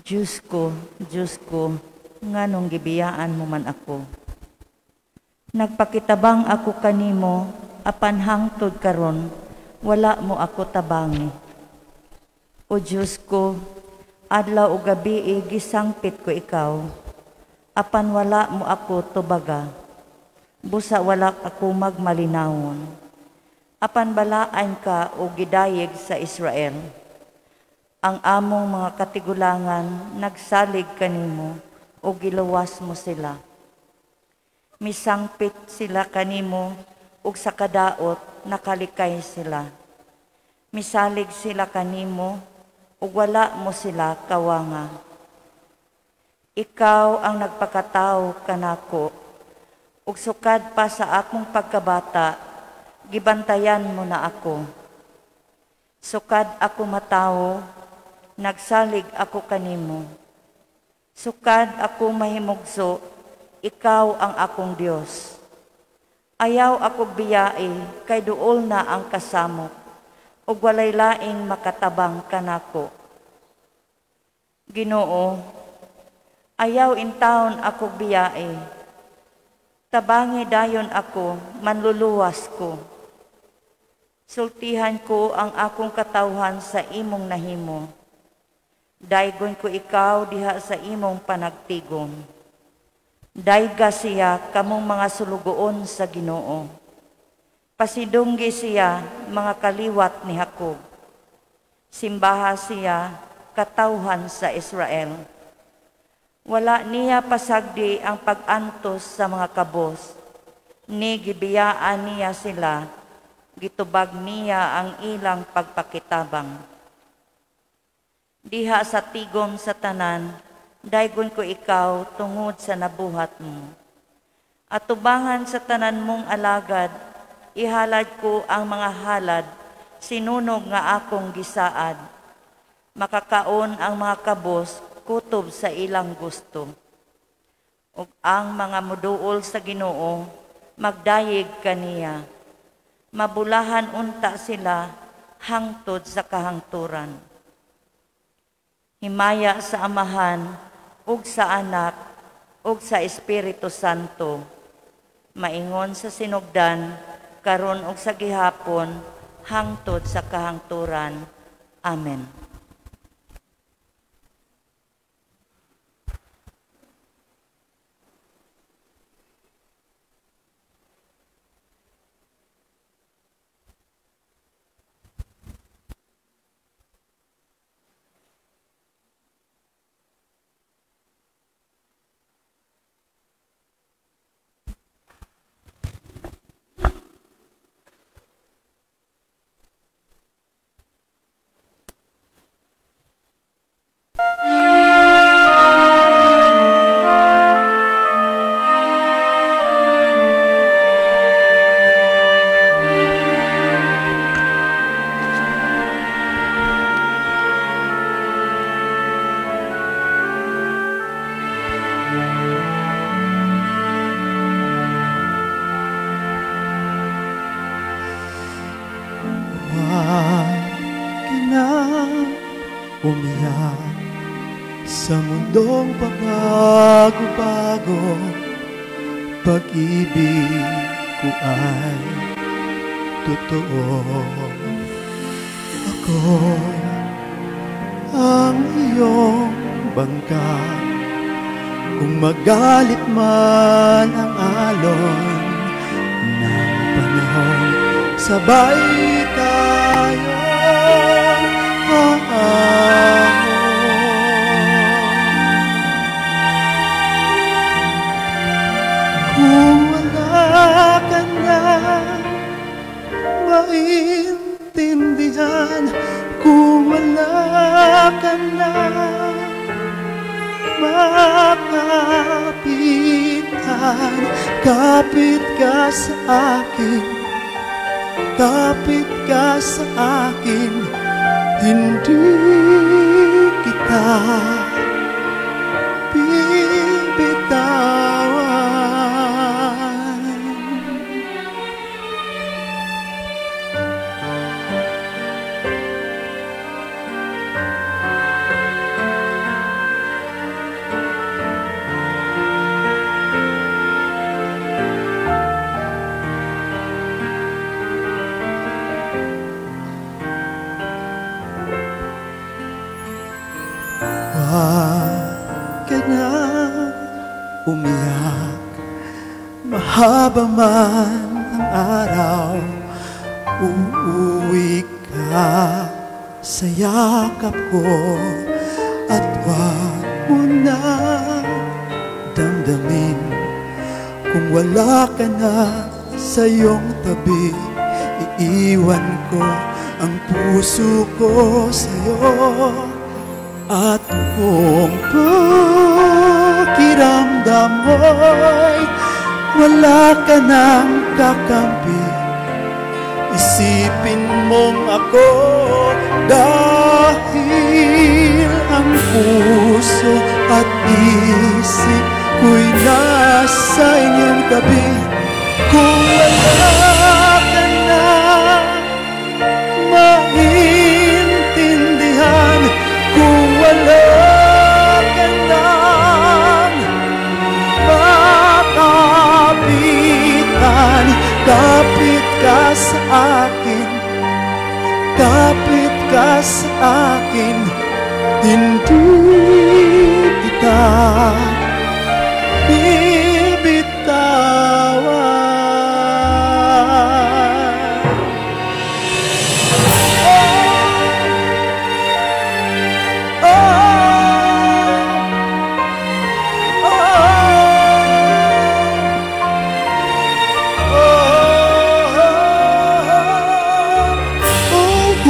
Diyos ko, Diyos ko, nganong gibiyaan mo man ako. Nagpakitabang ako kanimo, apan hangtod karon, wala mo ako tabangi. O Diyos ko, adlaw o gabi gisangpit ko ikaw, apan wala mo ako tubaga. Busa wala ako magmalinawon. Apan balaan ka o gidayeg sa Israel. Ang among mga katigulangan nagsalig kanimo o giluwas mo sila. Misangpit sila kanimo ug sa kadaot nakalikay sila. Misalig sila kanimo ug wala mo sila kawanga. Ikaw ang nagpakatawo kanako ug sukad pa sa akong pagkabata, gibantayan mo na ako. Sukad ako matawo, nagsalig ako kanimo. Sukad ako mahimugso, ikaw ang akong Dios. Ayaw ako biyai, kay duol na ang kasamok, ug walay laing makatabang kanako. Ginoo, ayaw intawon ako biyai. Tabangi dayon ako, manluluwas ko. Sultihan ko ang akong katawhan sa imong nahimo. Daygon ko ikaw diha sa imong panagtigom. Dayga siya kamong mga sulugoon sa Ginoo. Pasidunggi siya mga kaliwat ni Jacob. Simbaha siya katawhan sa Israel. Wala niya pasagdi ang pag-antos sa mga kabos. Ni gibiyaan niya sila, gitubag niya ang ilang pagpakitabang. Diha sa tigom sa tanan, daygon ko ikaw tungod sa nabuhat mo. Atubangan sa tanan mong alagad, ihalad ko ang mga halad, sinunog nga akong gisaad. Makakaon ang mga kabos, kutob sa ilang gusto. Ug ang mga muduol sa Ginoo, magdayeg kaniya. Mabulahan unta sila hangtod sa kahangturan. Himaya sa Amahan, ug sa Anak, ug sa Espiritu Santo. Maingon sa sinugdan, karon ug sa gihapon, hangtod sa kahangturan. Amen. Sa mundong pabago-bago, pag-ibig ko ay totoo. Ako ang iyong bangka, kung magalit man ang alon ng panahon, sabay tayo aahon. Kung wala ka na maintindihan, kung wala ka na makapitan, kapit ka sa akin, kapit ka sa akin, hindi kita bibitawan. Huwag ka na umiyak, mahaba man ang araw, Uuwi ka sa yakap ko at wag mo na damdamin kung wala ka na sa iyong tabi. Iiwan ko ang puso ko sa'yo. At kung pakiramdam mo'y wala ka nang kakampi, isipin mong ako, dahil ang puso at isip ko'y nasa inyong tabi. Kung wala ka na maintindihan, kung wala ka nang makapitan, kapit ka sa akin, kapit ka sa akin, hindi kita bibitawan. Oh, oh, oh, oh, oh, oh.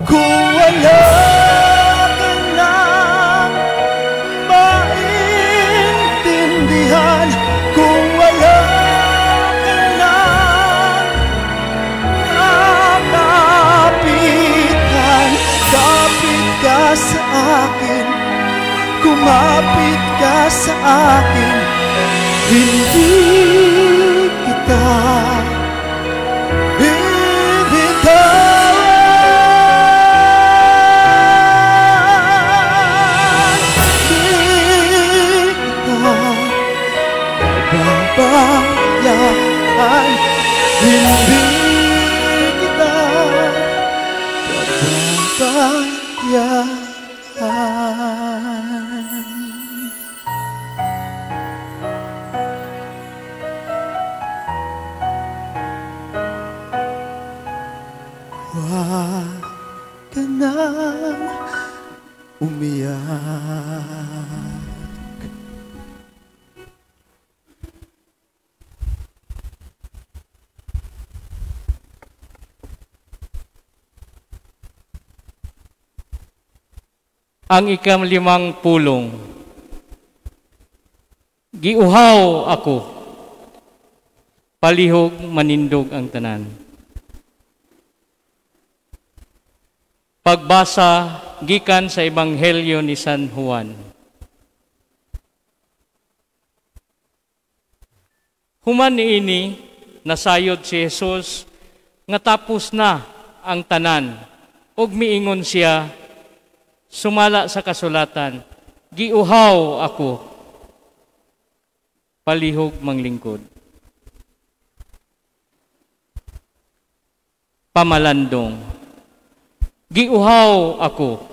Kung wala ka nang maintindihan, kung wala ka nang makapitan, kapit ka sa akin, kumapit ka sa akin, hindi kita bibitawan. Di kita pababayaan, hindi kita pababayaan. Huwag ka nang umiyak. Ang 5 pulong. Giuhaw ako, palihog manindog ang tanan. Pagbasa gikan sa Ebanghelyo ni San Juan. Human niini, nasayod si Jesus nga tapos na ang tanan, ug miingon siya, sumala sa kasulatan, giuhaw ako, palihog manglingkod. Pamalandong, giuhaw ako.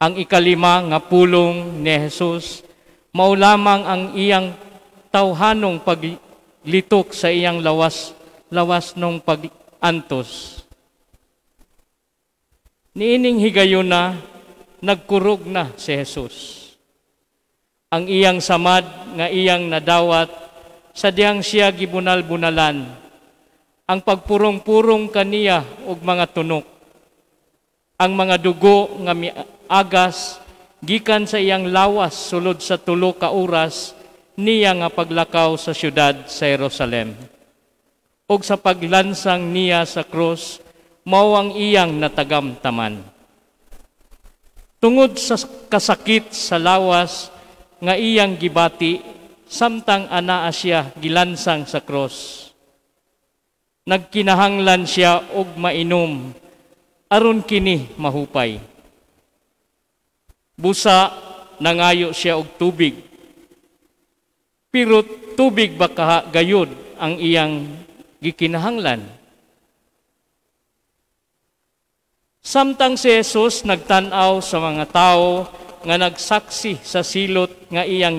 Ang 5 nga pulong ni Jesus, mao lamang ang iyang tawhanong paglitok sa iyang lawas nung pag-antos. Niining higayuna, nagkurog na si Jesus. Ang iyang samad nga iyang nadawat, sadyang siya gibunal-bunalan. Ang pagpurong-purong kaniya og mga tunok. Ang mga dugo nga miagas gikan sa iyang lawas sulod sa 3 ka oras niya nga paglakaw sa syudad sa Jerusalem. Og sa paglansang niya sa krus, mao ang iyang natagamtaman. Tungod sa kasakit sa lawas nga iyang gibati, samtang anaa siya gilansang sa krus. Nagkinahanglan siya og mainom, aron kini mahupay. Busa nangayo siya og tubig, pero tubig ba kaha gayud ang iyang gikinahanglan? Samtang si Jesus nagtan-aw sa mga tao nga nagsaksi sa silot nga iyang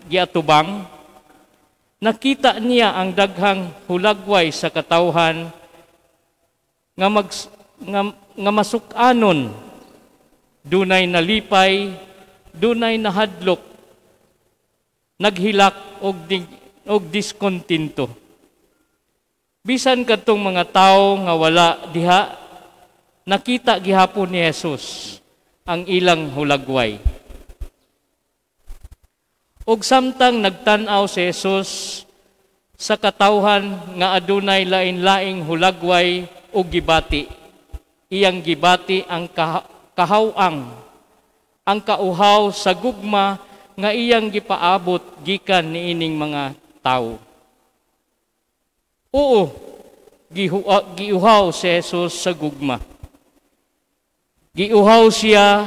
giatubang, nakita niya ang daghang hulagway sa katawhan nga masuk-anon, dunay nalipay, dunay nahadlok, naghilak og diskontento. Bisan kadtong mga tawo nga wala diha, nakita gihapon ni Jesus ang ilang hulagway. Og samtang nagtan-aw si Jesus sa katawhan nga adunay lain-laing hulagway og gibati, iyang gibati ang kahawang, ang kauhaw sa gugma nga iyang gipaabot gikan niining mga tawo. Oo, giuhaw si Jesus sa gugma. Giuhaw siya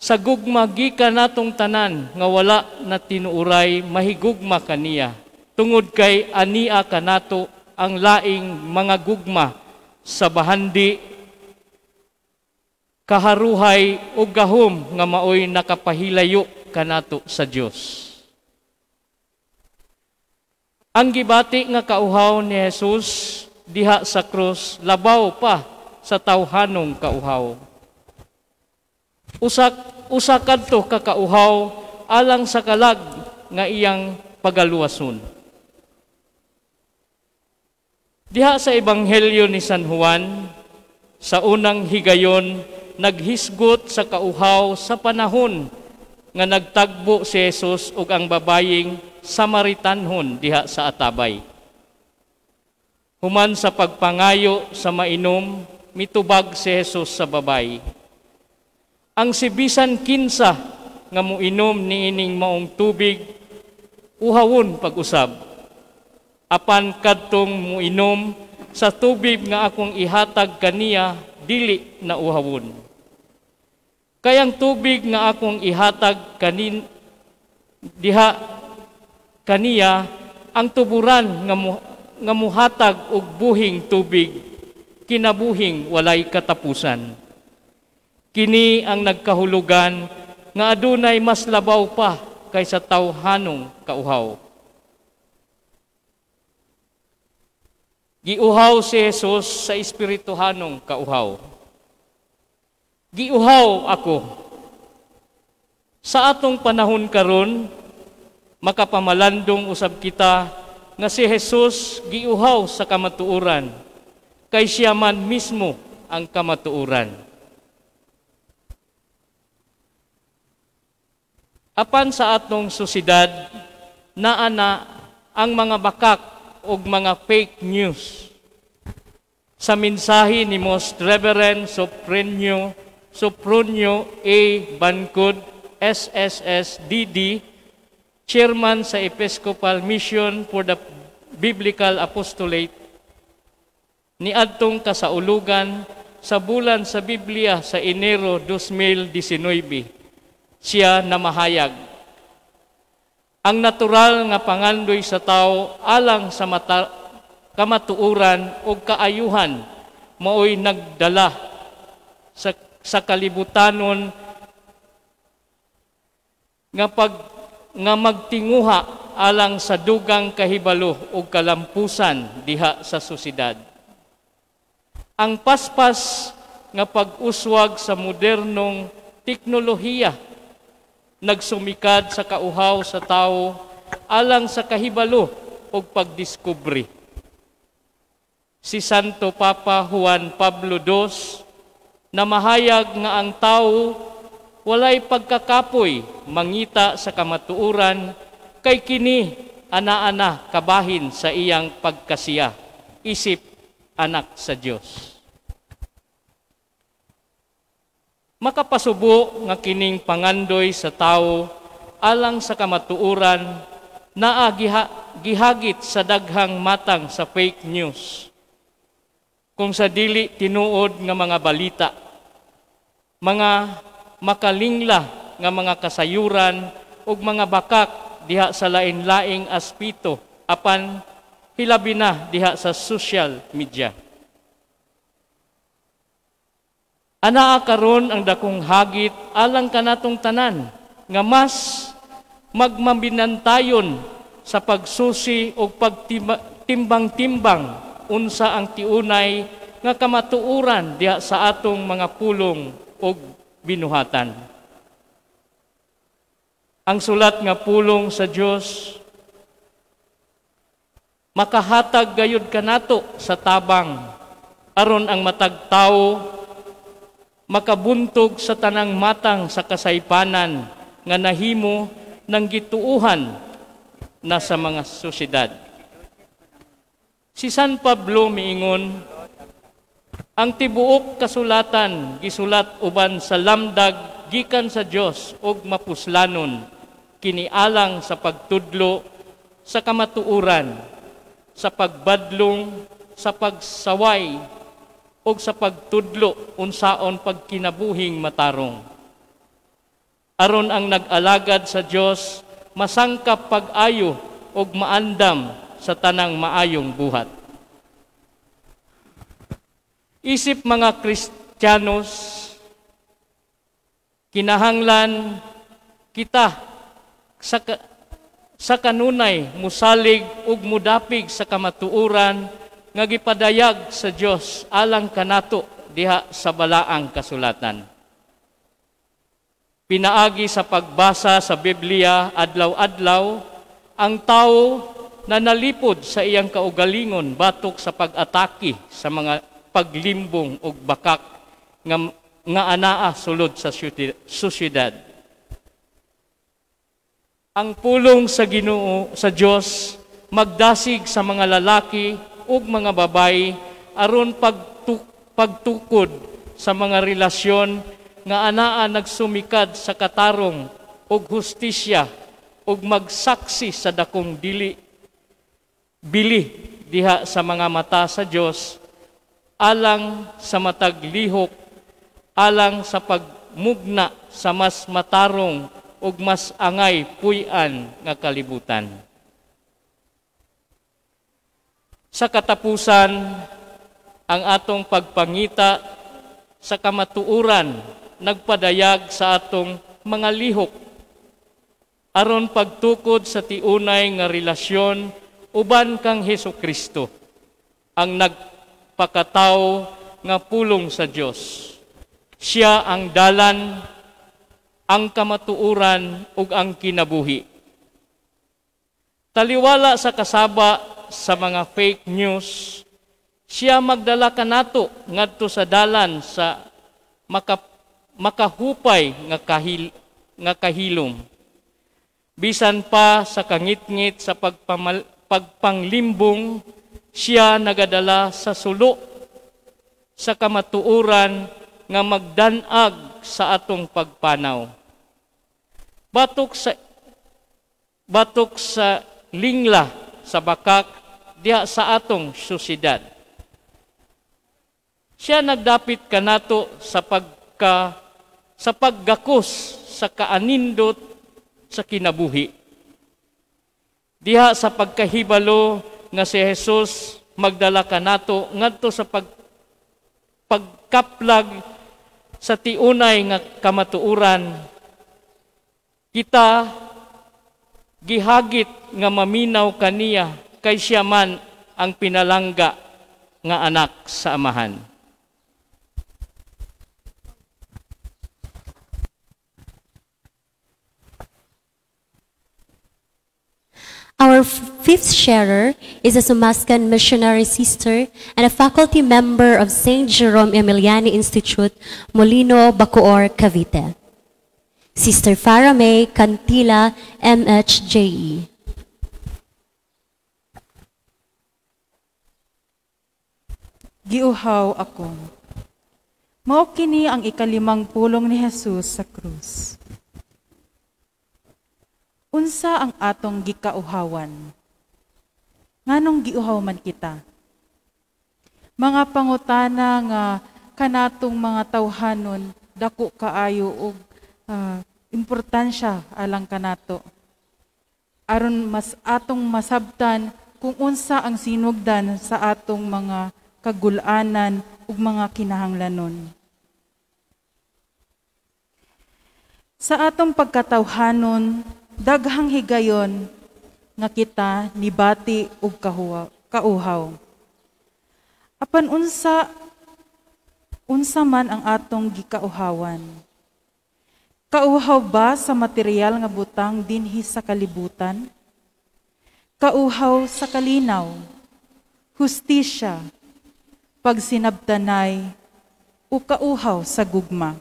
sa gugma gikan natong tanan nga wala na tinuuray mahigugma kaniya, tungod kay ania kanato ang laing mga gugma sa bahandi, kaharuhay o gahom nga maoy nakapahilayo kanato sa Dios. Ang gibati nga kauhaw ni Jesus diha sa krus labaw pa sa tawhanong kauhaw. Usa kadto ka kauhaw alang sa kalag nga iyang pagaluwason. Diha sa Ebanghelyo ni San Juan, sa unang higayon, naghisgot sa kauhaw sa panahon nga nagtagbo si Jesus ug ang babayeng Samaritanhon diha sa atabay. Human sa pagpangayo sa mainom, mitubag si Jesus sa babay. Ang sibisan kinsa nga muinom niining maong tubig, uhawon pag-usab. Apan kadtong muinom sa tubig nga akong ihatag kaniya, dili na uhawon. Kayang tubig nga akong ihatag diha kaniya, ang tuburan nga muhatag og buhing tubig, kinabuhing walay katapusan. Kini ang nagkahulugan nga adunay mas labaw pa kaysa tawhanong kauhaw. Giuhaw si Jesus sa espirituhanong kauhaw. Giuhaw ako. Sa atong panahon karon, makapamalandong usab kita nga si Jesus giuhaw sa kamatuoran, kay siya man mismo ang kamatuoran. Apan sa atong sosyedad, naa na ang mga bakak og mga fake news. Sa mensahe ni Most Reverend Sopronio A. Bancod, SSSDD, Chairman sa Episcopal Mission for the Biblical Apostolate, niadtong kasaulugan sa bulan sa Biblia sa Enero 2019, siya namahayag. Ang natural nga pangandoy sa tao alang sa kamatuoran o kaayuhan maoy nagdala sa kalibutanon nga magtinguha alang sa dugang kahibalo o kalampusan diha sa sosyedad. Ang paspas nga pag-uswag sa modernong teknolohiya nagsumikad sa kauhaw sa tao alang sa kahibalo o pagdiskubre. Si Santo Papa Juan Pablo II na mahayag nga ang tao walay pagkakapoy mangita sa kamatuoran kay kini ana-ana kabahin sa iyang pagkasiya, isip anak sa Dios. Makapasubo nga kining pangandoy sa tao alang sa kamatuoran naa gihagit sa daghang matang sa fake news. Kung sa dili tinuod nga mga balita, mga makalingla nga mga kasayuran ug mga bakak diha sa lain-laing aspito apan hilabi na diha sa social media. Anaa karon ang dakong hagit alang kanatong tanan nga mas magmabinantayon sa pagsusi o pagtimbang-timbang unsa ang tiunay nga kamatuoran diha sa atong mga pulong og binuhatan. Ang sulat nga pulong sa Dios makahatag gayud kanato sa tabang aron ang matag tawo makabuntog sa tanang matang sa kasaypanan nga nahimo ng gituuhan na sa mga sosyedad. Si San Pablo miingon, ang tibuok kasulatan gisulat uban sa lamdag gikan sa Dios ug mapuslanon kinialang sa pagtudlo sa kamatuoran, sa pagbadlong, sa pagsaway ug sa pagtudlo unsaon pagkinabuhing matarong. Aron ang nag-alagad sa Dios masangkap pag-ayo ug maandam sa tanang maayong buhat. Isip mga Kristiyanos, kinahanglan kita sa kanunay musalig ug mudapig sa kamatuoran nga gipadayag sa Dios alang kanato diha sa balaang kasulatan. Pinaagi sa pagbasa sa Biblia adlaw-adlaw, ang tao na nalipod sa iyang kaugalingon batok sa pag-atake sa mga paglimbong ug bakak nga anaa sulod sa sosyedad. Ang pulong sa Ginoo sa Dios magdasig sa mga lalaki ug mga babayi aron pagtukod sa mga relasyon nga anaa nagsumikad sa katarong ug hustisya ug magsaksi sa dakong dili bili diha sa mga mata sa Dios alang sa matag lihok, alang sa pagmugna sa mas matarong ug mas angay puy-an nga kalibutan. Sa katapusan, ang atong pagpangita sa kamatuoran nagpadayag sa atong mga lihok aron pagtukod sa tiunay nga relasyon uban kang Hesukristo, ang nagpakatawo nga pulong sa Dios. Siya ang dalan, ang kamatuoran ug ang kinabuhi. Taliwala sa kasaba sa mga fake news, siya magdala kanato ngadto sa dalan sa makahupay nga kahilom. Bisan pa sa kangitngit sa pagpanglimbong, siya nagadala sa sulo sa kamatuoran nga magdanag sa atong pagpanaw. Batok sa lingla sa bakak diha sa atong sosyedad. Siya nagdapit kanato sa paggakos sa kaanindot sa kinabuhi. Diha sa pagkahibalo nga si Jesus magdala kanato ngadto sa pagkaplag sa tiunay nga kamatuoran, kita gihagit nga maminaw kaniya kay siya man ang pinalangga nga anak sa Amahan. Our fifth sharer is a Somascan missionary sister and a faculty member of St. Jerome Emiliani Institute, Molino, Bacoor, Cavite. Sister Farah May Cantila, MHJE. Giuhaw ako. Mao kini ang ikalimang pulong ni Jesus sa krus. Unsa ang atong gikauhawan? Nganong giuhaw man kita? Mga pangutana nga kanatong mga tawhanon dako kaayo og importansya alang kanato. Aron mas atong masabtan kung unsa ang sinugdan sa atong mga kagulanan ug mga kinahanglanon. Sa atong pagkatawhanon, daghang higayon nga kita nibati og kauhaw. Apan unsa unsa man ang atong gikauhawan? Kauhaw ba sa material nga butang dinhi sa kalibutan? Kauhaw sa kalinaw, hustisya, pagsinabtanay, o kauhaw sa gugma?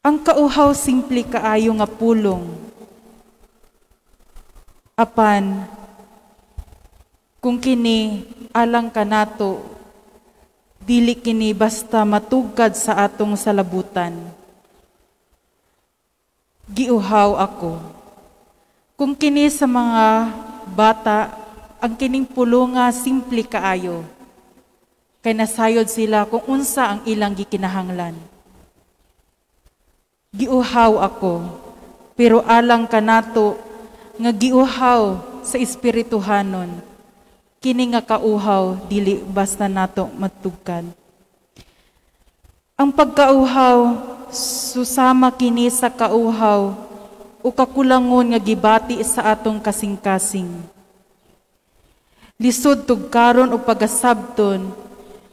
Ang kauhaw simple kaayo nga pulong. Apan, kung kini alang kanato, dili kini basta matugkad sa atong salabutan. Giuhaw ako. Kung kini sa mga bata, ang kining pulunga simple kaayo. Kay nasayod sila kung unsa ang ilang gikinahanglan. Giuhaw ako, pero alang kanato nga giuhaw sa espirituhanon, kini nga kauhaw dili basta nato matugkad. Ang pagkauhaw susama kini sa kauhaw o kakulangon nga gibati sa atong kasing-kasing. Lisod tugkaron o pagasabton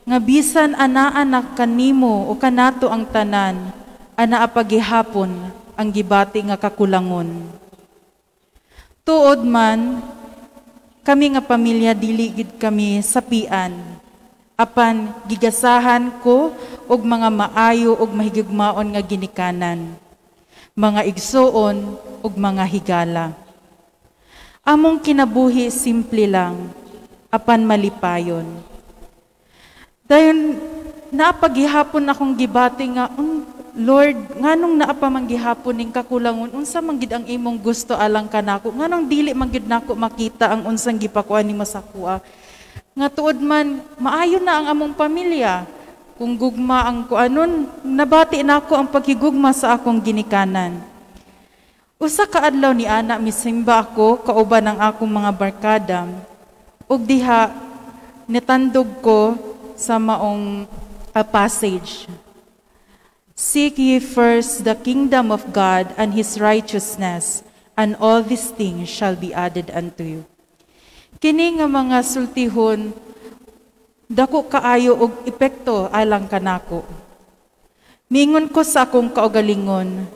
nga bisan anaa na kanimo o kanato ang tanan, anaa pagihapon ang gibati nga kakulangon. Tuod man, kami nga pamilya dili gid kami sapian. Apan gigasahan ko og mga maayo og mahigugmaon nga ginikanan, mga igsuon og mga higala. Among kinabuhi simple lang, apan malipayon. Dayon naapagihapon akong gibati nga, Lord, nganong naa pa man gihapon ning kakulangon, unsa man gid ang imong gusto alang kanako, nganong dili man gid nako makita ang unsang gipakuan nimo sa akoa. Nga tuod man maayo na ang among pamilya. Kung gugma ang kuanon, nabati nako ang paghigugma sa akong ginikanan. Usa ka adlaw ni ana misimba ako kauban ang akong mga barkada. Ug diha nitandog ko sa maong passage. Seek ye first the kingdom of God and His righteousness, and all these things shall be added unto you. Kini nga mga sultihon, dako kaayo og epekto alang kanako. Mingon ko sa akong kaugalingon,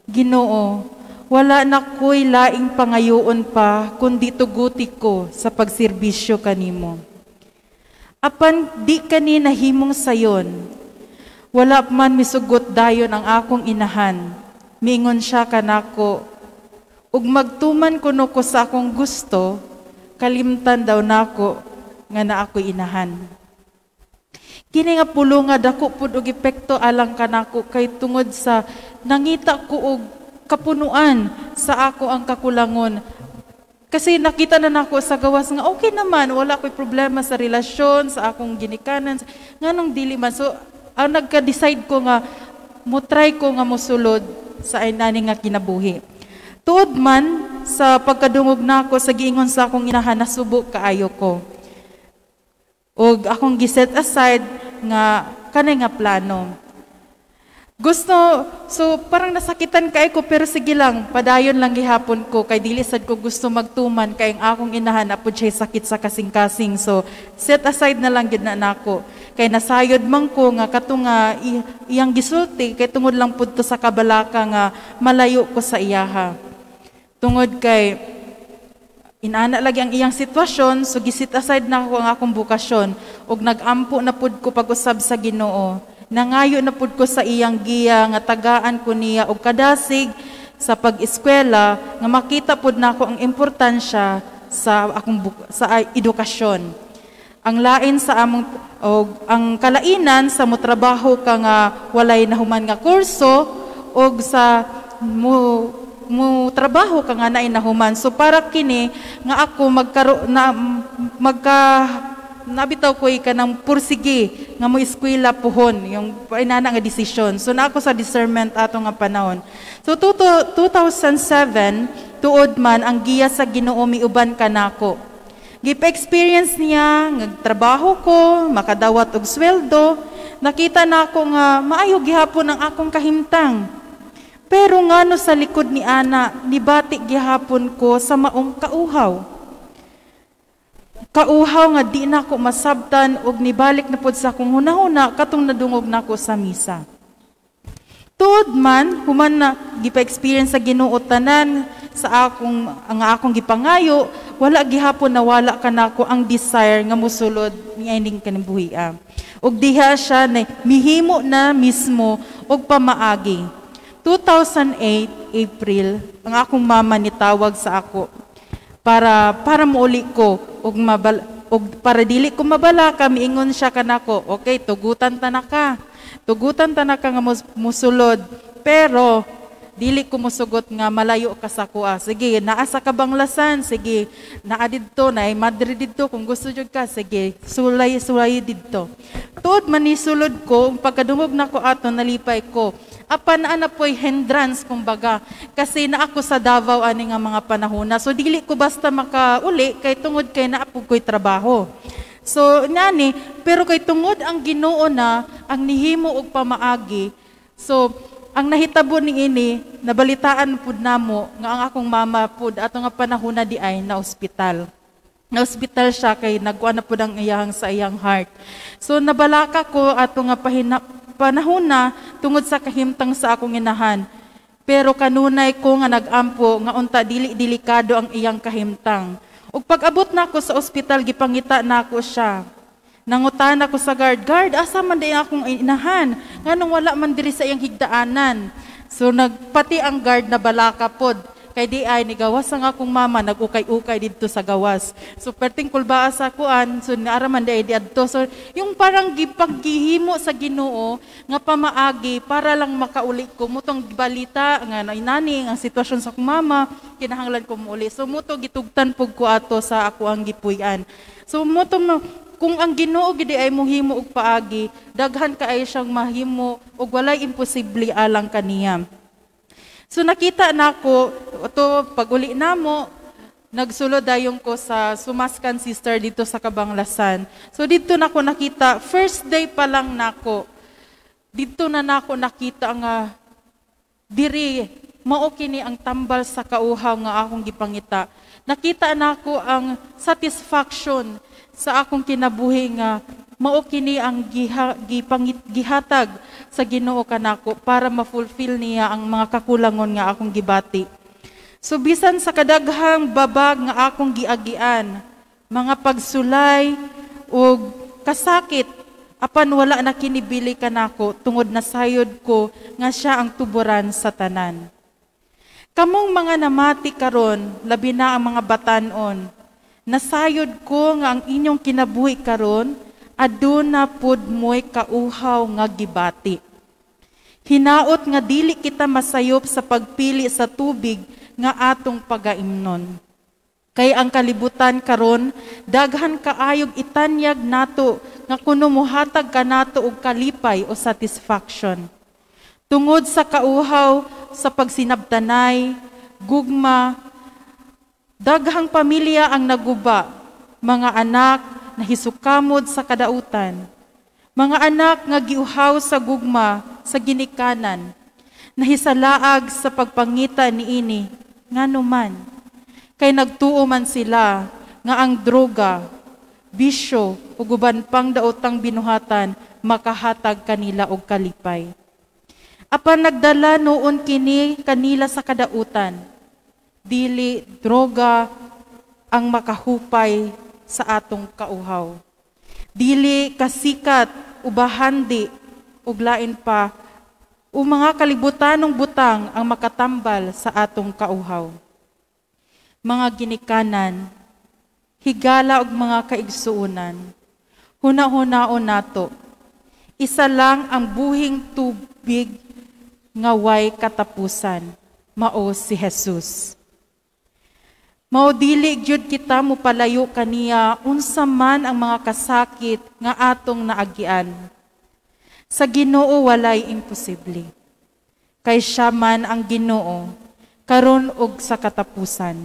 Ginoo, wala na ko'y laing pangayoon pa, kundi tuguti ko sa pagserbisyo kanimo. Apan di kani nahimong sayon, wala man misugot dayon ang akong inahan. Mingon siya kanako, ug magtuman kuno ko sa akong gusto, kalimtan daw nako nga naa ko'y inahan. Kini nga pulo nga dako pud og epekto alang kanako kay tungod sa nangita ko og kapunuan sa ako ang kakulangon. Kasi nakita na nako sa gawas nga okay naman, wala ko'y problema sa relasyon, sa akong ginikanan, nganong dili man. So, ang nagka-decide ko nga, mo-try ko nga mosulod sa inani nga kinabuhi. Tuod man, sa pagkadungog nako sa giingon sa akong inahan, nasubo kaayo ko. Og akong giset aside nga kanay nga plano. Gusto, so parang nasakitan kay ko, pero sige lang, padayon lang gihapon ko, kay dili sad ko gusto magtuman, kay ang akong inahan, apod siya'y sakit sa kasing-kasing. So, set aside na lang gid na nako. Kay nasayod man ko nga kato nga iyang gisulti, kay tungod lang pud to sa kabalaka nga malayo ko sa iyaha. Tungod kay inana lagi ang iyang sitwasyon, so giset aside na ako ang akong bukasyon, ug nagampo na pud ko pag-usab sa Ginoo. Nangayo na pud ko sa iyang giya nga tagaan ko niya og kadasig sa pag-eskwela nga makita pud nako ang importansya sa akong sa edukasyon. Ang lain sa among og ang kalainan sa motrabaho ka nga walay nahuman nga kurso og sa mo trabaho ka nga naay nahuman. So para kini nga ako magkaro na magka nabitaw ko kanang pursige nga mo eskwela puhon yung inana nga desisyon. So na ako sa discernment ato nga panahon. So 2007 tuod man ang giya sa Ginoo miuban kanako. Gipa-experience niya nagtrabaho ko, makadawat og sweldo. Nakita nako nga maayo gihapon ang akong kahimtang. Pero ngano sa likod ni ana, nibati gihapon ko sa maong kauhaw. Kauhaw nga di nako masabtan og nibalik na pod sa akong hunahuna katong nadungog nako sa misa. Tuod man, human na gipa-experience sa Ginoo tanan sa akong ang akong gipangayo, wala gihapon nawala kanako ang desire nga mosulod niining kinabuhia. Og diha siya na mihimo na mismo og pamaagi. 2008 April, ang akong mama nitawag sa ako para muuli ko og og para dili ko mabalaka, miingon siya kanako, okay, tugutan ta na ka. Tugutan ta na ka nga musulod, pero dili ko musugot nga malayo ka sa kuha. Sige, naa sa Kabanglasan, sige, naa didto, naay madre didto, kung gusto jud ka, sige, sulay, sulay didto. Tuod man ni sulod ko, pagkadungog nako ato, nalipay ko. Apan naa na po'y hindrance, kumbaga, kasi naa ko sa Davao ani nga mga panahona. So, dili ko basta makauli, kay tungod kay naa pud ko'y trabaho. So, nani, pero kay tungod ang Ginoo na, ang nihimo og pamaagi. So, ang nahitabo ni ini, nabalitaan pud namo nga ang akong mama pud ato nga panahon na di ay na ospital. Na ospital siya kay nagkuan na pud ang iyang sa iyang heart. So nabalaka ko ato nga panahon na tungod sa kahimtang sa akong inahan. Pero kanunay ko nga nagampo nga unta dili delikado ang iyang kahimtang. Ug pag-abot nako sa ospital, gipangita nako siya. Nangutan ako sa guard, guard, asa man di akong inahan? Nganong wala man diri sa iyang higdaanan? So nagpati ang guard na balaka pod. Kay di ay nigawas ang akong mama, nag-ukay-ukay didto sa gawas. So perting kulbaa sa kuan, so naara man di ay diadto. So yung parang gipaghihimo sa Ginoo nga pamaagi para lang makauli ko mutong balita nga inani ang sitwasyon sa akong mama, kinahanglan ko muuli. So muto gitugtan pug ko ato sa ako ang gipuy-an. So muto kung ang Ginoo gid ay mohimo og paagi, daghan kaayo siyang mahimo og walay imposible alang kaniya. So nakita nako to pag-uli namo, nagsulod dayon ko sa Sumaskan Sister dito sa Kabanglasan. So dito nako nakita, first day pa lang nako, dito na nako nakita nga diri mao kini ang tambal sa kauhaw nga akong gipangita. Nakita nako ang satisfaction sa akong kinabuhi nga mao kini ang gihatag sa Ginoo kanako para ma-fulfill niya ang mga kakulangon nga akong gibati. So bisan sa kadaghang babag nga akong giagian, mga pagsulay ug kasakit, apan wala na kinibili kanako tungod nasayod ko nga siya ang tuburan sa tanan. Kamong mga namati karon, labi na ang mga batan-on, nasayod ko nga ang inyong kinabuhi karon, aduna pud mo'y kauhaw nga gibati. Hinaot nga dili kita masayop sa pagpili sa tubig nga atong pagaimnon. Kay ang kalibutan karon, daghan kaayog itanyag nato nga kuno mohatag kanato og kalipay o satisfaction. Tungod sa kauhaw sa pagsinabtanay, gugma, daghang pamilya ang naguba, mga anak nahisukamod sa kadautan, mga anak nga giuhaw sa gugma sa ginikanan, nahisalaag sa pagpangita niini, ngano man, kay nagtuo man sila nga ang droga, bisyo ug uban pang daotang binuhatan makahatag kanila og kalipay. Apan nagdala noon kini kanila sa kadautan, dili droga ang makahupay sa atong kauhaw. Dili kasikat ubahandi ug lain pa o mga kalibutanong butang ang makatambal sa atong kauhaw. Mga ginikanan, higala og mga kaigsuonan, huna-hunaon nato, isa lang ang buhing tubig nga way katapusan, mao si Jesus. Mao dili gyud kita mopalayo kaniya unsa man ang mga kasakit nga atong naagian. Sa Ginoo walay imposible. Kay siya man ang Ginoo karon og sa katapusan.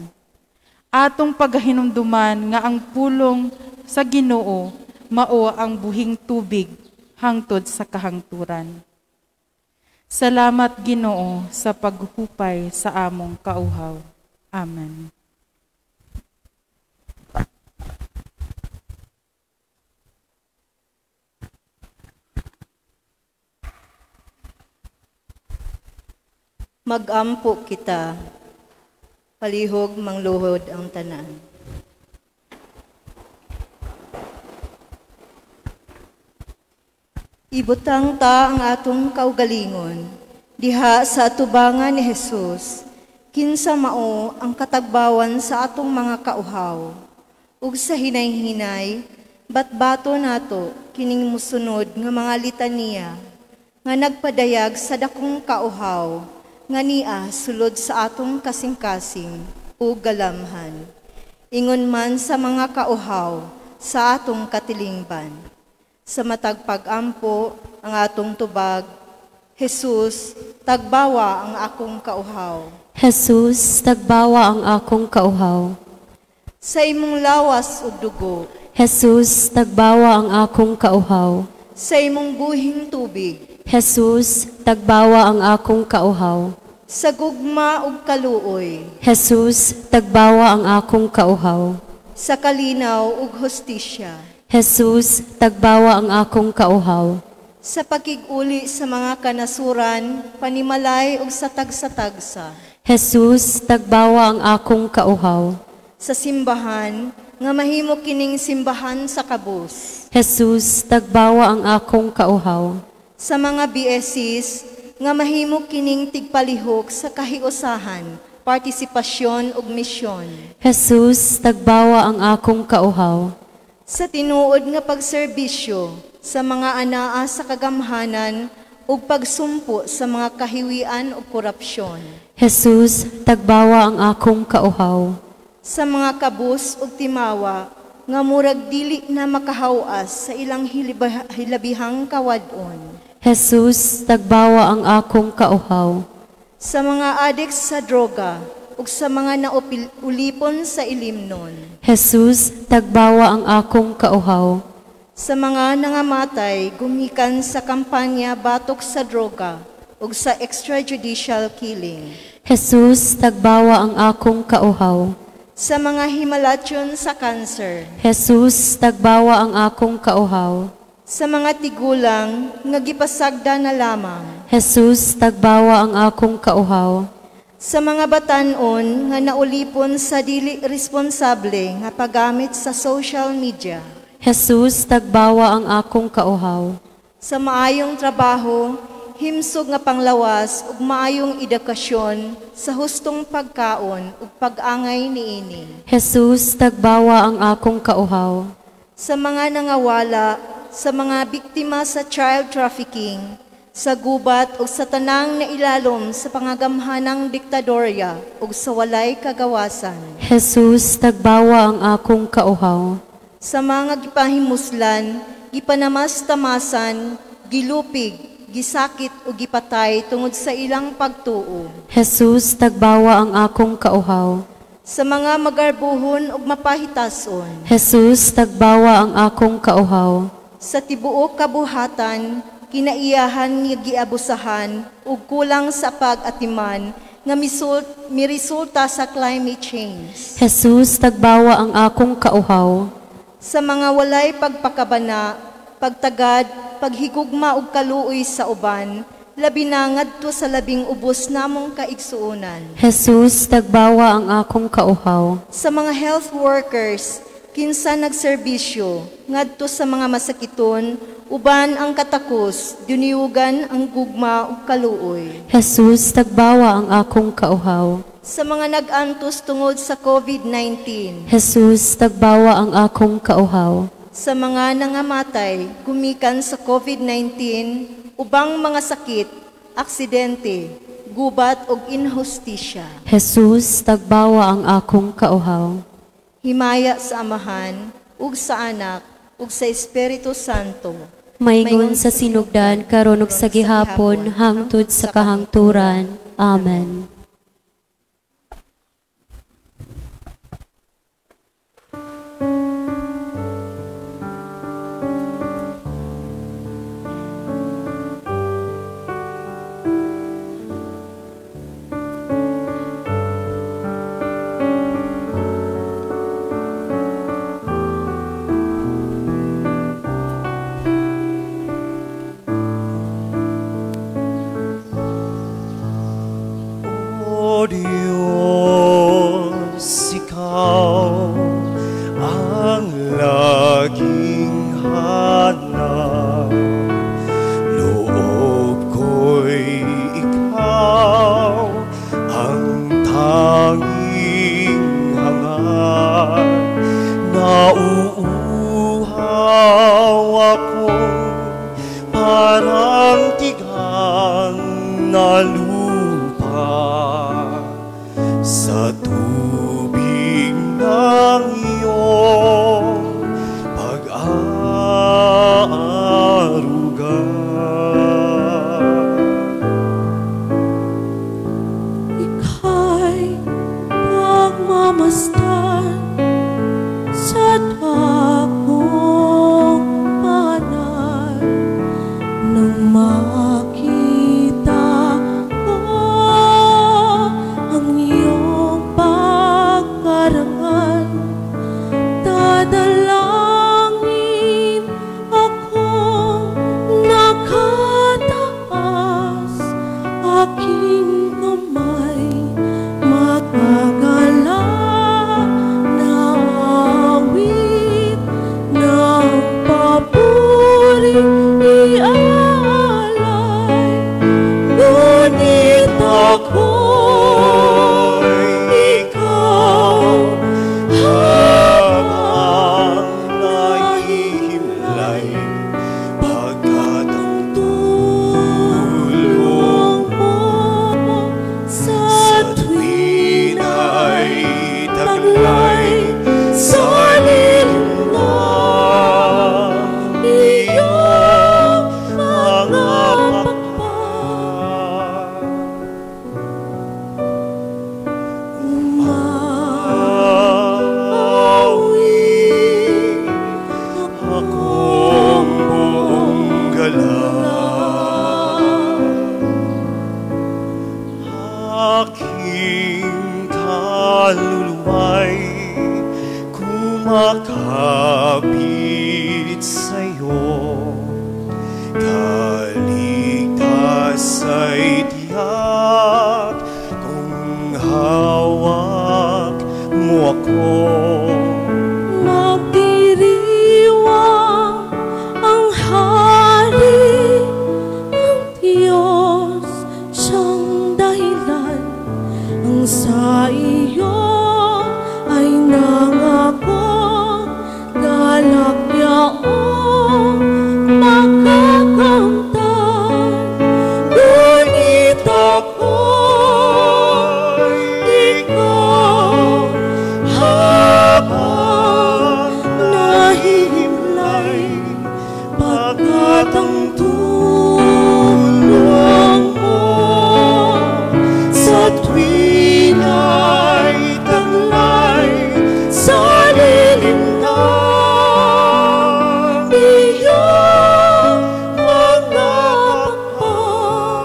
Atong pagahinumduman nga ang pulong sa Ginoo mao ang buhing tubig hangtod sa kahangturan. Salamat Ginoo sa paghupay sa among kauhaw. Amen. Magampo kita, palihog mangluhod ang tanan. Ibutang ta ang atong kaugalingon, diha sa atubangan ni Jesus, kinsa mao ang katagbawan sa atong mga kauhaw. Ug sa hinay-hinay, batbato nato kining musunod nga mga litaniya, nga nagpadayag sa dakong kauhaw, nga niya sulod sa atong kasing-kasing ug galamhan. Ingon man sa mga kauhaw sa atong katilingban. Sa matag pag-ampo ang atong tubag, Jesus, tagbawa ang akong kauhaw. Jesus, tagbawa ang akong kauhaw. Sa imong lawas ug dugo, Jesus, tagbawa ang akong kauhaw. Sa imong buhing tubig, Jesus, tagbawa ang akong kauhaw. Sa gugma ug kaluoy, Jesus, tagbawa ang akong kauhaw. Sa kalinaw ug hustisya, Jesus, tagbawa ang akong kauhaw. Sa pakig-uli sa mga kanasuran, panimalay ug sa tagsa-tagsa, Jesus, tagbawa ang akong kauhaw. Sa simbahan, nga mahimo kining simbahan sa kabus, Jesus, tagbawa ang akong kauhaw. Sa mga BSCs, nga mahimo kining tigpalihok sa kahiusahan, partisipasyon ug misyon, Jesus, tagbawa ang akong kauhaw. Sa tinuod nga pagserbisyo sa mga anaa sa kagamhanan ug pagsumpo sa mga kahiwian ug korupsyon, Jesus, tagbawa ang akong kauhaw. Sa mga kabus ug timawa nga murag dili na makahawas sa ilang hilabihang kawad-on, Jesus, tagbawa ang akong kauhaw. Sa mga adik sa droga ug sa mga naulipon sa ilimnon, Jesus, tagbawa ang akong kauhaw. Sa mga nangamatay gumikan sa kampanya batok sa droga ug sa extrajudicial killing, Jesus, tagbawa ang akong kauhaw. Sa mga himalatyon sa kanser, Jesus, tagbawa ang akong kauhaw. Sa mga tigulang nga gipasagda na lamang, Jesus, tagbawa ang akong kauhaw. Sa mga batan-on nga naulipon sa dili responsable nga paggamit sa social media, Jesus, tagbawa ang akong kauhaw. Sa maayong trabaho, himsog nga panglawas ug maayong edukasyon sa hustong pagkaon ug pag-angay niini, Jesus, tagbawa ang akong kauhaw. Sa mga nangawala, sa mga biktima sa child trafficking, sa gubat o sa tanang nailalom sa pangagamhanang diktadorya ug sa walay kagawasan, Jesus, tagbawa ang akong kauhaw. Sa mga gipahimuslan, gipanamastamasan, gilupig, gisakit o gipatay tungod sa ilang pagtuo, Jesus, tagbawa ang akong kauhaw. Sa mga magarbuhon ug mapahitason, Jesus, tagbawa ang akong kauhaw. Sa tibuok kabuhatan, kinaiyahan nga giabusahan ug kulang sa pag-atiman nga miresulta sa climate change, Jesus, tagbawa ang akong kauhaw. Sa mga walay pagpakabana, pagtagad, paghigugma ug kaluoy sa uban, labi na ngadto sa labing ubos namong kaigsuonan, Jesus, tagbawa ang akong kauhaw. Sa mga health workers, kinsa nagserbisyo ngadto sa mga masakiton, uban ang katakos, duniyugan ang gugma ug kaluoy, Jesus, tagbawa ang akong kauhaw. Sa mga nag-antos tungod sa COVID-19, Jesus, tagbawa ang akong kauhaw. Sa mga nangamatay gumikan sa COVID-19, ubang mga sakit, aksidente, gubat ug inhustisya, Jesus, tagbawa ang akong kauhaw. Himaya sa Amahan, ug sa Anak, ug sa Espiritu Santo. Maingon sa sinugdan, karon ug sa gihapon, hangtod sa kahangturan. Amen. Sa tubig ng iyong pag-aaruga. Ika'y pagmamasdan sa dakong banal nang makita ko ang iyong pagkarangal. Dadalangin akong nakataas, aking kamay magagala na awit ng papuri ialay. Ngunit ako'y ikaw habang nahihimlay, pagkat ang tulong mo sa tuwin ay taglay sa lilim ng iyong mga pakpak. Umawi akong buong galak, aking kaluluwa'y kumakapit sa'yo. Kaligtas ay tiyak kung hawak mo ako. Magdiriwang ang hari, ang Diyos siyang dahilan, ang sa iyo ay nangako, galak yaong makakamtan. Ngunit ako'y ikaw habang nahihimlay, pagkat ang tulong mo sa tuwin ay taglay sa lilim ng iyong mga pakpak.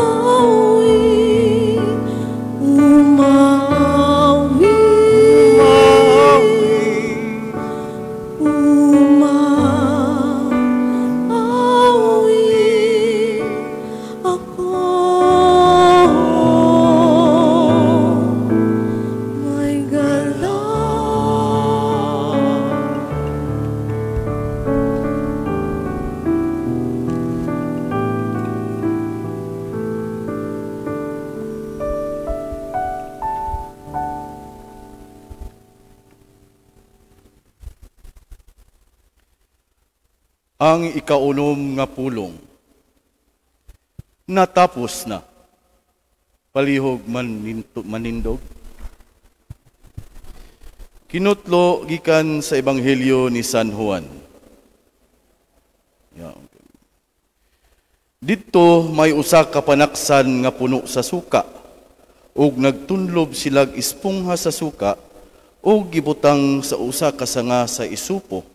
Umawi, umawi, umawi ako may galak. Ang ikaunom nga pulong. Natapos na. Palihog manindog. Kinutlo gikan sa Ebanghelyo ni San Juan. Yeah, okay. Didto may usa ka panaksan nga puno sa suka, ug nagtunlob silag espongha sa suka ug gibutang sa usa ka sanga sa isupo,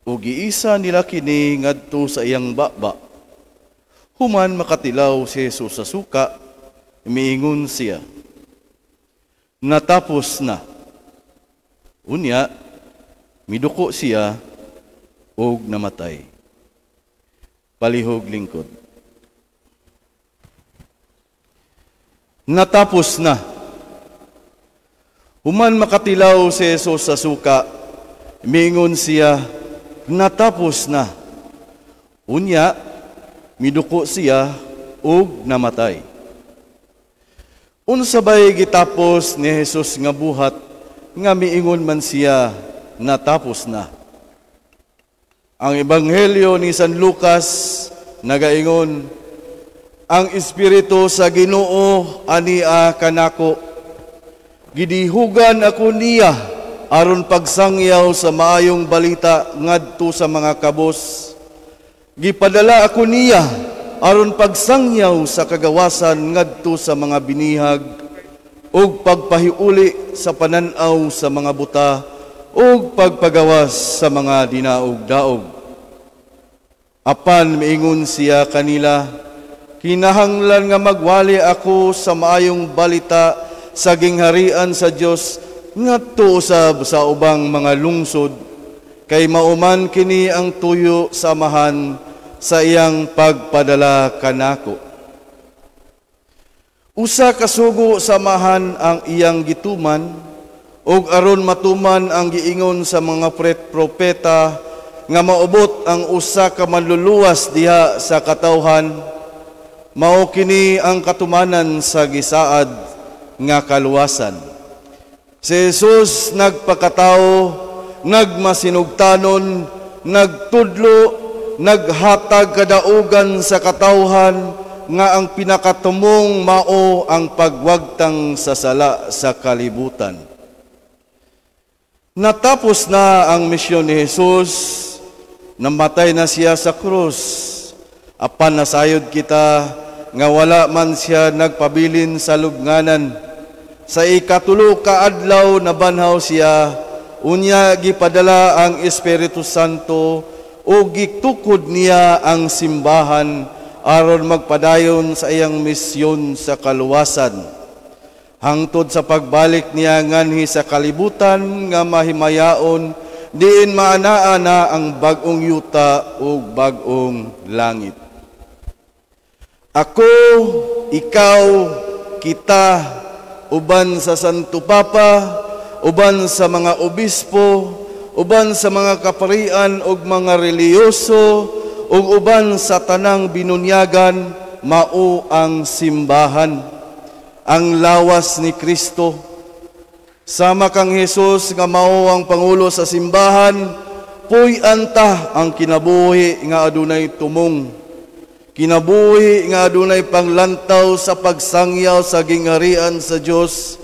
ug giisa nila kini ngadto sa iyang baba. Human makatilaw si Jesus sa suka, miingon siya, "Natapos na." Unya, miduko siya ug namatay. Palihog lingkod. Natapos na. Human makatilaw si Jesus sa suka, miingon siya, "Natapos na." Unya, miduko siya ug namatay. Unsa bay gitapos ni Jesus nga buhat nga miingon man siya, "Natapos na"? Ang Ebanghelyo ni San Lucas Nagaingon, ang Espiritu sa Ginoo ania kanako. Gidihugan ako niya aron pagsangyaw sa maayong balita ngadto sa mga kabos. Gipadala ako niya aron pagsangyaw sa kagawasan ngadto sa mga binihag ug pagpahiuli sa panan-aw sa mga buta ug pagpagawas sa mga dinaog-daog. Apan miingon siya kanila, kinahanglan nga magwali ako sa maayong balita sa gingharian sa Dios ngadto usab sa ubang mga lungsod, kay mauman kini ang tuyo sa Amahan sa iyang pagpadala kanako. Usa ka sugo sa Amahan ang iyang gituman, ug aron matuman ang giingon sa mga propeta nga maubot ang usa ka manluluwas diha sa katawhan, mao kini ang katumanan sa gisaad nga kaluwasan. Si Jesus nagpakatao, nagmasinugtanon, nagtudlo, naghatag kadaugan sa katawhan nga ang pinakatumong mao ang pagwagtang sa sala sa kalibutan. Natapos na ang misyon ni Jesus, namatay na siya sa krus. Apan nasayod kita nga wala man siya nagpabilin sa lubnganan. Sa ikatulo ka adlaw nabanhaw siya, unya gipadala ang Espiritu Santo ug gitukod niya ang simbahan aron magpadayon sa iyang misyon sa kaluwasan. Hangtod sa pagbalik niya nganhi sa kalibutan nga mahimayaon, diin maanaa na ang bag-ong yuta ug bag-ong langit. Ako, ikaw, kita, uban sa Santo Papa, uban sa mga obispo, uban sa mga kaparian ug mga relihiyoso, ug uban sa tanang binunyagan, mao ang simbahan, ang lawas ni Kristo. Sama kang Hesus nga mao ang pangulo sa simbahan, puy-an ta ang kinabuhi nga adunay tumong. Kinabuhi nga adunay panglantaw sa pagsangyaw sa gingharian sa Dios.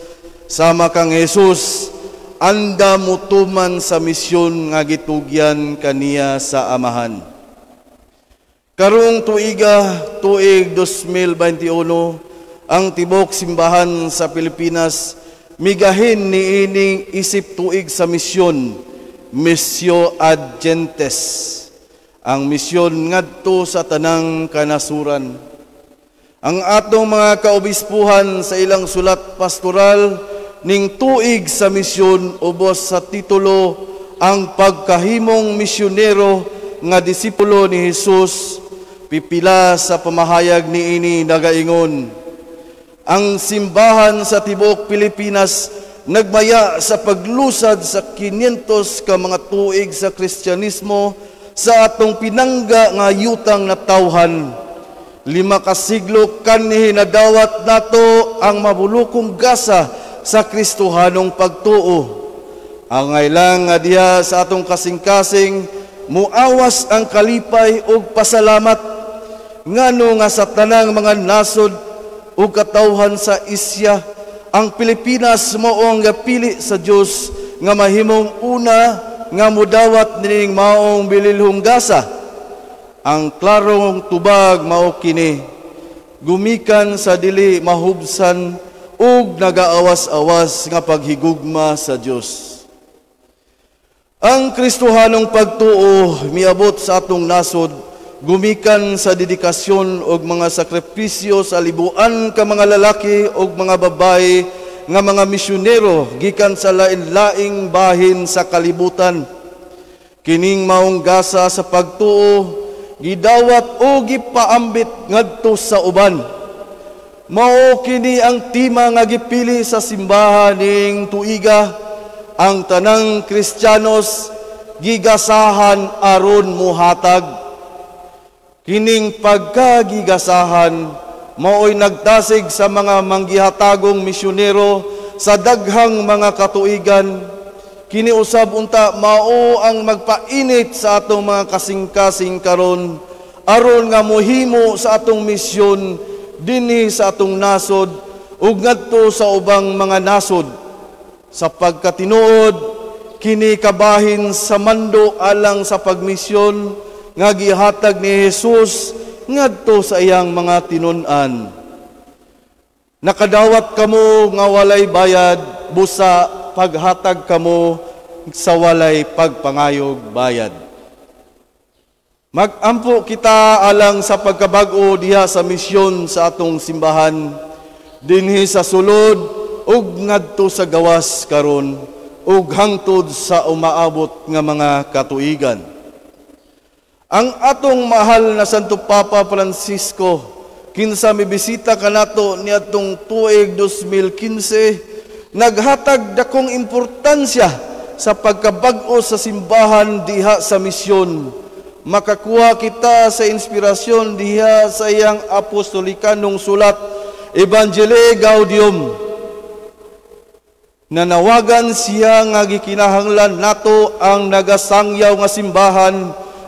Sama kang Hesus, anda mutuman sa misyon nga gitugyan kaniya sa Amahan. Karong tuiga, tuig 2021, ang tibok simbahan sa Pilipinas migahin niining isip tuig sa misyon, Missio ad Gentes, ang misyon ngadto sa tanang kanasuran. Ang atong mga kaobispuhan sa ilang sulat pastoral ning tuig sa misyon ubos sa titulo ang pagkahimong misyonero nga disipulo ni Hesus, pipila sa pamahayag niini nagaingon, ang simbahan sa tibuok Pilipinas nagmaya sa paglusad sa 500 ka mga tuig sa Kristyanismo sa atong pinangga nga yutang natawhan. 5 ka siglo kanhi nadawat nato ang mabulukong gasa sa Kristohanong pagtuo. Angay lang nga diha sa atong kasing-kasing muawas ang kalipay ug pasalamat ngano nga sa tanang mga nasod ug katawhan sa Isya, ang Pilipinas mao ang gapili sa Dios nga mahimong una nga mudawat nining maong bililhong gasa. Ang klarong tubag mao kini, gumikan sa dili mahubsan ug nagaawas-awas nga paghigugma sa Dios. Ang Kristohanong pagtuo miabot sa atong nasod gumikan sa dedikasyon og mga sakripisyo sa libuan ka mga lalaki og mga babae nga mga misyonero gikan sa lain-laing bahin sa kalibutan. Kining maong gasa sa pagtuo gidawat o gipaambit ngadto sa uban. Mao kini ang tema nga gipili sa simbahan ning tuiga, ang tanang Kristiyanos gigasahan aron muhatag. Kining pagkagigasahan mao'y nagtasig sa mga manggihatagong misyonero sa daghang mga katuigan. Kini usab unta mao ang magpainit sa atong mga kasing-kasing karon aron nga mohimo sa atong misyon dinhi sa atong nasod ug ngadto sa ubang mga nasod. Sa pagkatinuod, kini kabahin sa mando alang sa pagmisyon nga gihatag ni Jesus ngadto sa iyang mga tinun-an. Nakadawat kamo nga walay bayad, busa paghatag kamo sa walay pagpangayog bayad. Magampo kita alang sa pagkabag-o diha sa misyon sa atong simbahan, dinhi sa sulod ug ngadto sa gawas karon ug hangtod sa umaabot nga mga katuigan. Ang atong mahal na Santo Papa Francisco, kinsa mibisita kanato niadtong tuig 2015, naghatag dakong importansya sa pagkabag-o sa simbahan diha sa misyon. Makakuha kita sa inspirasyon diha sa iyang apostolikanong sulat Evangelii Gaudium. Nanawagan siya nga gikinahanglan nato ang nagasangyaw nga simbahan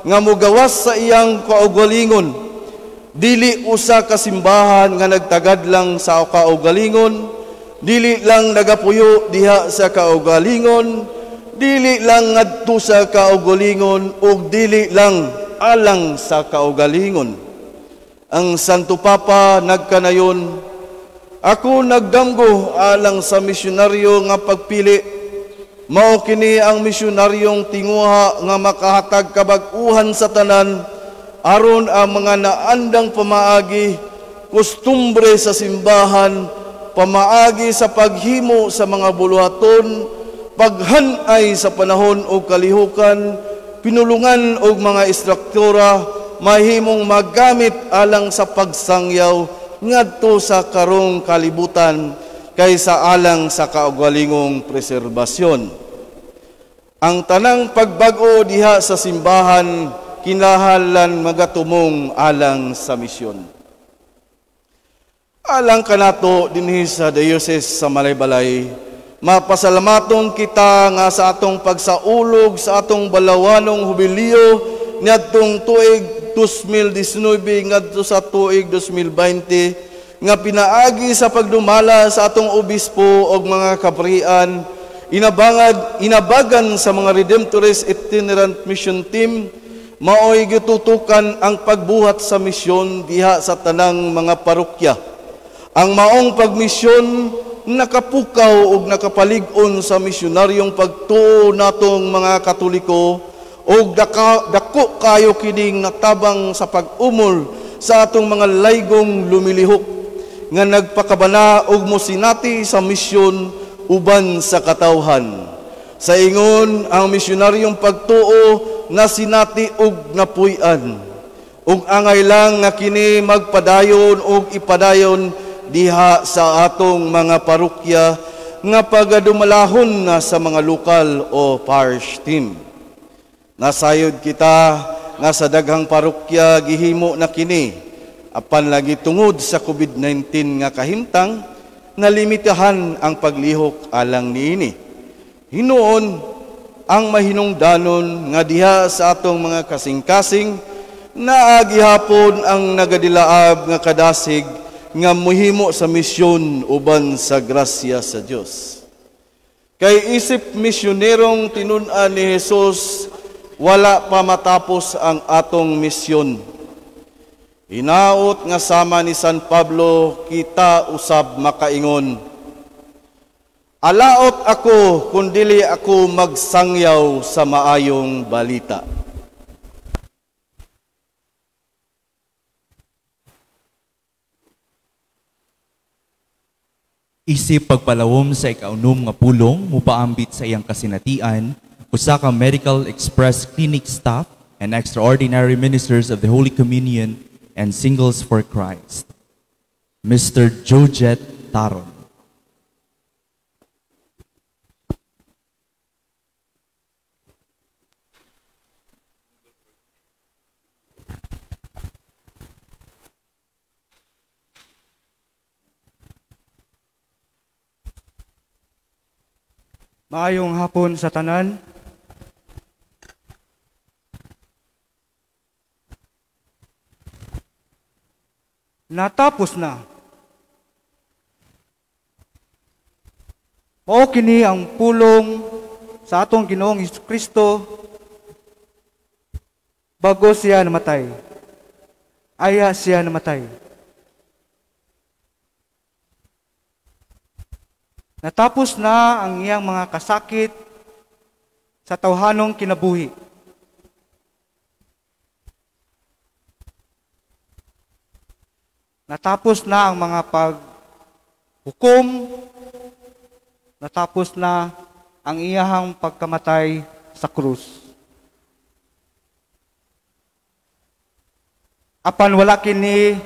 nga mogawas sa iyang kaugalingon. Dili usa ka simbahan nga nagtagad lang sa kaugalingon, dili lang nagapuyo diha sa kaugalingon, dili lang ngadto sa kaugalingon, ug dili lang alang sa kaugalingon. Ang Santo Papa nagkanayon, ako nagdamgo alang sa misyonaryo nga pagpili. Mao kini ang misyonaryong tinguha nga makahatag kabag-uhan sa tanan, aron ang mga naandang pamaagi, kostumbre sa simbahan, pamaagi sa paghimo sa mga buluhaton, paghanay sa panahon o kalihukan, pinulungan og mga istruktura, mahimong magamit alang sa pagsangyaw ngadto sa karong kalibutan kaysa alang sa kaugalingong preserbasyon. Ang tanang pagbag-o diha sa simbahan kinahanglan magatumong alang sa misyon. Alang kanato dinhi sa Diocese sa Malaybalay, mapasalamaton kita nga sa atong pagsaulog sa atong balawanong hubilyo niadtong tuig 2019 ngadto sa tuig 2020 nga pinaagi sa pagdumala sa atong obispo og mga kaprian, inabagan sa mga Redemptorist Itinerant Mission Team, maoy gitutukan ang pagbuhat sa misyon diha sa tanang mga parokya. Ang maong pagmisyon nakapukaw og nakapalig-on sa misyonaryong pagtuo natong mga Katoliko og dako kayo kining natabang sa pag-umol sa atong mga laygong lumilihok nga nagpakabana og mosinati sa misyon uban sa katawhan. Sa ingon, ang misyonaryong pagtuo na sinati og napuy-an, ug angay lang nga kini magpadayon og ipadayon diha sa atong mga parokya nga pagadumalahon na sa mga lokal o parish team. Nasayod kita nga sa daghang parokya gihimo na kini, apan lagi tungod sa COVID-19 nga kahimtang, nalimitahan ang paglihok alang niini. Hinuon ang mahinungdanon nga diha sa atong mga kasing-kasing, naagihapon ang nagadilaab nga kadasig nga muhimo sa misyon uban sa grasya sa Dios. Kay isip misyonerong tinun-an ni Jesus, wala pa matapos ang atong misyon. Hinaot nga sama ni San Pablo, kita usab makaingon, alaot ako kung dili ako magsangyaw sa maayong balita. Isip pagpalawom sa ikaunom nga pulong mupaambit sa iyang kasinatian, usa ka Medical Express Clinic staff and extraordinary ministers of the Holy Communion and Singles for Christ, Mr. Jojet Taron. Maayong hapon sa tanan. Natapos na. Mao kini ang pulong sa atong Ginoong Hesukristo bago siya namatay. Aya siya namatay. Natapos na ang iyang mga kasakit sa tawhanong kinabuhi. Natapos na ang mga paghukom, natapos na ang iyahang pagkamatay sa krus. Apan wala kini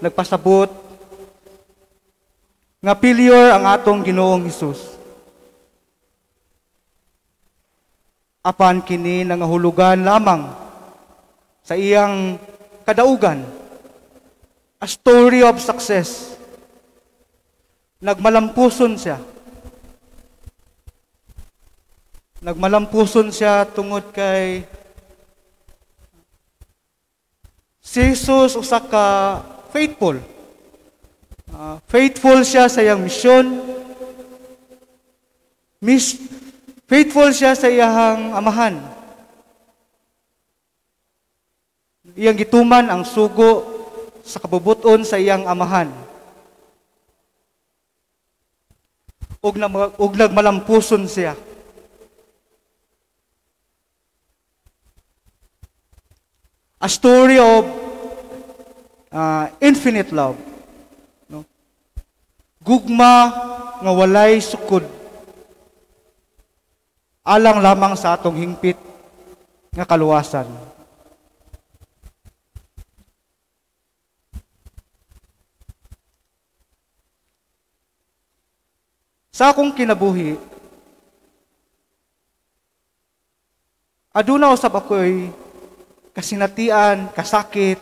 nagpasabot nga failure ang atong Ginoong Hesus. Apan kini nangahulugan lamang sa iyang kadaugan. A story of success. Nagmalampuson siya. Nagmalampuson siya tungod kay si Jesus usa ka faithful. Faithful siya sa iyang misyon. Faithful siya sa iyang amahan. Iyang gituman ang sugo sa kabubuton sa iyang amahan. Ug nagmalampuson siya. A story of infinite love. No? Gugma nga walay sukod. Alang lamang sa atong hingpit nga kaluwasan. Sa akong kinabuhi, aduna usab ako'y kasinatian, kasakit.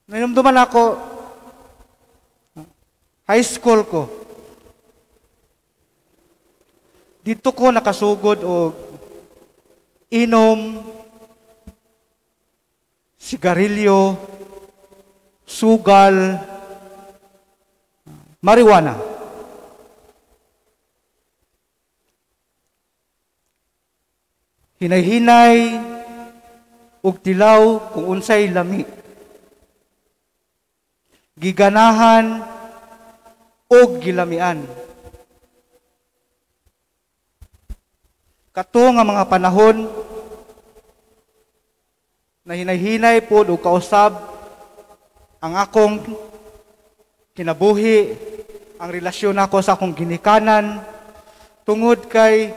Nainumduman ako, high school ko. Dito ko nakasugod og inom, sigarilyo, sugal, marijuana. Hinay-hinay ug tilaw kung unsay lami. Giganahan og gilamian. Kato nga mga panahon na hinay-hinay pod og kausab ang akong kinabuhi, ang relasyon nako sa akong ginikanan, tungod kay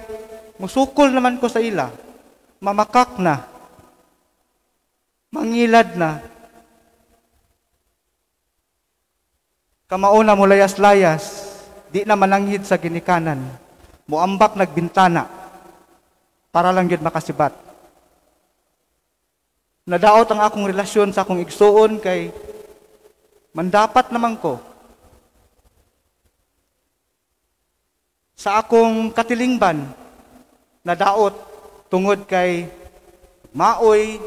musukol naman ko sa ila, mamakak na, mangilad na, kamao na mulayas-layas, di na mananghid sa ginikanan, muambak nagbintana, para lang yun makasibat. Nadaot ang akong relasyon sa akong igsuon kay mandapat naman ko. Sa akong katilingban, nadaot tungod kay maoy,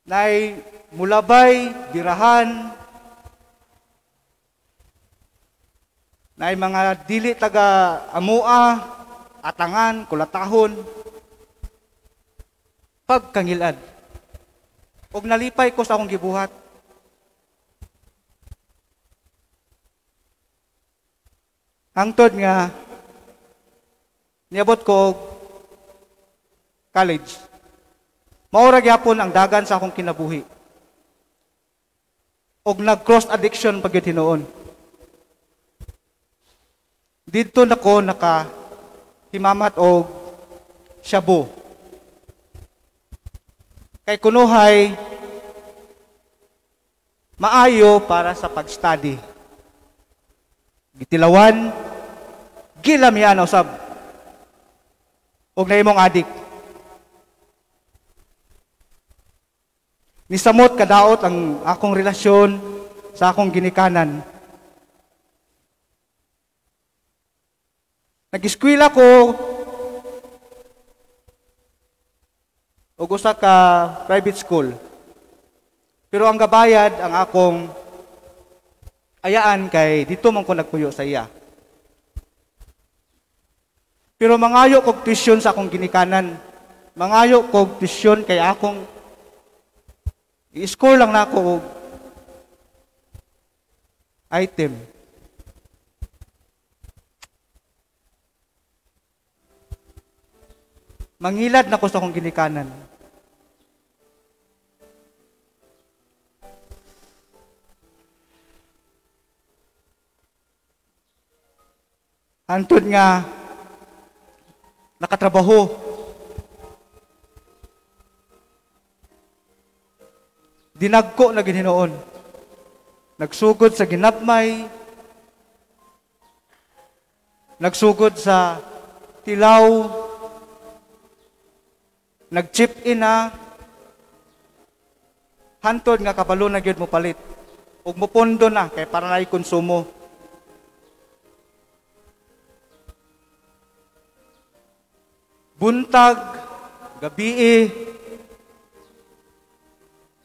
nay mulabay, birahan, nay mga dili taga amua, atangan, kulatahon, pagkangilad. Og nalipay ko sa akong gibuhat. Hangtod nga niabot ko college. Mao ra gyapon ang dagan sa akong kinabuhi. Og nag-cross addiction pag gyud hinuon. Didto nako naka himamat og shabu. Kay kunuhay maayo para sa pag-study. Gitilawan, gilamian usab. Og nahimong adik. Nisamot kadaot ang akong relasyon sa akong ginikanan. Nag-eskwela ko og usa ka private school. Pero ang gabayad ang akong ayaan kay dito man ko nagpuyo sa iya. Pero mangayo kog tuition sa akong ginikanan. Mangayo kog tuition kay akong i-score lang nako og item. Mangilad na ko sa akong ginikanan. Hantod nga nakatrabaho. Dinagko na gininoon. Nagsugod sa ginapmay, nagsugod sa tilaw, nag-chip in na, hantod nga kabalo na gyud mo palit. Ug mopondo na kay para na konsumo. Buntag, gabii,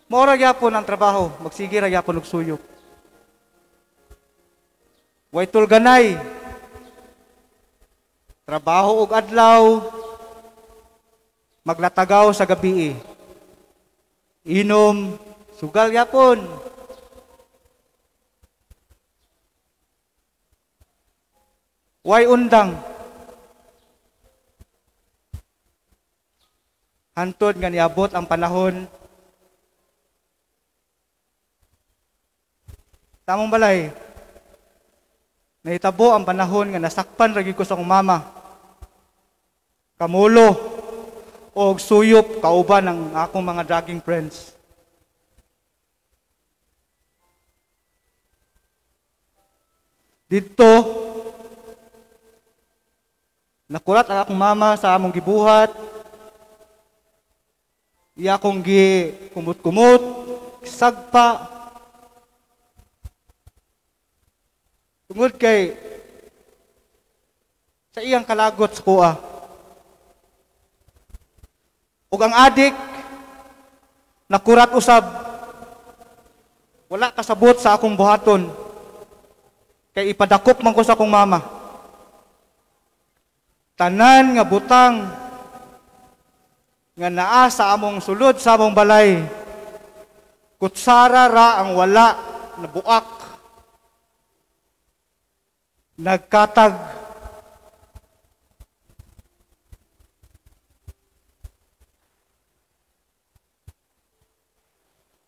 mao ra gyapon ang trabaho, magsige ra gyapon og suyop. Way tulganay, trabaho og adlaw, maglatagaw sa gabii, inom, sugal gyapon. Way undang. Hantod nga niabot ang panahon sa among balay, nahitabo ang panahon nga nasakpan ra gyud ko sa akong mama. Kamulo og suyop kauban ang akong mga dragging friends. Didto nakurat ang akong mama sa among gibuhat. Iya akong gi kumot-kumot, sagpa. Tungod kay sa iyang kalagot sa kuha. Ug ang adik nakurat usab, wala kasabot sa akong buhaton. Kay ipadakop man ko sa akong mama. Tanan nga butang nga naa sa among sulod sa among balay, kutsara ra ang wala nabuak, nagkatag.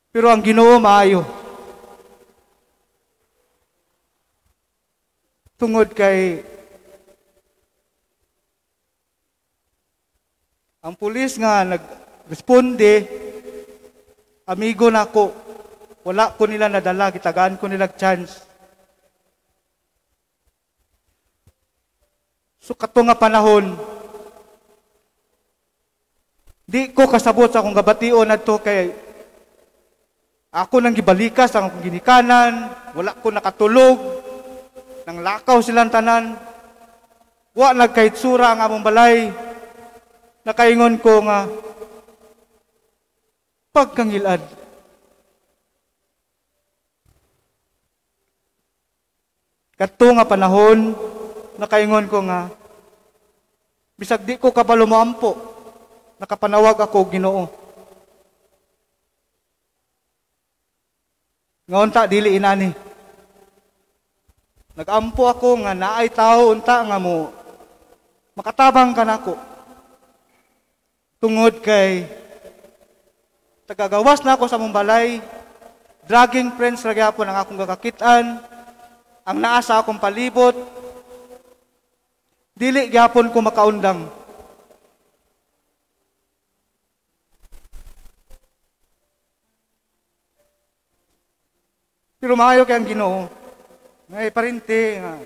Pero ang Ginoo maayo. Tungod kay ang pulis nga nagresponde, amigo nako, wala ko nila nadala, gitagaan ko nila chance. So kato nga panahon, di ko kasabot sa akong gabation adto kay ako nang gibalikas ang akong ginikanan, wala ko nakatulog, nang lakaw silang tanan, wa nagkaitsura ang among balay. Nakaingon ko nga pagkangilad. Kadto nga panahon, nakaingon ko nga bisag di ko kabalo moampo, nakapanawag ako og Ginoo. Nga unta dili inani. Nagampo ako nga naay tawo unta nga mo makatabang kanako. Tungod kay tagagawas na ako sa among balay, dragging friends ra gyapon ang akong gakakit-an, ang naa sa akong palibot, dili gyapon ko makaundang. Pero maayo kay ang Ginoo. May parente nga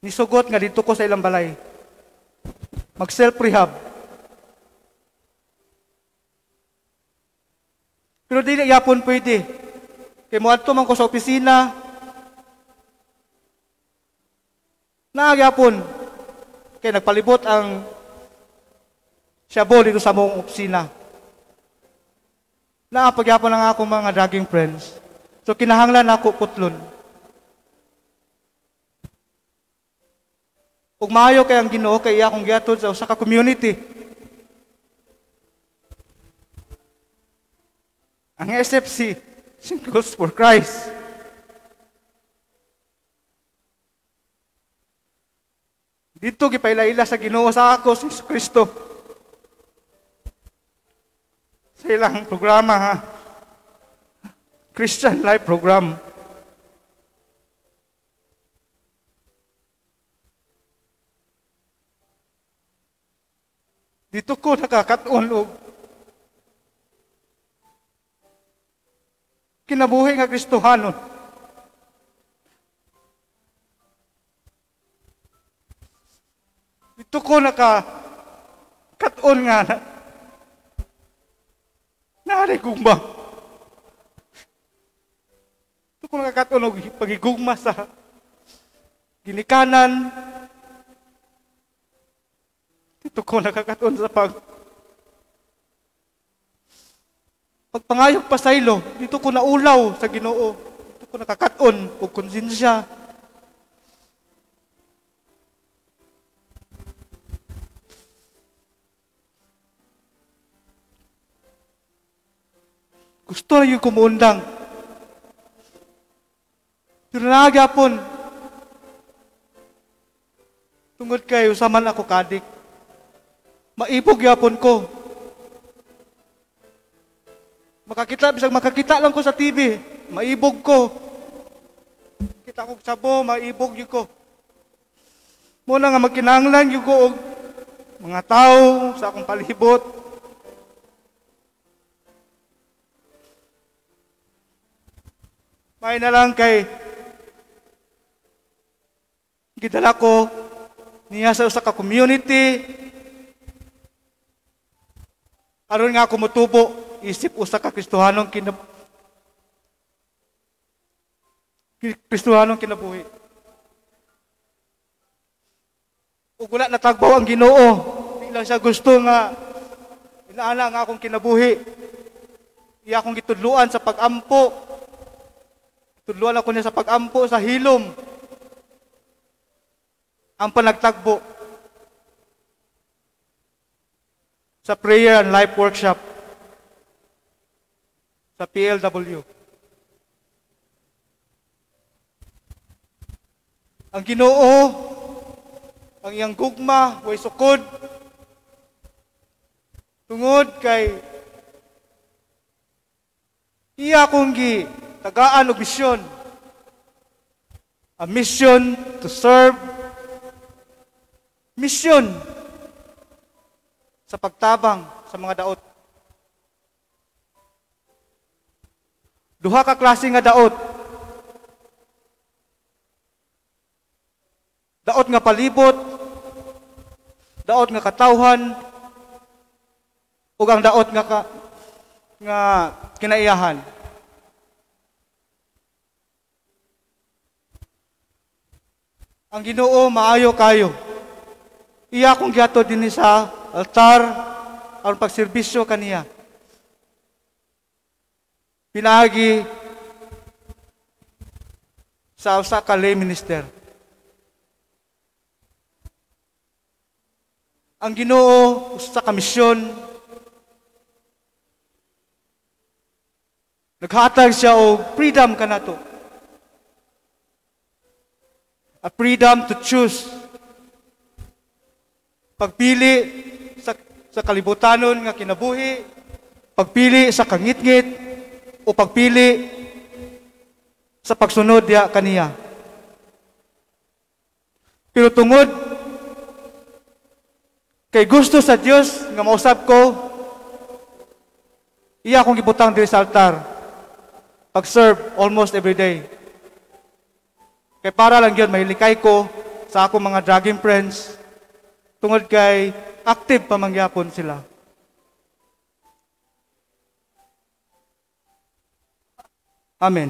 nisugot nga dito ko sa ilang balay. Mag self-rehab. Pero dili yapon pwede. Kay moadto man ko sa opisina, Naagapon kay nagpalibot ang shabu dito sa mong opisina. Naapagyapon ang akong mga dragging friends. So kinahanglan ako putlon. Ug maayo kay ang Ginoo kay iya akong giatod sa usa ka community. Ang SFC, Singles for Christ. Dito gipaila-ila sa Ginoo sa ako si Kristo. Sa ilang programa ha. Christian Life Program. Dito ko nakakatuon og kinabuhi nga Kristohanon. Dito ko nakakatuon nga naari gugma. Dito ko nakakatuon og pagigugma sa ginikanan. Dito ko nakakatuon sa pagpangayog pasaylo. Dito ko naulaw sa Ginoo. Dito ko nakakatuon og konsensya. Gusto na yung kumuundang. Pero nagapon, tungod kayo, usaman ako kadik. Maibog yapon ko. Makakita, bisag makakita lang ko sa TV, maibog ko. Kita ko sabo, maibog yun ko. Muna nga magkinahanglan yun ko og mga tao sa akong palibot. May na lang kay gidala ko niya sa usa ka community aron nga ako motubo isip usa ka Kristohanong Kristohanong kinabuhi. Ug wala natagbaw ang Ginoo. Di lang siya gusto nga inaana nga akong kinabuhi. Iya akong gitudluan sa pagampo. Tudluan ako niya sa pagampo sa hilom. Ang panagtagbo sa Prayer and Life Workshop sa PLW. Ang Ginoo, ang iyang gugma, way sukod, tungod kay iya akong gi tagaan og misyon. A mission to serve, mission sa pagtabang sa mga daot. Duha ka klase nga daot. Daot nga palibot, daot nga katawhan, ug ang daot nga nga kinaiyahan. Ang Ginoo maayo kayo. Iya akong gihatod dinhi sa altar aron pagserbisyo kaniya. Pinaagi sa usa ka lay minister. Ang Ginoo usa ka misyon. Naghatag siya og freedom kanato. A freedom to choose. Pagpili sa kalibutanon nga kinabuhi, pagpili sa kangitngit, o pagpili sa pagsunod diha kaniya. Pero tungod kay gusto sa Dios nga mausab ko, iya akong gibutang diri sa altar. Pag-serve almost every day. Kay para lang yun, mahilikay ko sa akong mga dragging friends tungod kay active pamangyapon sila. Amen.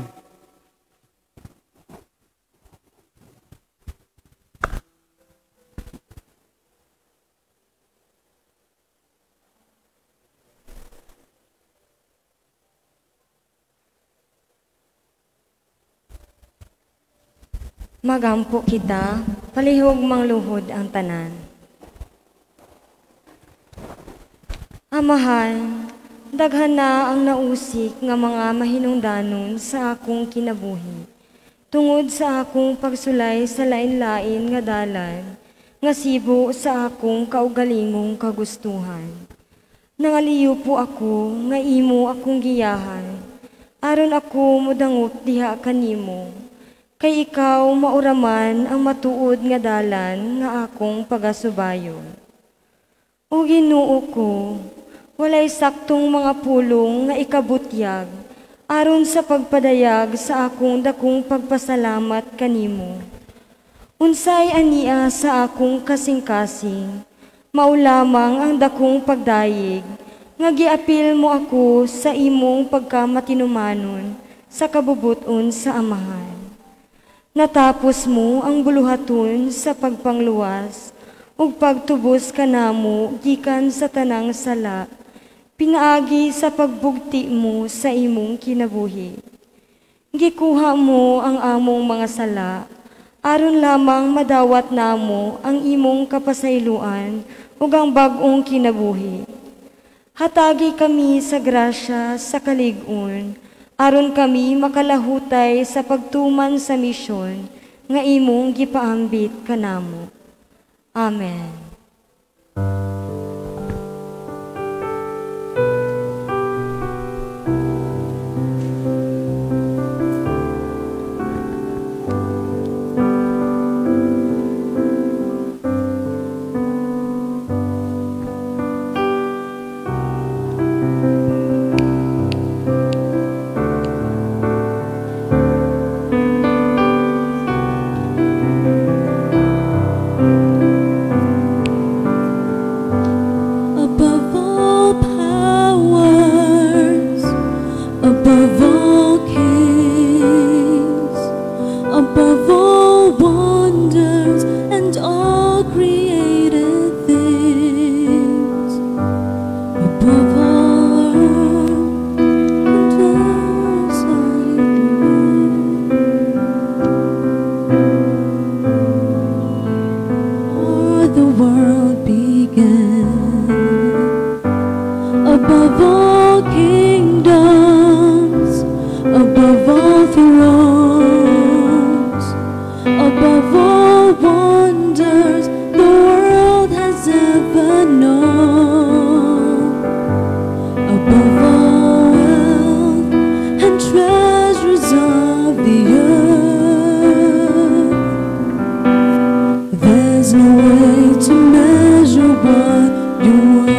Magampo kita, palihog mangluhod ang tanan. Amahan, daghan na ang nausik nga mga mahinungdanon sa akong kinabuhi. Tungod sa akong pagsulay sa lain-lain nga dalan, nga sibo sa akong kaugalingong kagustuhan. Nangaliyo po ako nga imo akong giyahan, aron ako modangot diha kanimo. Kay ikaw mauraman ang matuod nga dalan nga akong pagasubayon. O Ginoo ko, walay saktong mga pulong nga ikabutyag, aron sa pagpadayag sa akong dakong pagpasalamat kanimo. Unsay ania sa akong kasing-kasing, mao lamang ang dakong pagdayeg, nga giapil mo ako sa imong pagkamatinumanon sa kabubuton sa Amahan. Natapos mo ang buluhaton sa pagpangluwas ug pagtubos kanamo gikan sa tanang sala, pinaagi sa pagbugti mo sa imong kinabuhi. Gikuha mo ang among mga sala, aron lamang madawat namo ang imong kapasayloan ug ang bag-ong kinabuhi. Hatagi kami sa grasya sa kalig-on, aron kami makalahutay sa pagtuman sa misyon nga imong gipaambit kanamo. Amen. Above all powers, above all kings, above all wonders and all created things, above all earth and earth's before the world began. Above all kingdoms, above all thrones, above all wonders the world has ever known, above all wealth and treasures of the earth, there's no way to measure what you're worth.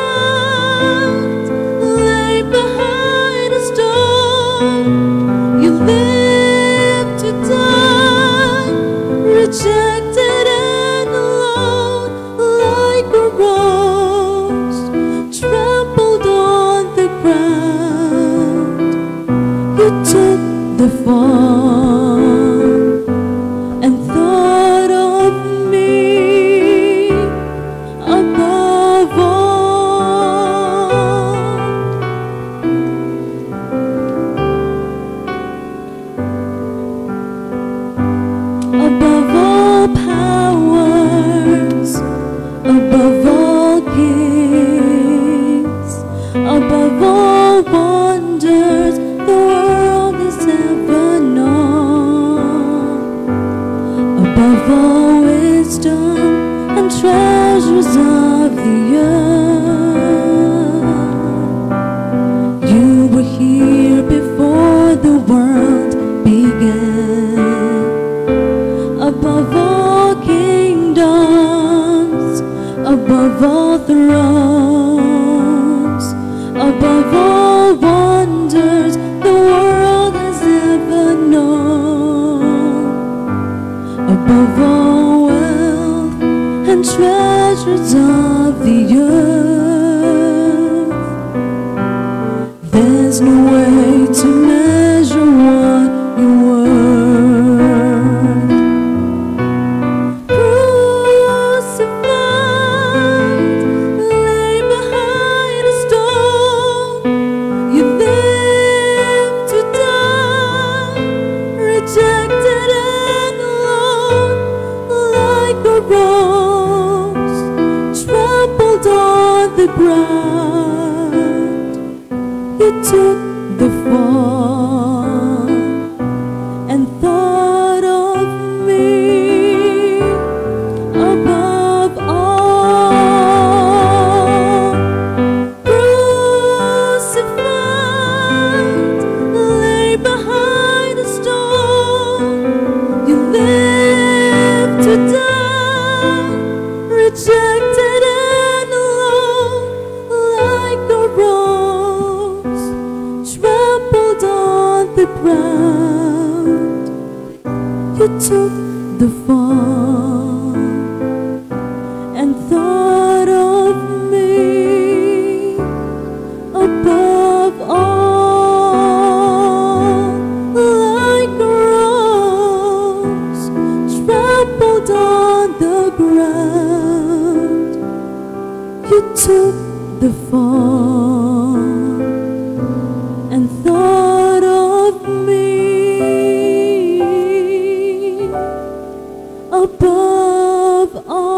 Crucified, laid behind a stone, you lived to die, rejected and alone, like a rose trampled on the ground. You took the fall and thought of me above all. Above all powers, above all kings, above all wonders the world has ever known, above all wisdom and treasures of the earth, you were here before the world began. Above all kingdoms, above all thrones, above all wonders the world has ever known, above all wealth and treasures of the earth, there's no way to measure what you're worth. Crucified, laid behind a stone, you lived took the fall and thought of me above all. Crucified, lay behind a stone, you lived to die, rejected and alone, like a rose trampled on the ground. You took the fall and thought of me above all, like a rose trampled on the ground. You took the fall and thought of me above all.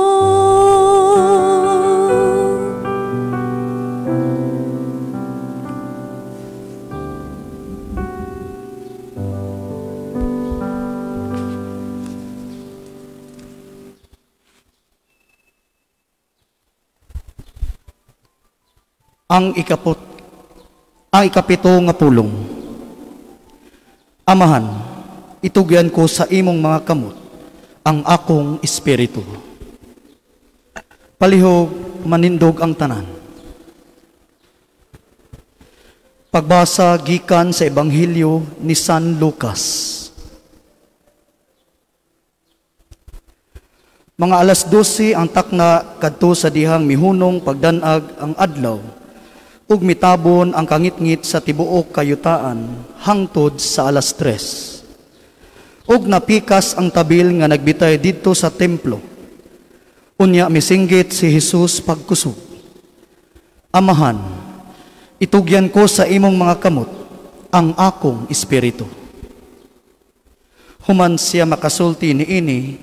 Ang ikapito nga pulong. Amahan, itugyan ko sa imong mga kamot ang akong espiritu. Palihog manindog ang tanan. Pagbasa gikan sa Ebanghelyo ni San Lucas. Mga 12:00 ang takna kadto sa dihang mihunong pagdanag ang adlaw, ug mitabon ang kangitngit sa tibuok kayutaan hangtod sa 3:00. Ug napikas ang tabil nga nagbitay didto sa templo. Unya misinggit si Jesus pagkusog. Amahan, itugyan ko sa imong mga kamot ang akong espiritu. Human siya makasulti niini,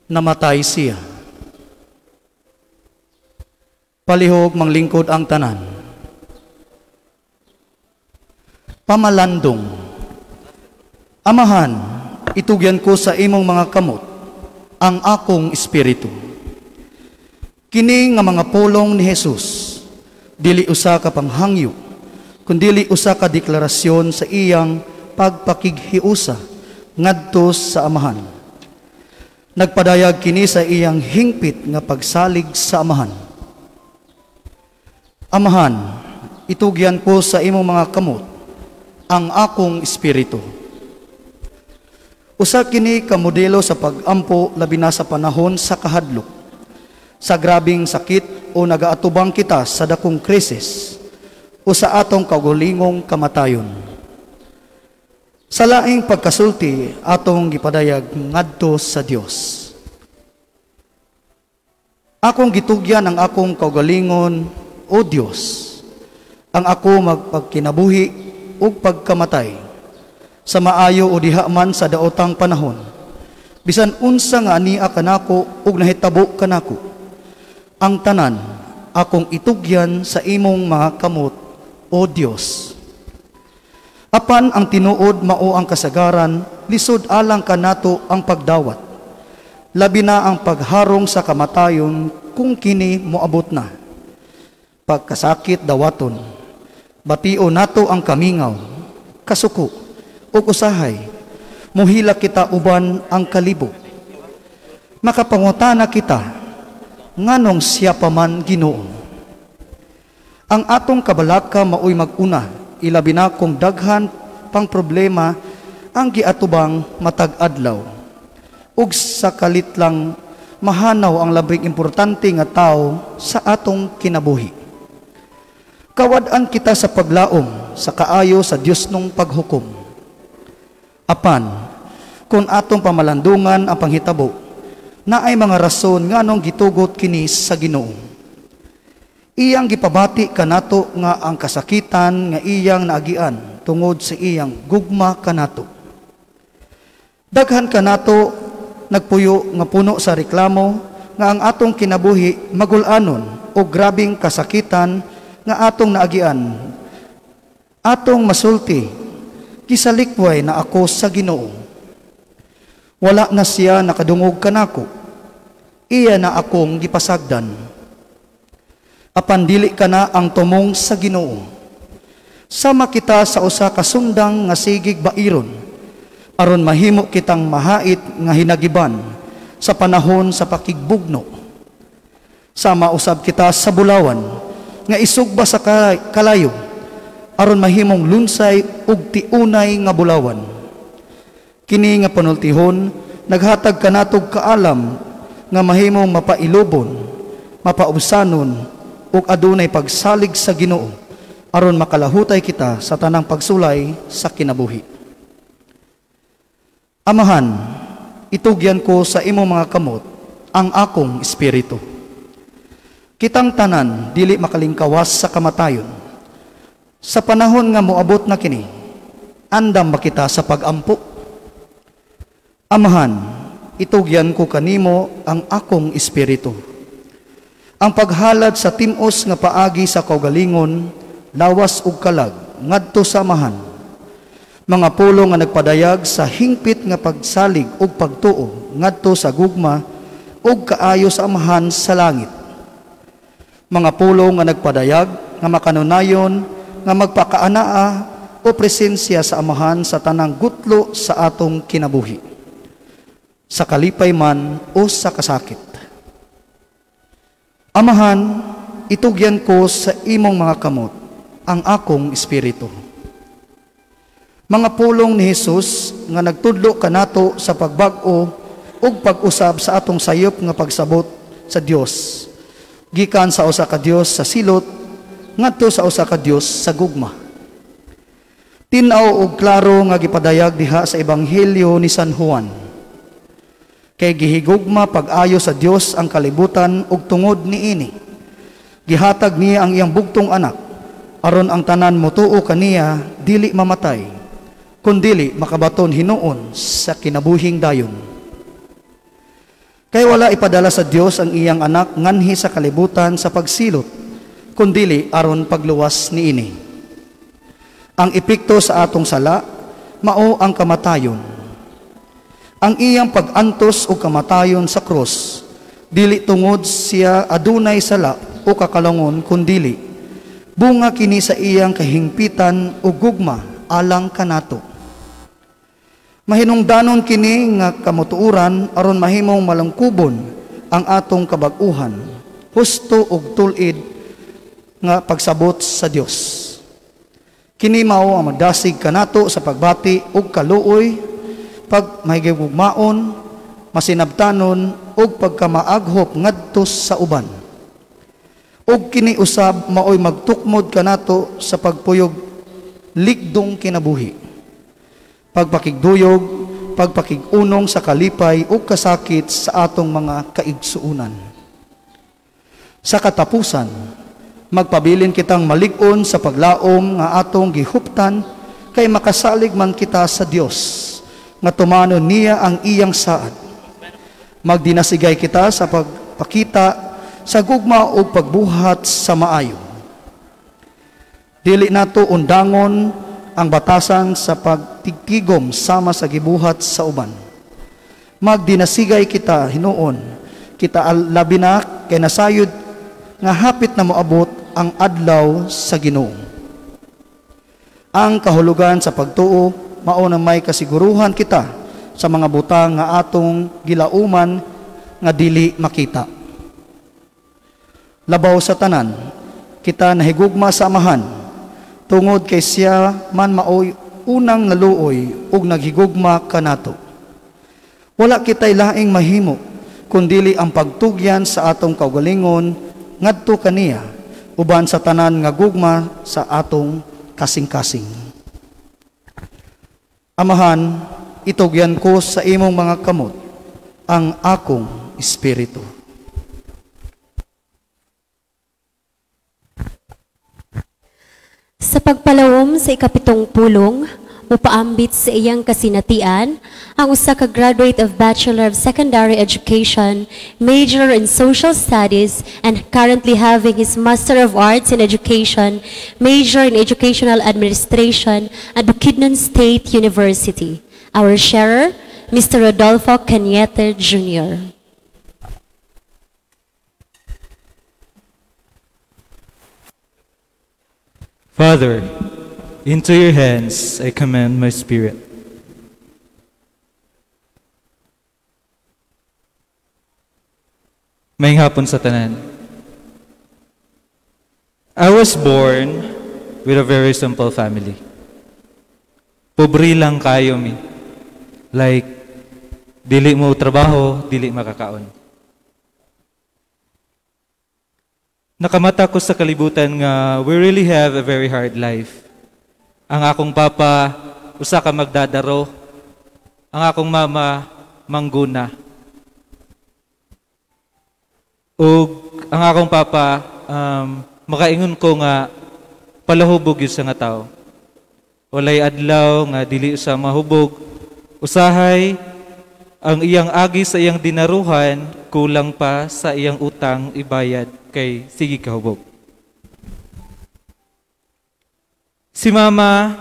namatay siya. Palihog manglingkod ang tanan. Pamalandong. Amahan, itugyan ko sa imong mga kamot ang akong espiritu. Kini nga mga pulong ni Jesus, dili usa ka panghangyo, kundili usa ka deklarasyon sa iyang pagpakighiusa ngadto sa Amahan. Nagpadayag kini sa iyang hingpit nga pagsalig sa Amahan. Amahan, itugyan ko sa imong mga kamot ang akong espiritu. Usa kini ka modelo sa pag-ampo labi na sa panahon sa kahadlok, sa grabing sakit o nagaatubang kita sa dakong krisis o sa atong kaugalingong kamatayon. Sa laing pagkasulti atong gipadayag ngadto sa Dios. Akong gitugyan ang akong kaugalingon, o Dios, ang ako magpagkinabuhi ug pagkamatay, sa maayo o diha man sa daotang panahon, bisan unsa nga ania kanako ug nahitabo kanako, ang tanan akong itugyan sa imong mga kamot, o Dios. Apan ang tinuod mao ang kasagaran, lisod alang kanato ang pagdawat, labi na ang pagharong sa kamatayon kung kini moabot na. Pagkasakit dawaton, batio nato ang kamingaw, kasuko, ug usahay, muhila kita uban ang kalibo. Makapangutana kita, nganong siya pa man Ginoo. Ang atong kabalaka maoy mag-una, ilabi na kung daghan pang problema ang giatubang matag adlaw. Ug sa kalit lang mahanaw ang labing importante nga tawo sa atong kinabuhi. Kawad-an kita sa paglaom sa kaayo sa Dios nung paghukom. Apan, kung atong pamalandungan ang panghitabo, naay mga rason nganong gitugot kini sa Ginoo. Iyang gipabati kanato nga ang kasakitan nga iyang naagian tungod sa iyang gugma kanato. Daghan kanato nagpuyo nga puno sa reklamo nga ang atong kinabuhi magul-anon o grabing kasakitan nga atong naagian. Atong masulti, gisalikway na ako sa Ginoo. Wala na siya nakadungog kanako. Iya na akong gipasagdan. Apan dili kana ang tumong sa Ginoo. Sama kita sa usa ka sundang nga sigig bairon, aron mahimo kitang mahait nga hinagiban sa panahon sa pakigbugno. Sama usab kita sa bulawan nga isugba sa kalayo, aron mahimong lunsay ug tiunay nga bulawan. Kini nga panultihon naghatag kanatog kaalam nga mahimong mapailubon, mapaubsanon ug adunay pagsalig sa Ginoo, aron makalahutay kita sa tanang pagsulay sa kinabuhi. Amahan, itugyan ko sa imong mga kamot ang akong espiritu. Kitang tanan dili makalingkawas sa kamatayon. Sa panahon nga moabot na kini, andam ba kita sa pagampo? Amahan, itugyan ko kanimo ang akong espiritu. Ang paghalad sa timos nga paagi sa kaugalingon, lawas ug kalag ngadto sa Amahan. Mga pulong nga nagpadayag sa hingpit nga pagsalig ug pagtuo ngadto sa gugma ug kaayo sa Amahan sa langit. Mga pulong nga nagpadayag nga makanunayon nga magpakaanaa o presensya sa Amahan sa tanang gutlo sa atong kinabuhi, sa kalipay man o sa kasakit. Amahan, itugyan ko sa imong mga kamot ang akong espiritu. Mga pulong ni Jesus nga nagtudlo kanato sa pagbag-o ug pag-usab sa atong sayop nga pagsabot sa Dios, gikan sa usa ka Dios sa silot ngadto sa usa ka Dios sa gugma. Tin-aw og klaro nga gipadayag diha sa Ebanghelyo ni San Juan. Kay gihigugma pag-ayo sa Dios ang kalibutan ug tungod niini gihatag niya ang iyang bugtong anak, aron ang tanan motuo kaniya dili mamatay, kundili makabaton hinuon sa kinabuhing dayon. Kay wala ipadala sa Dios ang iyang anak nganhi sa kalibutan sa pagsilot, kundili aron pagluwas niini. Ang epekto sa atong sala mao ang kamatayon. Ang iyang pag-antos o kamatayon sa krus, dili tungod siya adunay sala o kakalangon, kundili bunga kini sa iyang kahingpitan o gugma alang kanato. Mahinungdanon kini nga kamutuoran aron mahimong malangkubon ang atong kabag-uhan, husto ug tul-id nga pagsabot sa Dios. Kini mao ang madasig kanato sa pagbati ug kaluoy, pag mahigugmaon, masinabtanon ug pagkamaaghop ngadto sa uban. Ug kini usab maoy magtukmod kanato sa pagpuyog ligdong kinabuhi, pagpakigduyog, pagpakigunong sa kalipay ug kasakit sa atong mga kaigsuonan. Sa katapusan, magpabilin kitang malig-on sa paglaom nga atong gihuptan, kay makasalig man kita sa Dios nga tumanon niya ang iyang saad. Magdinasigay kita sa pagpakita sa gugma ug pagbuhat sa maayo. Dili nato undangon ang batasan sa pagtigtigom sama sa gibuhat sa uban. Magdinasigay kita hinuon, kita labi na kay nasayod nga hapit na moabot ang adlaw sa Ginoo. Ang kahulugan sa pagtuo mao na may kasiguruhan kita sa mga butang nga atong gilauman nga dili makita. Labaw sa tanan, kita nahigugma sa Amahan, tungod kay siya man maoy unang naluoy ug naghigugma kanato. Wala kita'y laing mahimo kundili ang pagtugyan sa atong kaugalingon ngadto kaniya, uban sa tanan nga gugma sa atong kasing-kasing. Amahan, itugyan ko sa imong mga kamot ang akong espiritu. Sa pagpalawom sa 7 pulong, mupaambit sa iyang kasinatian ang usa ka graduate of Bachelor of Secondary Education, major in Social Studies, and currently having his Master of Arts in Education, major in Educational Administration at Bukidnon State University. Our sharer, Mr. Rodolfo Cañete Jr. Father, into your hands I commend my spirit. Maayong hapon sa tanan. I was born with a very simple family. Pobre lang kayo mi. Like, dili mo trabaho, dili makakaon. Nakamata ko sa kalibutan nga we really have a very hard life. Ang akong papa, usa ka magdadaro. Ang akong mama, mangguna. Ug ang akong papa, makaingon ko nga palahubog yun sa nga tao. Walay adlaw nga dili sa mahubog. Usahay, ang iyang agi sa iyang dinaruhan, kulang pa sa iyang utang ibayad kay sige kahubog. Si mama,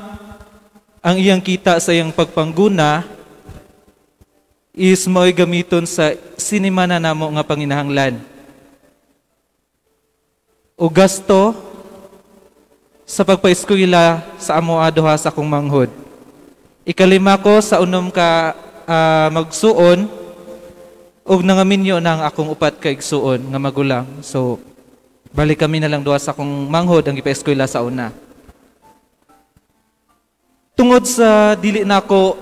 ang iyang kita sa iyang pagpangguna is mao'y gamiton sa sinimana namo nga panginahanglan. O gasto sa pagpaeskwela sa amo aduha sa akong manghod. Ikalima ko sa unom ka magsuon og nangaminyo na ang akong upat ka igsuon nga magulang. So balik kami na lang duha sa akong manghod ang gipaeskwela sa una. Tungod sa dili nako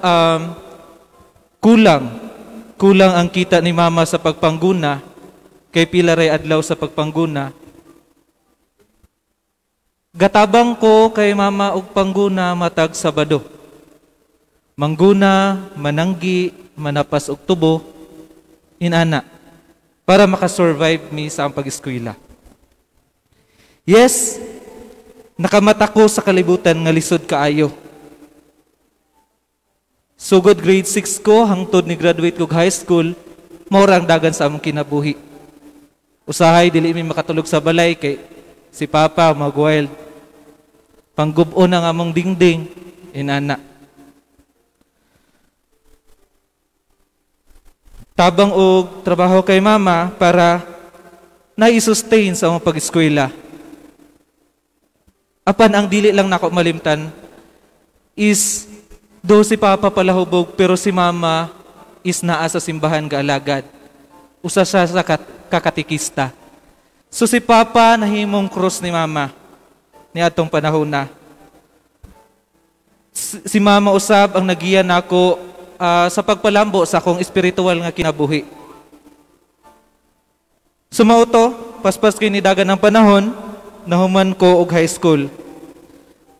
kulang ang kita ni mama sa pagpangguna kay pila ray adlaw sa pagpangguna. Gatabang ko kay mama og pangguna matag Sabado. Mangguna, mananggi, manapas og tubo, inana, para makasurvive mi sa ang pag-eskwela. Yes, nakamata ko sa kalibutan nga lisod kaayo. Sugod grade 6 ko, hangtod ni graduate kog high school, mao ra ang dagan sa among kinabuhi. Usahay, dili mi makatulog sa balay kay si Papa mag-wild. Panggub-on ang among dingding, inana. Tabang og trabaho kay mama para na-sustain sa among pag-eskwela. Apan ang dili lang nako malimtan is do si Papa palahubog pero si Mama is naa sa simbahan gaalagad. Usa siya sa kakatikista. So si Papa nahimong cross ni Mama ni atong panahon na. Si Mama usab ang nagiya nako sa pagpalambo sa akong espiritual nga kinabuhi. Sumao to, paspas kay nidagan ng panahon, nahuman ko og high school.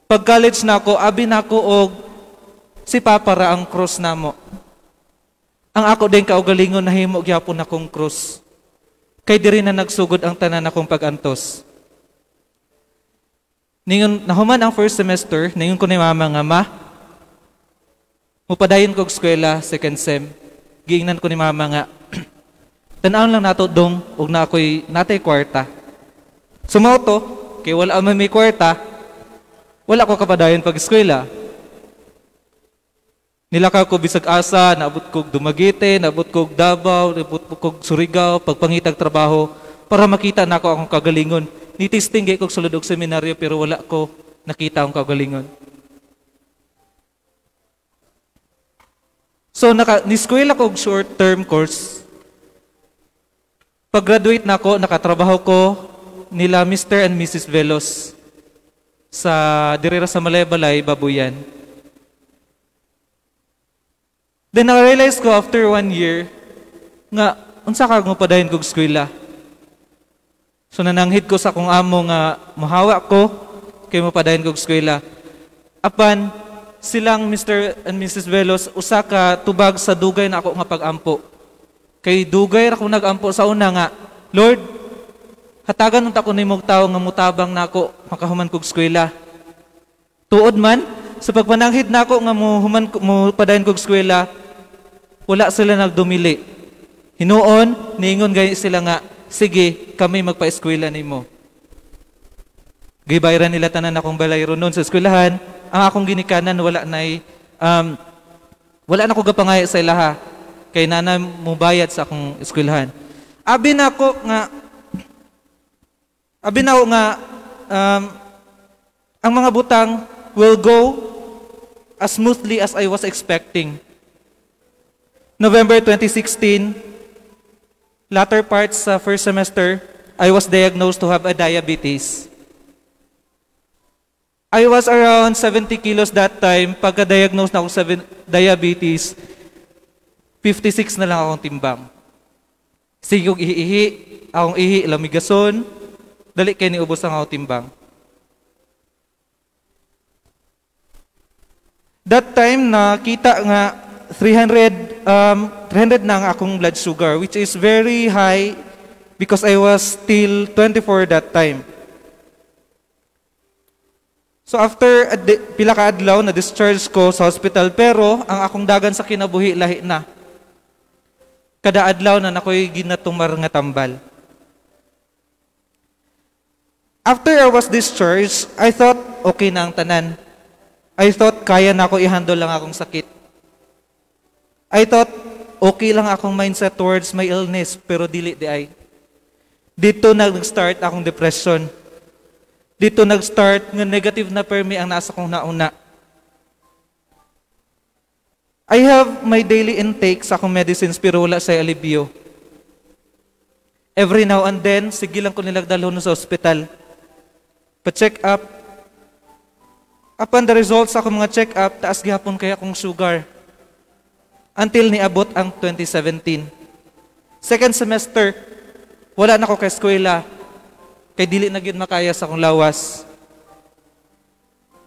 Pag college nako, abi nako og si Papa ra ang cross namo. Ang ako din kaugalingon nahimo gyapon akong cross. Kay diri na nagsugod ang tanan akong pag-antos. Ningon nahuman ang first semester, ningon ko ni Mama nga, "Ma, mupadayon kog eskwela second sem." Giingnan ko ni Mama nga, "Tan-awon lang nato dong ug na ako'y natay kwarta." Sumao to, kay wala man may kwarta, wala ko kapadayon pag eskwela. Nilakaw ko bisag asa, naabot kog Dumaguete, naabot kog Davao, naabot kog Surigao, pagpangitag trabaho para makita nako akong kagalingon. Nitisting gay kog sulod og seminaryo pero wala ko nakita akong kagalingon. So ni-eskwela ko og short-term course. Pag-graduate nako, nakatrabaho ko nila Mr. and Mrs. Velos sa dirira sa Malaybalay, Babuyan. Then na-realize ko after 1 year nga unsa ka mo padayon kog eskwela. So nananghid ko sa akong amo nga mohawa ko kay mo padayon kog eskwela. Apan silang Mr. and Mrs. Velos usa ka tubag sa dugay na ako nga pag-ampo. Kay dugay ra ko nag-ampo sa una nga, Lord, hatagan unta ko nimog tawo nga mutabang nako makahuman kog eskwela. Tuod man Sa pagpananghid nako nga mo human mo padayon kog eskwela, wala sila nagdumili. Hinuon, niingon gani sila nga, sige, kami magpa-eskwela nimo. Gibayaran nila tanan akong balayro noon sa eskwelahan. Ang akong ginikanan wala nay wala na ko gapangaya sa ilaha kay nana mubayad sa akong eskwelahan. Abi na ko nga ang mga butang will go as smoothly as I was expecting. November 2016, latter parts sa first semester, I was diagnosed to have a diabetes. I was around 70 kilos that time. Pagka-diagnose na ako sa diabetes, 56 na lang akong timbang. Sige kong ihi-ihi, akong ihi, lamigason, dali kay niubos ang akong timbang. That time, nakita nga 300 na ang akong blood sugar, which is very high because I was still 24 that time. So after pila ka adlaw na discharge ko sa hospital, pero ang akong dagan sa kinabuhi lahi na. Kada adlaw na nakoy ginatumar nga tambal. After I was discharged, I thought okay na ang tanan. I thought kaya na ako i-handle lang akong sakit. I thought okay lang akong mindset towards my illness, pero dili di ay. Dito nag-start akong depression. Dito nag-start nga negative na permi ang nasa kong nauna. I have my daily intake sa akong medicines pero wala sa alibio. Every now and then, sige lang ko nilagdalhon sa ospital. Pa-check up. Upon the results sa akong mga check up, taas gihapon kay akong sugar. Until niabot ang 2017. Second semester, wala na ko kay eskwela. Kay dili na gyud makaya sa akong lawas.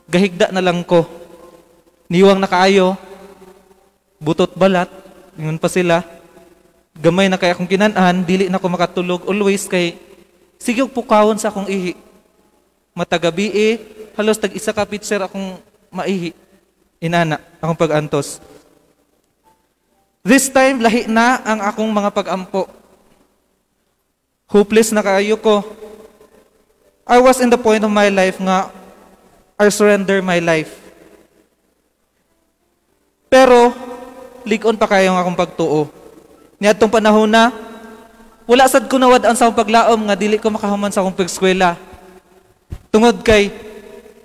Gahigda na lang ko. Niwang na kaayo. Butot balat. Ingon pa sila. Gamay na kay akong kinan-an, dili na ko makatulog. Always kay sige og pukawon sa akong ihi. Matagabi halos tag isa ka pitcher akong maihi. Inana akong pag-antos. This time lahi na ang akong mga pag-ampo. Hopeless na kaayo ko. I was in the point of my life nga I surrender my life. Pero lig-on pa kayo ang akong pagtuo. Niadtong panahon na wala sad ko nawad-an sa akong paglaom nga dili ko makahuman sa akong pag-eskwela. Tungod kay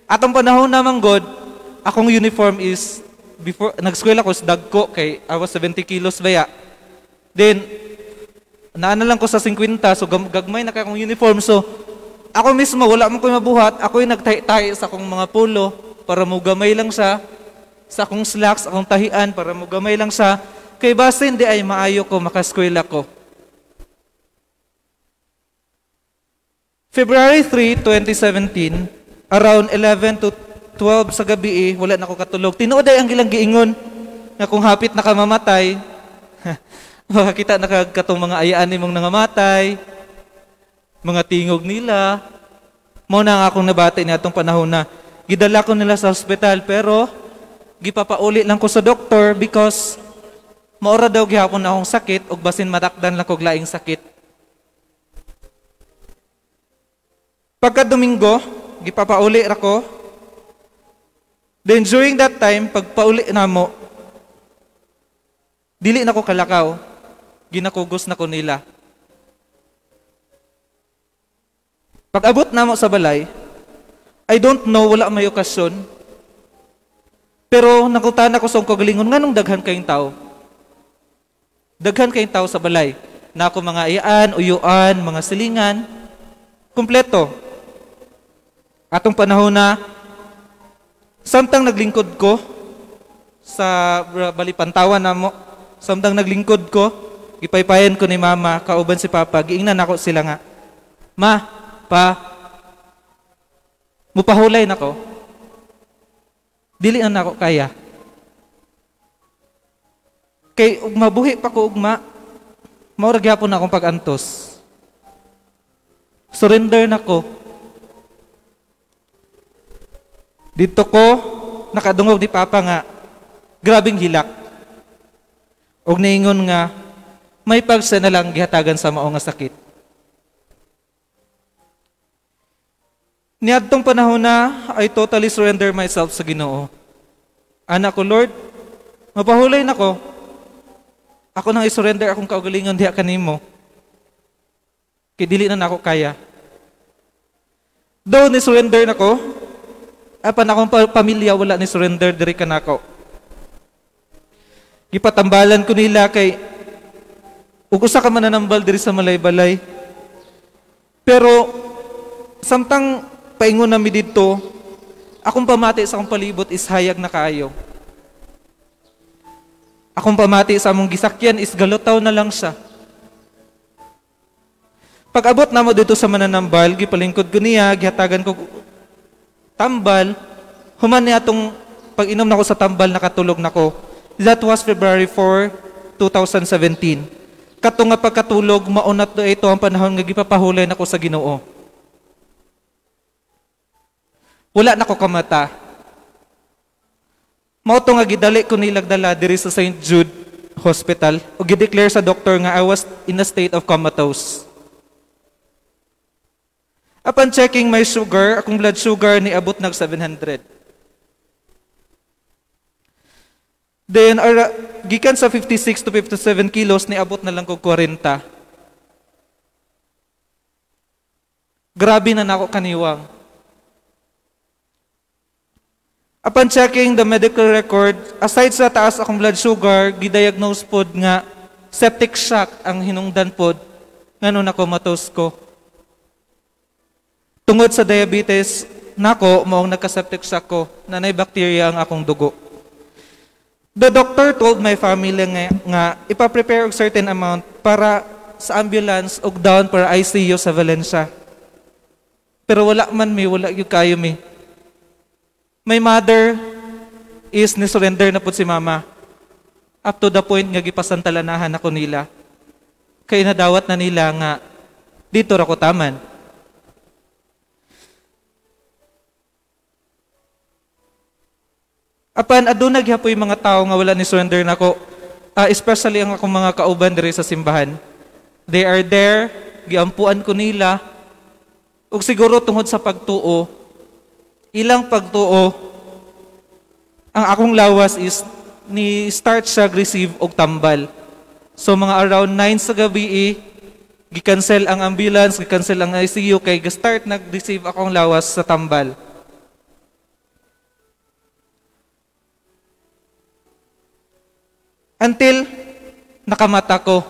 atong panahon na man god, akong uniform is before nag-eskwela ko sa dagko kay I was 70 kilos baya. Then naana lang ko sa 50, so gagmay na kay akong uniform. So ako mismo, wala man ko'y mabuhat, ako'y nagtahi-tahi sa akong mga pulo para mugamay lang siya, sa akong slacks, akong tahian para mugamay lang siya, kay basin di ay maayo ko, makaskwela ko. February 3, 2017, around 11 to 12 sa gabi, wala na ko katulog. Tinuod ay ang ilang giingon, nga kung hapit na ka mamatay, makakita na katong mga ayaan nimong nangamatay, mga tingog nila. Mao na nga akong nabati ni atong panahon na gidala ko nila sa hospital, pero gipapauli lang ko sa doktor because maora daw gihapon na akong sakit ug basin matakdan lang kog laing sakit. Pagka Domingo, gipapauli ra ko. Then during that time, pagpauli namo, dili na ko kalakaw. Ginakugos na ko nila. Pag-abot namo sa balay, I don't know, wala may okasyon. Pero nakutan ako sa akong kagalingon, nganong daghan kayong tao? Daghan kayong tao sa balay. Na ako mga iyaan, uyuan, mga silingan. Kumpleto. Atong panahon na, samtang naglingkod ko, sa balipantawan namo, samtang naglingkod ko, gipaypayan ko ni mama, kauban si papa, giingnan ako sila nga, Ma, pa, mupahulay nako. Dili na nako kaya. Kay ug mabuhi pa ko ugma, mao ra gyapon akong pag-antos. Surrender nako. Dito ko nakadungog ni Papa nga grabing hilak. Og niingon nga may pagsa na lang gihatagan sa mao nga sakit. Niadtong panahon na, I totally surrender myself sa Ginoo. Anak ko, Lord, mapahulay nako. Ako nang i-surrender akong kaugalingon diha kanimo. Kay dili na nako kaya. Though ni-surrender nako, apan akong pamilya wala ni surrender diri kanako. Gipatambalan ko nila kay ug usa ka mananambal diri sa Malaybalay. Pero samtang paingon nami didto, akong pamati sa akong palibot is hayag na kaayo. Akong pamati sa among gisakyan is galutaw na lang siya. Pag-abot namo dito sa mananambal, gipalingkod ko niya, gihatagan ko tambal. Human niya atong pag-inom nako sa tambal, nakatulog nako. That was February 4, 2017. Kato nga pagkatulog, maunat do ito ang panahon nga gipapahulay nako sa Ginoo. Wala nako kamata. Mao to nga gidali ko nilag dala diri sa St. Jude Hospital ug gideclare sa doktor nga I was in a state of comatose. Upon checking my sugar, akong blood sugar niabot nag 700. Then gikan sa 56 to 57 kilos niabot na lang kog 40. Grabe na nako kaniwang. Upon checking the medical record, aside sa taas akong blood sugar, gidiagnose pod nga septic shock ang hinungdan pod ngano na-comatose ko. Tungod sa diabetes nako, maong nagka-septic shock ko, nanay bacteria ang akong dugo. The doctor told my family nga ipa-prepare og certain amount para sa ambulance og down para ICU sa Valencia. Pero wala man mi, wala gyud kayo mi. My mother is ni-surrender na pud si mama. Up to the point nga gipasantalanahan ako nila. Kay nadawat na nila nga dito ra ko taman. Apan aduna gihapon mga tao nga wala ni surrender nako, especially ang akong mga kauban diri sa simbahan. They are there, giampuan ko nila. Ug siguro tungod sa pagtuo, ilang pagtuo, ang akong lawas is ni start siya receive og tambal. So mga around 9 sa gabi, gi-cancel ang ambulance, gi-cancel ang ICU kay gi-start nag-receive akong lawas sa tambal. Until nakamata ko,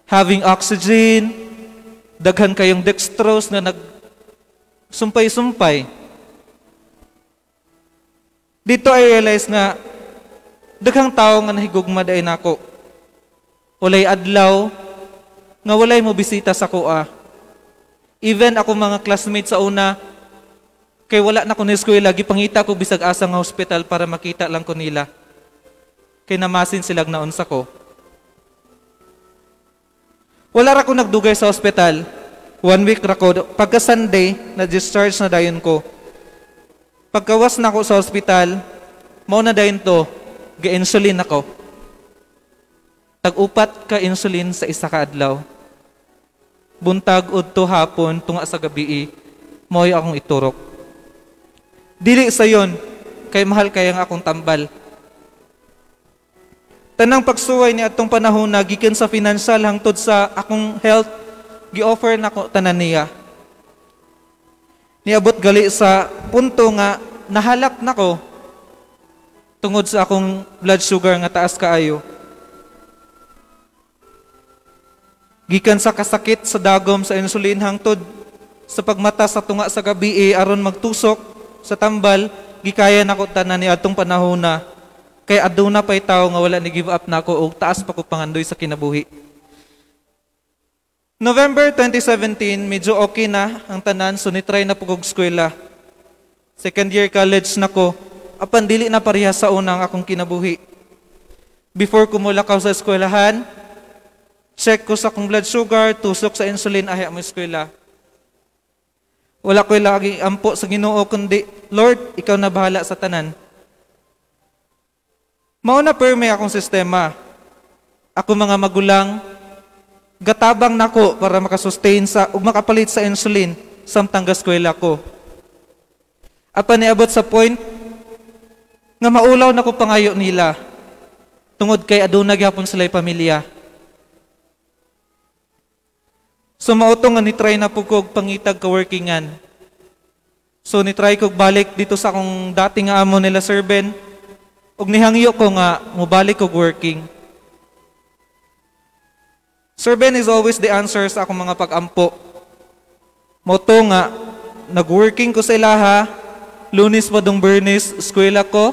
having oxygen, daghan kayong dextrose na nagsumpay-sumpay. Dito I realize nga, daghang tao nga nahigugma dahil nako. Walay adlaw, nga walay mo bisita sa kuha. Even ako mga classmates sa una, kay wala na ko ni eskwela, gipangita ko bisag asa nga hospital para makita lang ko nila. Kay namasin silang naunsa ko. Wala ra ko nagdugay sa hospital. 1 week ra ko. Pagka Sunday, na-discharge na dayon ko. Pagkawas na ako sa hospital, mao na dayon to, ga-insulin ako. Tag-upat ka insulin sa isa ka adlaw. Buntag udto hapon tunga sa gabi, mao'y akong iturok. Dili sayon, kay mahal kayang akong tambal. Tanang pagsuway ni atong panahon na gikan sa financial hangtod sa akong health, gi-offer nako tanan niya. Niabot gali sa punto nga nahalak nako tungod sa akong blood sugar nga taas kaayo. Gikan sa kasakit sa dagom sa insulin hangtod sa pagmata sa tunga sa gabi aron magtusok sa tambal, gikaya nako tanan ni atong panahon na kay aduna pay tawo nga wala ni give up nako og taas pa ko pangandoy sa kinabuhi. November 2017, medyo okay na ang tanan, so nitry na po kog eskwela. Second year college na ko, apan dili na pareha sa unang akong kinabuhi. Before ko mulakaw sa eskwelahan, check ko sa akong blood sugar, tusok sa insulin, ahya mo eskwela. Wala ko'y lagi ampo sa Ginoo kundi, Lord, ikaw na bahala sa tanan. Mao na perme akong sistema. Ako mga magulang, gatabang nako para makasustain sa ug makapalit sa insulin samtang gaskwela ko. Apan niabot sa point nga maulaw nako pangayo nila tungod kay aduna gyapon sila'y pamilya. So mao to nga ni-try na po kog pangitag ka-workingan. So ni-try kog balik dito sa akong dati nga amo nila Sir Ben, ug nihangyo ko nga mobalik kog working. Sir Ben is always the answer sa akong mga pag-ampo. Mao to nga nag-working ko sa ilaha, Lunes pa dong Bernis, eskwela ko,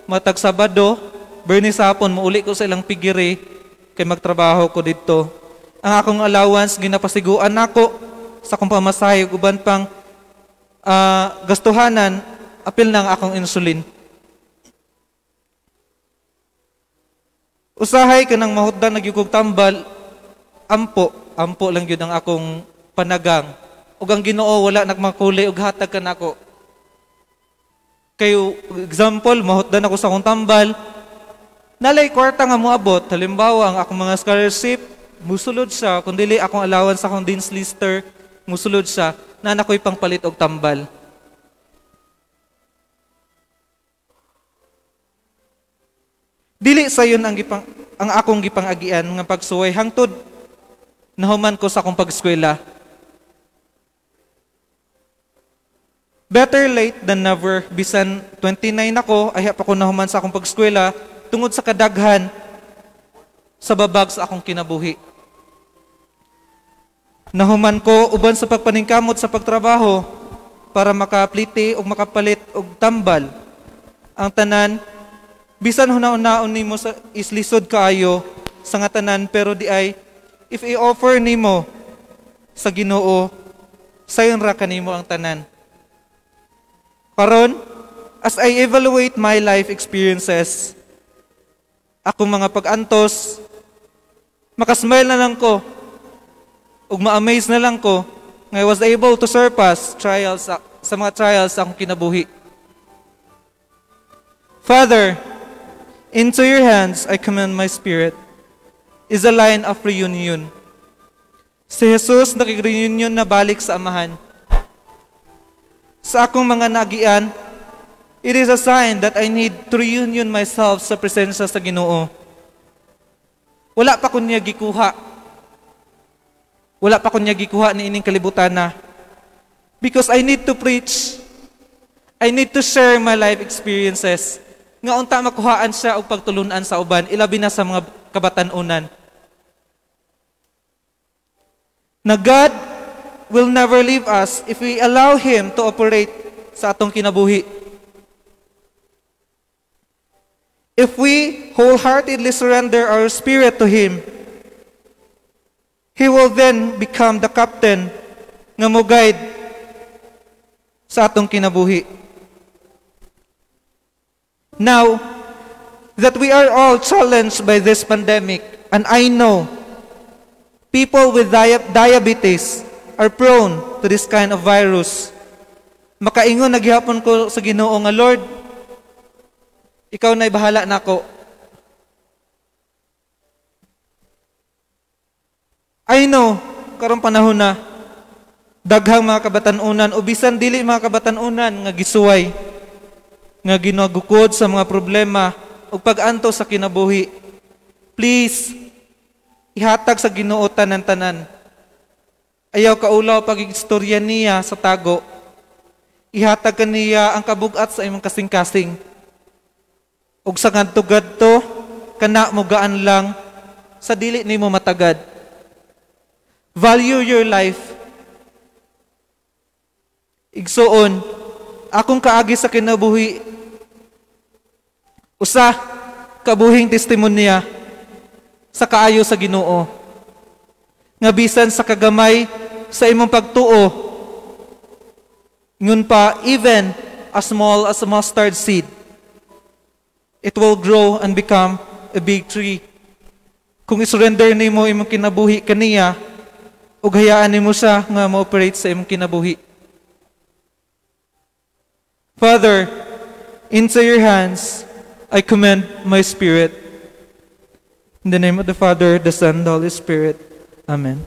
matag Sabado, Bernis hapon, muuli ko sa ilang pigiri, kay magtrabaho ko dito. Ang akong allowance, ginapasiguan nako sa akong pamasahe, ug uban pang gastuhanan, apil na ang akong insulin. Usahay ka nang mahutdan, nagyugog tambal, ampo, ampo lang yun ang akong panagang. Ug ang Ginoo wala nagmakuli ug hatag ka nako. Kayo, example, mahutdan ako sa akong tambal, nalay kwarta nga moabot, halimbawa ang akong mga scholarship, musulod siya, kung dili akong allowance sa akong dean's lister, musulod siya, na nako'y pangpalit og tambal. Dili sayon ang ang akong gipangagian nga pagsuway hangtod nahuman ko sa akong pag-eskwela. Better late than never. Bisan 29 ako, ayha pa ko nahuman sa akong pag-eskwela tungod sa kadaghan sa babag sa akong kinabuhi. Nahuman ko uban sa pagpaningkamot sa pagtrabaho para makapliti o makapalit og tambal. Ang tanan, bisan huna-unaon nimo sa islisod kaayo sa nga tanan, pero di ay if i-offer nimo sa Ginoo, sayon ra kanimo ang tanan. Karon, as I evaluate my life experiences, akong mga pag-antos, makasmile na lang ko, ug ma-amaze na lang ko, nga I was able to surpass trials sa mga trials sa akong kinabuhi. Father, into your hands I commend my spirit, is a line of reunion. Si Jesus nakig-reunion na balik sa Amahan. Sa akong mga nagian, it is a sign that I need to reunion myself sa presensya sa Ginoo. Wala pa ko niya gikuha. Wala pa ko niya gikuha ni ining kalibutan na. Because I need to preach. I need to share my life experiences. Nga unta makuhaan siya og pagtulunan sa uban, ilabi na sa mga kabatan-unan. Na God will never leave us if we allow Him to operate sa atong kinabuhi. If we wholeheartedly surrender our spirit to Him, He will then become the captain nga mo-guide sa atong kinabuhi. Now that we are all challenged by this pandemic, and I know people with diabetes are prone to this kind of virus. Makaingon naghihapon ko sa Ginoo nga, Lord, ikaw na'y bahala nako. I know, karong panahon na, daghang mga kabatan-unan, o bisan dili mga kabatan-unan nga gisuway, nga ginagukod sa mga problema o pag-anto sa kinabuhi. Please, ihatag sa Ginoo tanan-tanan. Ayaw kaulaw pag-istorya niya sa tago. Ihatag kaniya ang kabugat sa imong kasing-kasing. Ug sa ngadto-gadto, kana mo gaan lang sa dili nimo matagad. Value your life. Igsuon, akong kaagi sa kinabuhi, usa kabuhing testimonya sa kaayo sa Ginoo. Nga bisan sa kagamay sa imong pagtuo, ngun pa even as small as a mustard seed, it will grow and become a big tree. Kung isurrender nimo imong kinabuhi kaniya, ug hayaan nimo siya nga mo-operate sa imong kinabuhi. Father, into your hands I commend my spirit. In the name of the Father, the Son, and the Holy Spirit. Amen.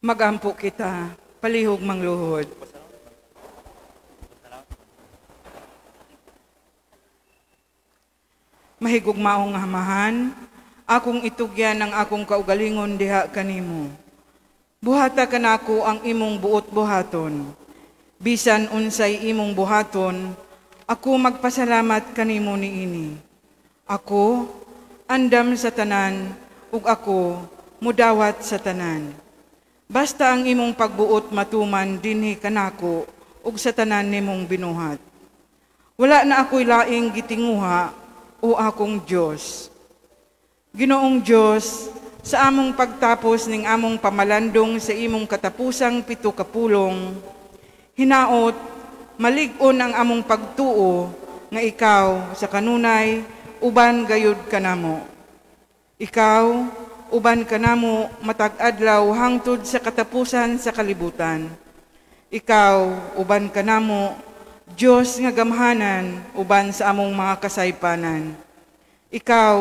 Magampo kita, palihog mangluhod. Mahigugmaong Amahan, akong itugyan ang akong kaugalingon diha kanimo. Buhata kanako ang imong buot buhaton. Bisan unsay imong buhaton, ako magpasalamat kanimo niini. Ako andam sa tanan ug ako mudawat sa tanan. Basta ang imong pagbuot matuman dinhi kanako ug sa tanan nimong binuhat. Wala na ako'y laing gitinguha o akong Dios. Ginoong Dios, sa among pagtapos ning among pamalandong sa imong katapusang 7 ka pulong, hinaot malig-on ang among pagtuo nga ikaw sa kanunay uban gayud kanamo. Ikaw uban kanamo matag adlaw hangtod sa katapusan sa kalibutan. Ikaw uban kanamo, Dios nga gamhanan, uban sa among mga kasaypanan. Ikaw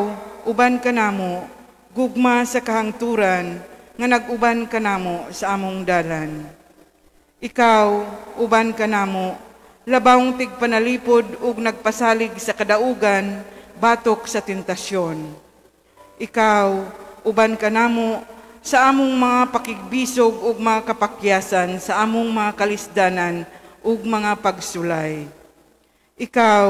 uban kanamo, gugma sa kahangturan nga nag-uban kanamo sa among dalan. Ikaw uban kanamo, labawng tigpanalipod ug nagpasalig sa kadaugan batok sa tentasyon. Ikaw uban kanamo sa among mga pakigbisog ug mga kapakyasan, sa among mga kalisdanan ug mga pagsulay. Ikaw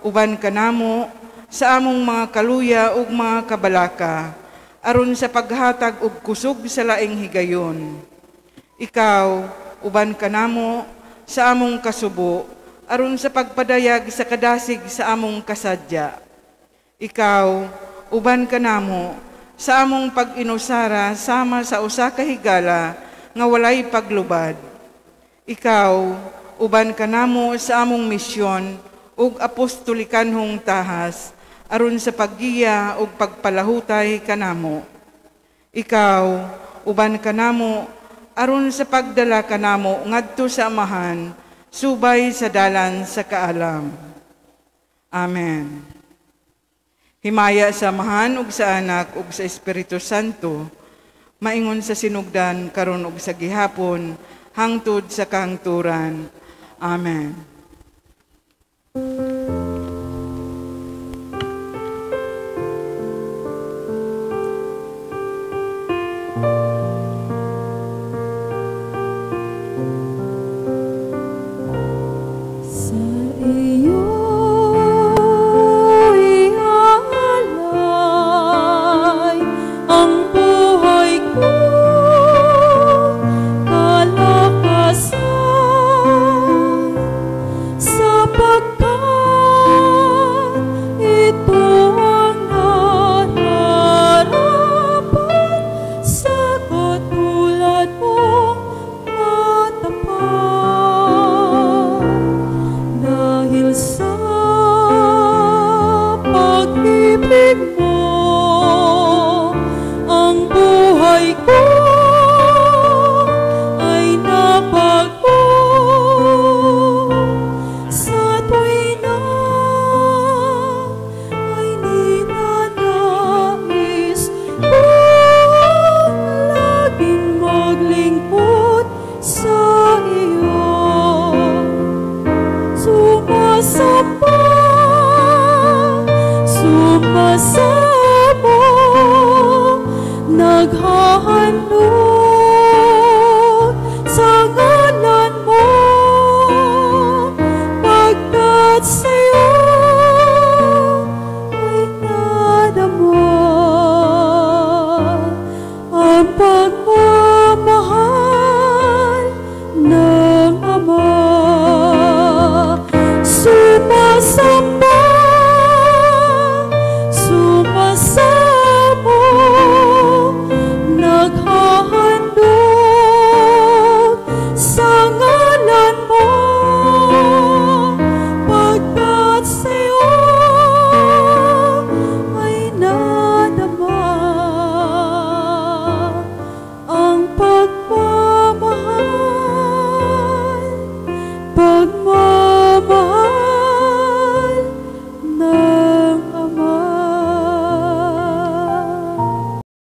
uban kanamo sa among mga kaluya ug mga kabalaka, aron sa paghatag og kusog sa laing higayon. Ikaw uban kanamo sa among kasubo, aron sa pagpadayag sa kadasig sa among kasadya. Ikaw uban kanamo sa among pag-inusara sama sa usa ka higala nga walay paglubad. Ikaw uban kanamo sa among misyon ug apostolikanhong tahas aron sa paggiya ug pagpalahutay kanamo. Ikaw uban kanamo aron sa pagdala kanamo ngadto sa Amahan subay sa dalan sa kaalam. Amen. Himaya sa Amahan ug sa Anak ug sa Espiritu Santo, maingon sa sinugdan karon ug sa gihapon hangtod sa kahangturan. Amen. Sumasamo, naghahanap.